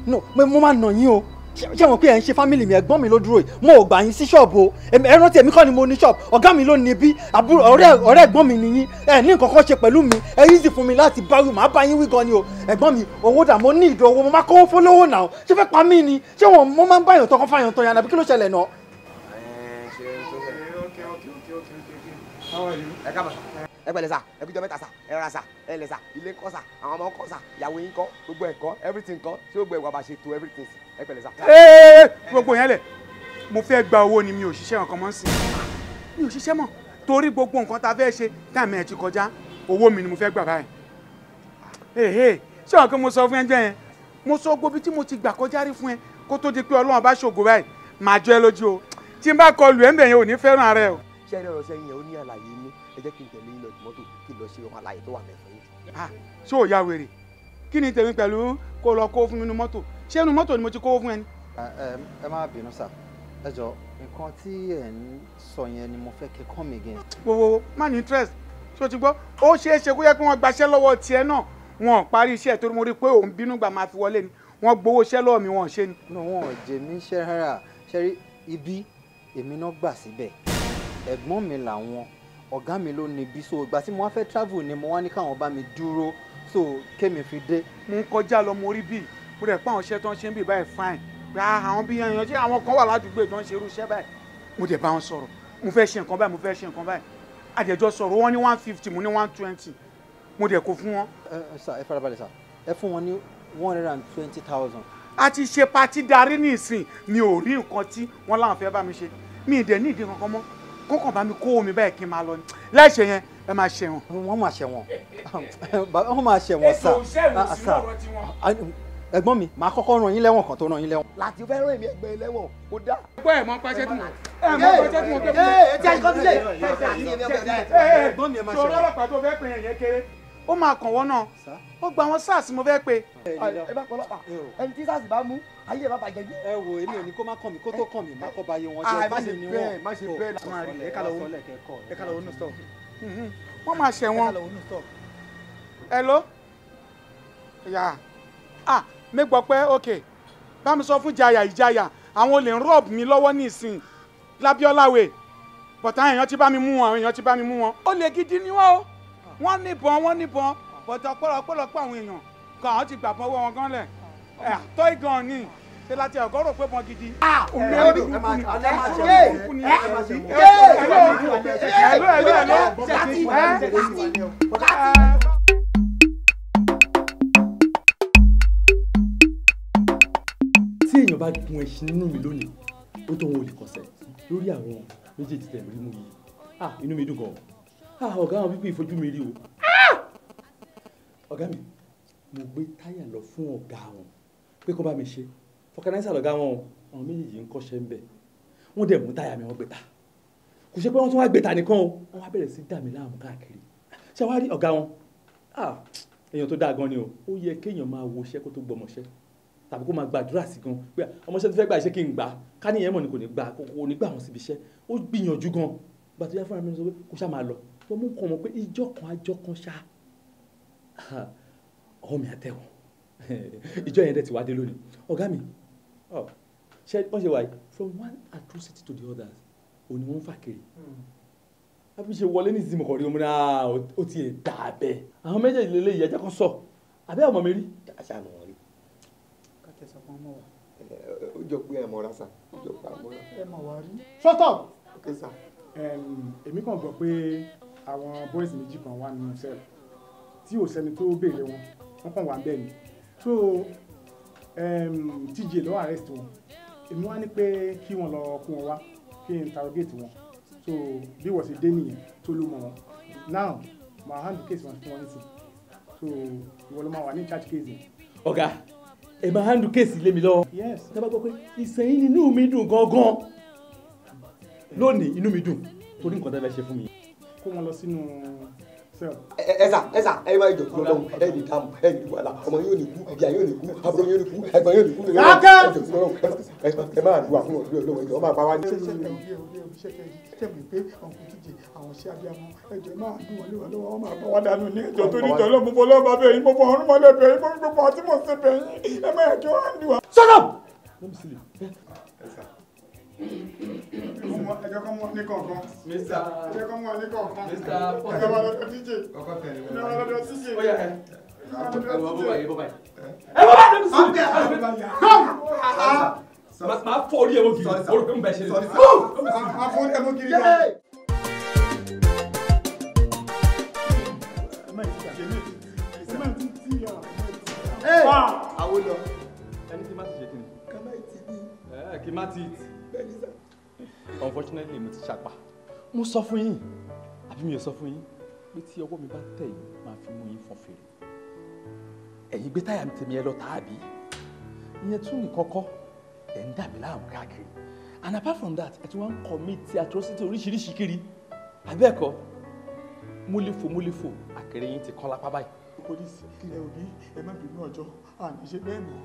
no mo máa nà yín o. Ṣé wọn pé ẹ ń ṣe fámìlì mi ẹ̀gbọ́n mi ló dúró yìí mo ò gbà yín sí ṣọ́ọ̀bù o. Ẹ rántí èmi kọ́ ni mo ní ṣọ́ọ̀bù ọ̀gá mi ló ní bí àbúrò ọ̀rẹ́ ẹ̀gbọ́n mi nìyí ẹ ní nǹkan kan ṣe pẹ̀lú mi ẹ easy fún mi láti bá wí màá bá yín wí gan ni o. Ẹ̀gbọ́n mi owó dà mo ní ìdò owó mo máa kówó fólówó náà ṣé fẹ́ pa mí ni ṣé wọn mo máa ń báyàn tọkọ fáyàn tọyàn àbí kí ló ṣẹlẹ̀ náà. Ẹ káàbọ̀ ẹ pẹ̀lẹ́ sà ẹ kújọ mẹ́ta sà ẹ rọra sà ẹ lẹ sà ilé ńkọ́ sà àwọn ọmọ ńkọ́ sà ìyàwó yín ńkọ́ gbogbo ẹ̀ ńkọ́ everything ńkọ́ ṣé gbogbo ẹ̀ wà bá ṣe tó everything sí ẹ pẹ̀lẹ́ sà. Gbogbo yẹn lẹ̀ mo fẹ́ gba owó ni mi ò ṣiṣẹ́ nǹkan mọ́ sí mi ò ṣiṣẹ́ mọ́ torí gbogbo nǹkan tá a fẹ́ ṣe táàmì ẹ̀ ti kọjá owó mi ni mo fẹ́ gbà báyìí. Ṣé ọ̀kan mo sọ fún ẹ jẹ́ yẹn mo sọ gbogbo tí mo ti gbà kọjá rí fún ẹ Kó tó di pé Ọlọ́run bá ṣògo báyìí màá jọ ẹ lójú o. Tí n bá kọlù ẹ̀ ń bẹ̀ yẹn ò ní fẹ́ràn ara ẹ o. Ṣé ẹ rí ọ̀rọ̀ sẹ́yìn yẹn, ó ní àlàyé inú. Ẹ jẹ́ kí n tẹ̀lé yín lọ mọ́tò kí n lọ ṣe ohun àlàyé tó wà mẹ́fọ́ yín. Ṣé ò ya wèrè? Kí ni tèmi pẹ̀lú kó lọ kó fún mi nínú mọ́tò? Ṣé inú mọ́tò ni mo ti kó fún ẹ ni? Ẹ má bínú sà, ẹ jọ nǹkan tí ẹ ń sọ yẹn ni mo fẹ́ kẹ́ come again. Wo má ní interest, ṣé o ti gbọ́? Ó ṣeé ṣe kó yẹ kí wọ́n gbaṣẹ́ lọ́wọ́ tiẹ̀ náà, wọn ò parí iṣẹ́ torí mo rí i pé òun bínú gbà máa fi wọlé ni, wọ́n gbowó iṣẹ́ lọ́wọ́ mi wọn ò ṣe ni. No, wọn ò jẹ mí iṣẹ́ rárá. Ṣe rí ibi èmi náà gbà síbẹ̀, ẹ̀gbọ́n mi làwọn ọ̀gá mi ló ní ibi, so ìgbà tí mo wá fẹ́ travel ni mo wá ní káwọn bá mi dúró so kémi fi dé. Mo ń kọjá lọ mo rí bíi mo rẹ̀ pé àwọn iṣẹ́ tó ń ṣe ń bì báyìí fine, gba àwọn bí yan ṣé àwọn kan wà ládùúgbò tó ń ṣe irú iṣẹ́ báyìí. Mo dẹ̀ bá wọn sọ̀rọ̀, mo fẹ́ ṣe nǹkan báyìí, mo fẹ́ ṣe nǹkan báyìí, àdẹ̀jọ́ sọ̀rọ̀ wọ́n ní 150, mo ní 120, mo dẹ̀ kó fún wọn. Ẹ sà, ẹ farabalẹ̀ sà, ẹ fún wọn ní 120,000. A ti ṣe patí darí ní ìsìn, mi ò rí nǹkan tí wọ́n láwọn fẹ́ bá mi ṣe, mi ì dẹ̀ ní ìdí kankan mọ́, kókàn bá mi kó omi báyìí kí n máa lọ ni. Láìṣe yẹn ẹ máa ṣẹ̀wọ̀n. Wọ́n máa ṣẹ̀wọ̀n, wọ́n máa ṣẹ̀wọ̀n sà. Ètò ìṣẹ̀wọ̀n sínú ọ̀rọ̀ tiwọn. Ẹ̀gbọ́n mi, màá kọ́kọ́ ràn yín lẹ́wọ̀n kan tó ràn yín lẹ́wọ̀n. Láti fẹ́ ràn èmi ẹgbẹ́ lẹ́wọ̀n kó dá. Gbọ́ ẹ̀ mọ pàṣẹ tí mo ẹ̀ mọ pàṣẹ tí mo fẹ́ fún mi. Ẹ ti àṣìkò sílẹ̀. Ẹ̀gbọ́n mi ẹ máa ṣẹ̀wọ̀n. Sọ̀rọ̀ ọlọ́pàá tó fẹ́ pè yẹn yẹn kéré. Ó máa kàn wọ́n náà. Ó gba àwọn SARS mo fẹ́ pè. Ẹ bá pọlọpàá ẹni tí SARS bá mú ayé ẹ bá bàjẹ́ jù. Ẹ wo èmi ò ní kó má kàn mí, kó tó kàn mí má kọ́ ba ayé wọn jẹ́. Má ṣe bẹ́ẹ̀, má ṣe bẹ́ẹ̀. Ẹ ká lọ wọnú stọ̀. Wọ́n máa ṣẹ̀wọ̀n. Hello? Yeah. Ah, mi gbọ́ pé ok, bá mi sọ fún Jaya ìjayà àwọn olè ń rọ́ọ̀bù mi lọ́wọ́ nísìn lábíọ́láwẹ̀, bọ̀tá èèyàn ti bá mi mú wọn, àwọn èèyàn ti bá mi mú wọn. Olè gidi ni wọ́n o, wọ́n níbọn, wọ́n níbọn, bọ̀tá ọ̀pọ̀lọpọ̀ àwọn èèyàn kan àwọn ti gbà bọ́wọ́ wọn gan lẹ̀ ẹ̀ tọ́ ìgan ni ṣe láti ọ̀gọ́ rò pé bọn gidi. Tí èèyàn bá gun ẹṣin nínú mi lónìí, ó tó wọn ò lè kọsẹ̀ lórí àwọn méjèèjì tẹ̀ rí mú yìí. Ah, inú mi dùn gan. Ah, ọ̀gá àwọn pípé ìfojú mi rí o. Ọ̀gá mi, mo gbé táyà lọ fún ọ̀gá wọn pé kó bá mi ṣe. Fọkànáísà lọ̀gá wọn o, àwọn méjèèjì ń kọ́ṣẹ́ ń bẹ̀. Wọ́n dẹ̀ mú táyà mi, wọ́n gbé ta. Kò ṣe pé wọ́n tún wá gbé ta nìkan o, wọ́n wá bẹ̀rẹ̀ sí dà mí láàmú káàkiri. Ṣé wàá rí ọ̀gá wọn? Ah, èèyàn tó dáa gan ni o. Ó yẹ kéèyàn máa wo iṣẹ́ kó tó gbọmọṣẹ́, tàbí kó máa gbàdúrà sí gan pé ọmọọṣẹ́ tó fẹ́ gbà iṣẹ́ kí n gbà ká níyẹn mọ̀ ni kò ní gbà, kò ní gbà wọn síbi iṣẹ́. Ó gbìyànjú gan gbà tó yá fúnra mi sọ pé kó ṣá máa lọ, tó mú kàn mọ́ pé ìjọ kan àjọ kan ṣá ọwọ́ mi àtẹ̀wọ̀n. Ìjọ yẹn dẹ̀ ti wá dé lónìí. Ọ̀gá mi, ṣe wọ́n ṣe wáyé from one atrocity to the others òní wọ́n ń fà kiri. Àbí ṣe wọlé ní ìsinmi kọ̀rí omi náà ó ti ẹ̀ dà bẹ́ẹ̀. Àwọn méjèèjì lélẹ́yìí ẹjẹ́ kan sọ àbẹ́ ọmọ mi rí. Àṣà àmọ̀ wọn rí. Ó jọ pé ẹ mọ̀ra sà, ó jọ pé àmọ́ra. Ẹ mọ̀ wá rí. Shut up! Okay sà. Èmi kàn gbọ́ pé àwọn boys méjì kan wà nínú cell tí ò sẹ́ni tó béèrè wọn, wọ́n kàn wà ń bẹ̀ ni. So TJ ló arrest wọn. Èmi wá ní pé kí wọ́n lọ kó wọn wá, kí n interrogate wọn. So bí wọ́n ṣe dé nìyẹn tó ló mọ̀ wọn. Now, màá handle case wọn fún wọn nísìn. So ìwọ ló máa wà ní charge case yẹn. Ọ̀gá, ẹ máa handle case lé mi lọ́wọ́. Yes. Tá bá gbọ́ pé ìsẹ̀yìn inú mi dùn gangan lónìí, inú mi dùn torí nǹkan tẹ́ fẹ́ ṣe fún mi. Kó wọn lọ sínú cell. Ẹ sà, ẹ sà, ẹ máa jọ tó lọ́wọ́, ẹ ní dààmú, ẹ ní wàhálà, ọmọ yóò ní kú, ìyá yóò ní kú, àbúrò yóò ní kú, ẹ̀gbọ́n yóò ní kú. Dákẹ́! Ẹ máa dùn àfún ọ̀dọ́ lọ́wọ́ ìjọba máa pa wá ní. Ṣé mi pé ọkùnrin tíjì àwọn ṣé abiyamọ ẹjọ́ máa dùn wọlé wà lọ́wọ́, wọ́n máa bá wá dànù ní ẹjọ́ tó ní ìjọ lọ́mú fọlọ́ bá bẹ̀ yín, mo fọ ọrùn mọ́lẹ̀ bẹ̀ yín, mo fi gbogbo àti mo ṣe bẹ̀ yín, ẹ má yẹ kí wọ́n á dùn wá. Shut up! Ẹ sà. Ẹjọ́ kan mú ní kọ̀ọ̀kan. Ẹjọ́ kan mú ní kọ̀ọ̀kan. Ẹjọ́ máa lọ́dọ̀ TJ. Ẹjọ́ máa lọ́dọ̀ TJ. Ó yá ẹ. Ẹ bọ́ báyìí, ẹ bọ́ báyìí. Ẹ bọ́ báyìí, máa fọ́ orí ẹ̀ mọ́ kiri, orí pé mo bẹ̀ ṣe lè. Máa fọ́ orí ẹ̀ mọ́ kiri. Àwọn lọ. Ẹni tí má ti ṣe kí ni? Ká má ti ní. Kí má ti. Unfortunately, mo ti ṣàpà. Mo sọ fún yín, àbí mi ò sọ fún yín, pé tí ọwọ́ mi bá tẹ̀ yín, máa fi mú yín fọn fèrè. Ẹ̀yin gbé táyà mi tèmi ẹ lọ tàbí. Ìyẹn tún ní kọ́kọ́. Ẹ̀ ń dà mí láàmú káàkiri. And apart from that, ẹ tún wá ń commit atrocity oríṣiríṣi kiri. Àbẹ́ẹ̀kọ́, múlífò àkèrè yín ti kán lápá báyìí. Polisi ẹ ò bí ẹ má bínú ọjọ́ àní ṣe bẹ́ẹ̀ mọ́.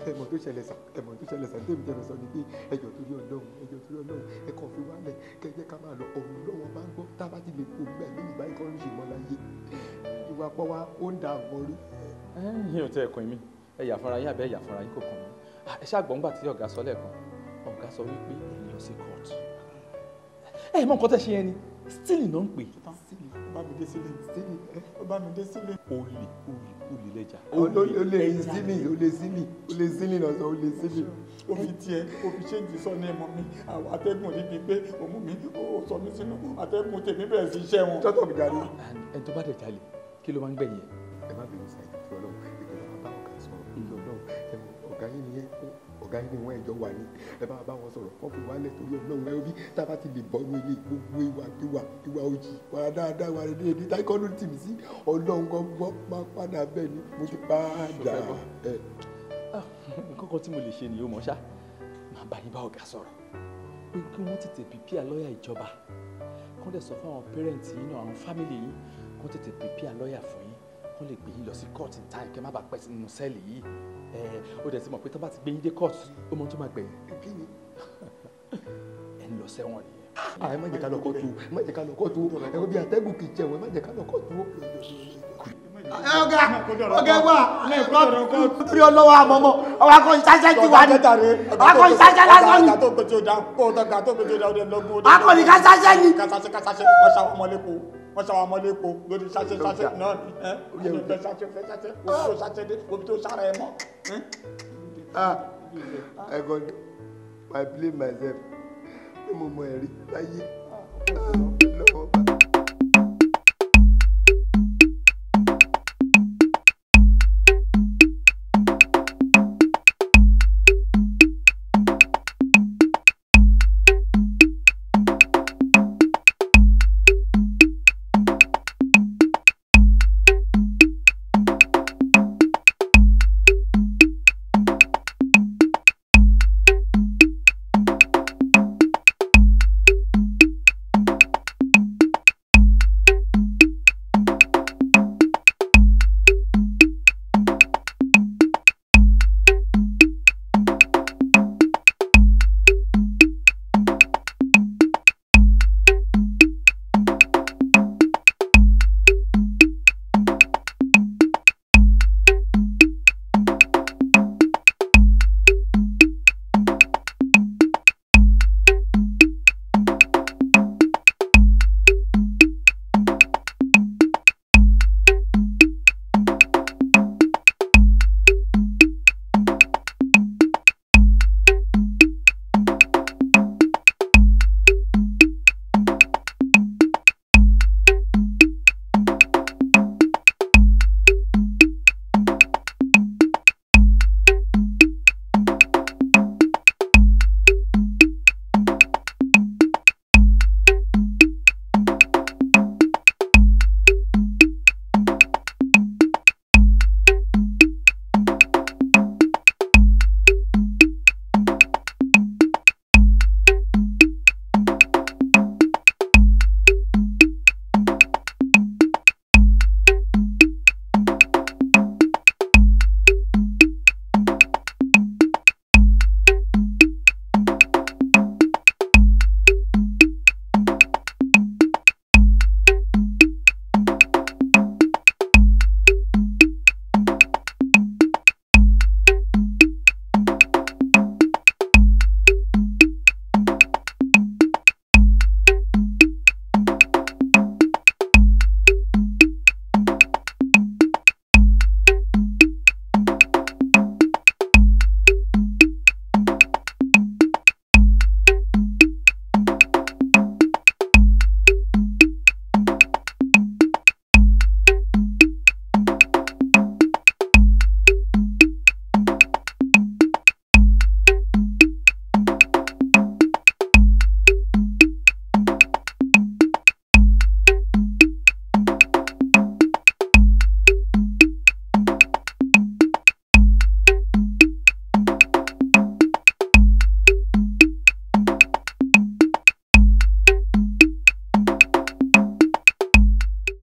Ẹmọ tó ṣẹlẹ̀ sà, ẹmọ tó ṣẹlẹ̀ sà, tèmi tẹ̀lé sọ ni pé ẹjọ́ torí Ọlọ́run, ẹjọ́ torí Ọlọ́run, ẹ kàn fi wálẹ̀ kẹjẹ ká máa lọ ọ̀run lọ́wọ́ bá ń gbọ́ tá a bá ti lè kó gbà lẹ́yìn báyìí kọ́ ló ṣe mọ́ láyé. Ìwà pọ̀ wa ó ń da àwọn orí. Yín ò tẹ́ ẹ kàn mí, ẹ yà fúnra yín àbẹ́ ẹ yà fúnra yín kò kàn mí. Ẹ ṣàgbọ́n gbà tí ọ̀gá sọ lẹ́ẹ̀kan, ọ̀gá sọ wípé ẹ lọ sí court. Ẹ mọ nǹkan tẹ́ ṣe yẹn ni, stealing náà ń pè. Ó bá mi dé sílé. Ó bá mi dé sílé. Olè olè olè lẹ́jà. Olè sílì, olè sílì, olè sílì náà sọ olè sílì. Ó fi tiẹ̀, ó fi ṣéǹjì sọ ní ẹmọ mi, àwọn atẹ́gùn níbi pé òmù mi, ó sọ mí sínú, atẹ́gùn tèmi bẹ̀rẹ̀ sí iṣẹ́ wọn. Tọ́tọ̀ mi jáde. Ẹni tó bá dẹ̀ jalè, kí ló máa ń gbẹ̀yìn ẹ̀? Ẹ má bínú sáyẹn tó Ọlọ́run, ìjọba máa bá ọ̀gá sọ̀rọ̀, ìjọ Ọlọ́run, ọ̀gá yín nìyẹn, ọ̀gá yín ni wọ́n ẹjọ́ wà ní, ẹ bá bá wọn sọ̀rọ̀, wọ́n fi wálẹ̀ torí Ọlọ́run, ẹ bí tá a bá ti lè bọ́ ní ilé gbogbo ìwà ìwà ìwà òjì, wà dáadáa, wà déédéé, táìkọ́ ló tì mí sí, Ọlọ́run kan gbọ́ máa padà bẹ́ẹ̀ ni mo ti padà. Nǹkan kan tí mo lè ṣe nìyó mọ̀ ṣá, màá bá yín bá ọ̀gá sọ̀rọ̀ pé kí wọ́n tètè prepare lọ́ọ̀yà ìjọba, kó dẹ̀ sọ fún àwọn parents yín náà, àwọn family yín, kó tètè prepare lọ́ọ̀yà fún yín, kó lè gbé yín lọ sí court in time, kẹ́ má bàa pẹ́ sí nínú sẹ́ẹ̀lì yìí. Ó dẹ̀ ti mọ̀ pé tó bá ti gbé yín dé court, ó mọ tó máa gbẹ̀yìn. Ẹ ń lọ sẹ́wọ̀n nìyẹn. Ẹ má jẹ́ ká lọ kóòtù, ẹ má jẹ́ ká lọ kóòtù, ẹ bí atẹ́gùn kì í jẹun, ẹ má jẹ́ ká lọ kóòtù. Ọ̀gá ọ̀gá wà torí ọlọ́wọ́ àmọ́mọ́ ọwọ́ akọ́ni sáṣẹ́ ti wà ní akọ́ni sáṣẹ́ lásán ni akọ́ni ká sáṣẹ́ ni. Wọ́n ṣàwọn ọmọlẹ́kọ̀ọ́ lórí sáṣẹ́ sáṣẹ́ náà ni ẹ sáṣẹ́ sáṣẹ́ òbí tó sáṣẹ́ dé òbí tó sára ẹ mọ́. I go I blame myself pé mo mọ ẹ̀rí láyé.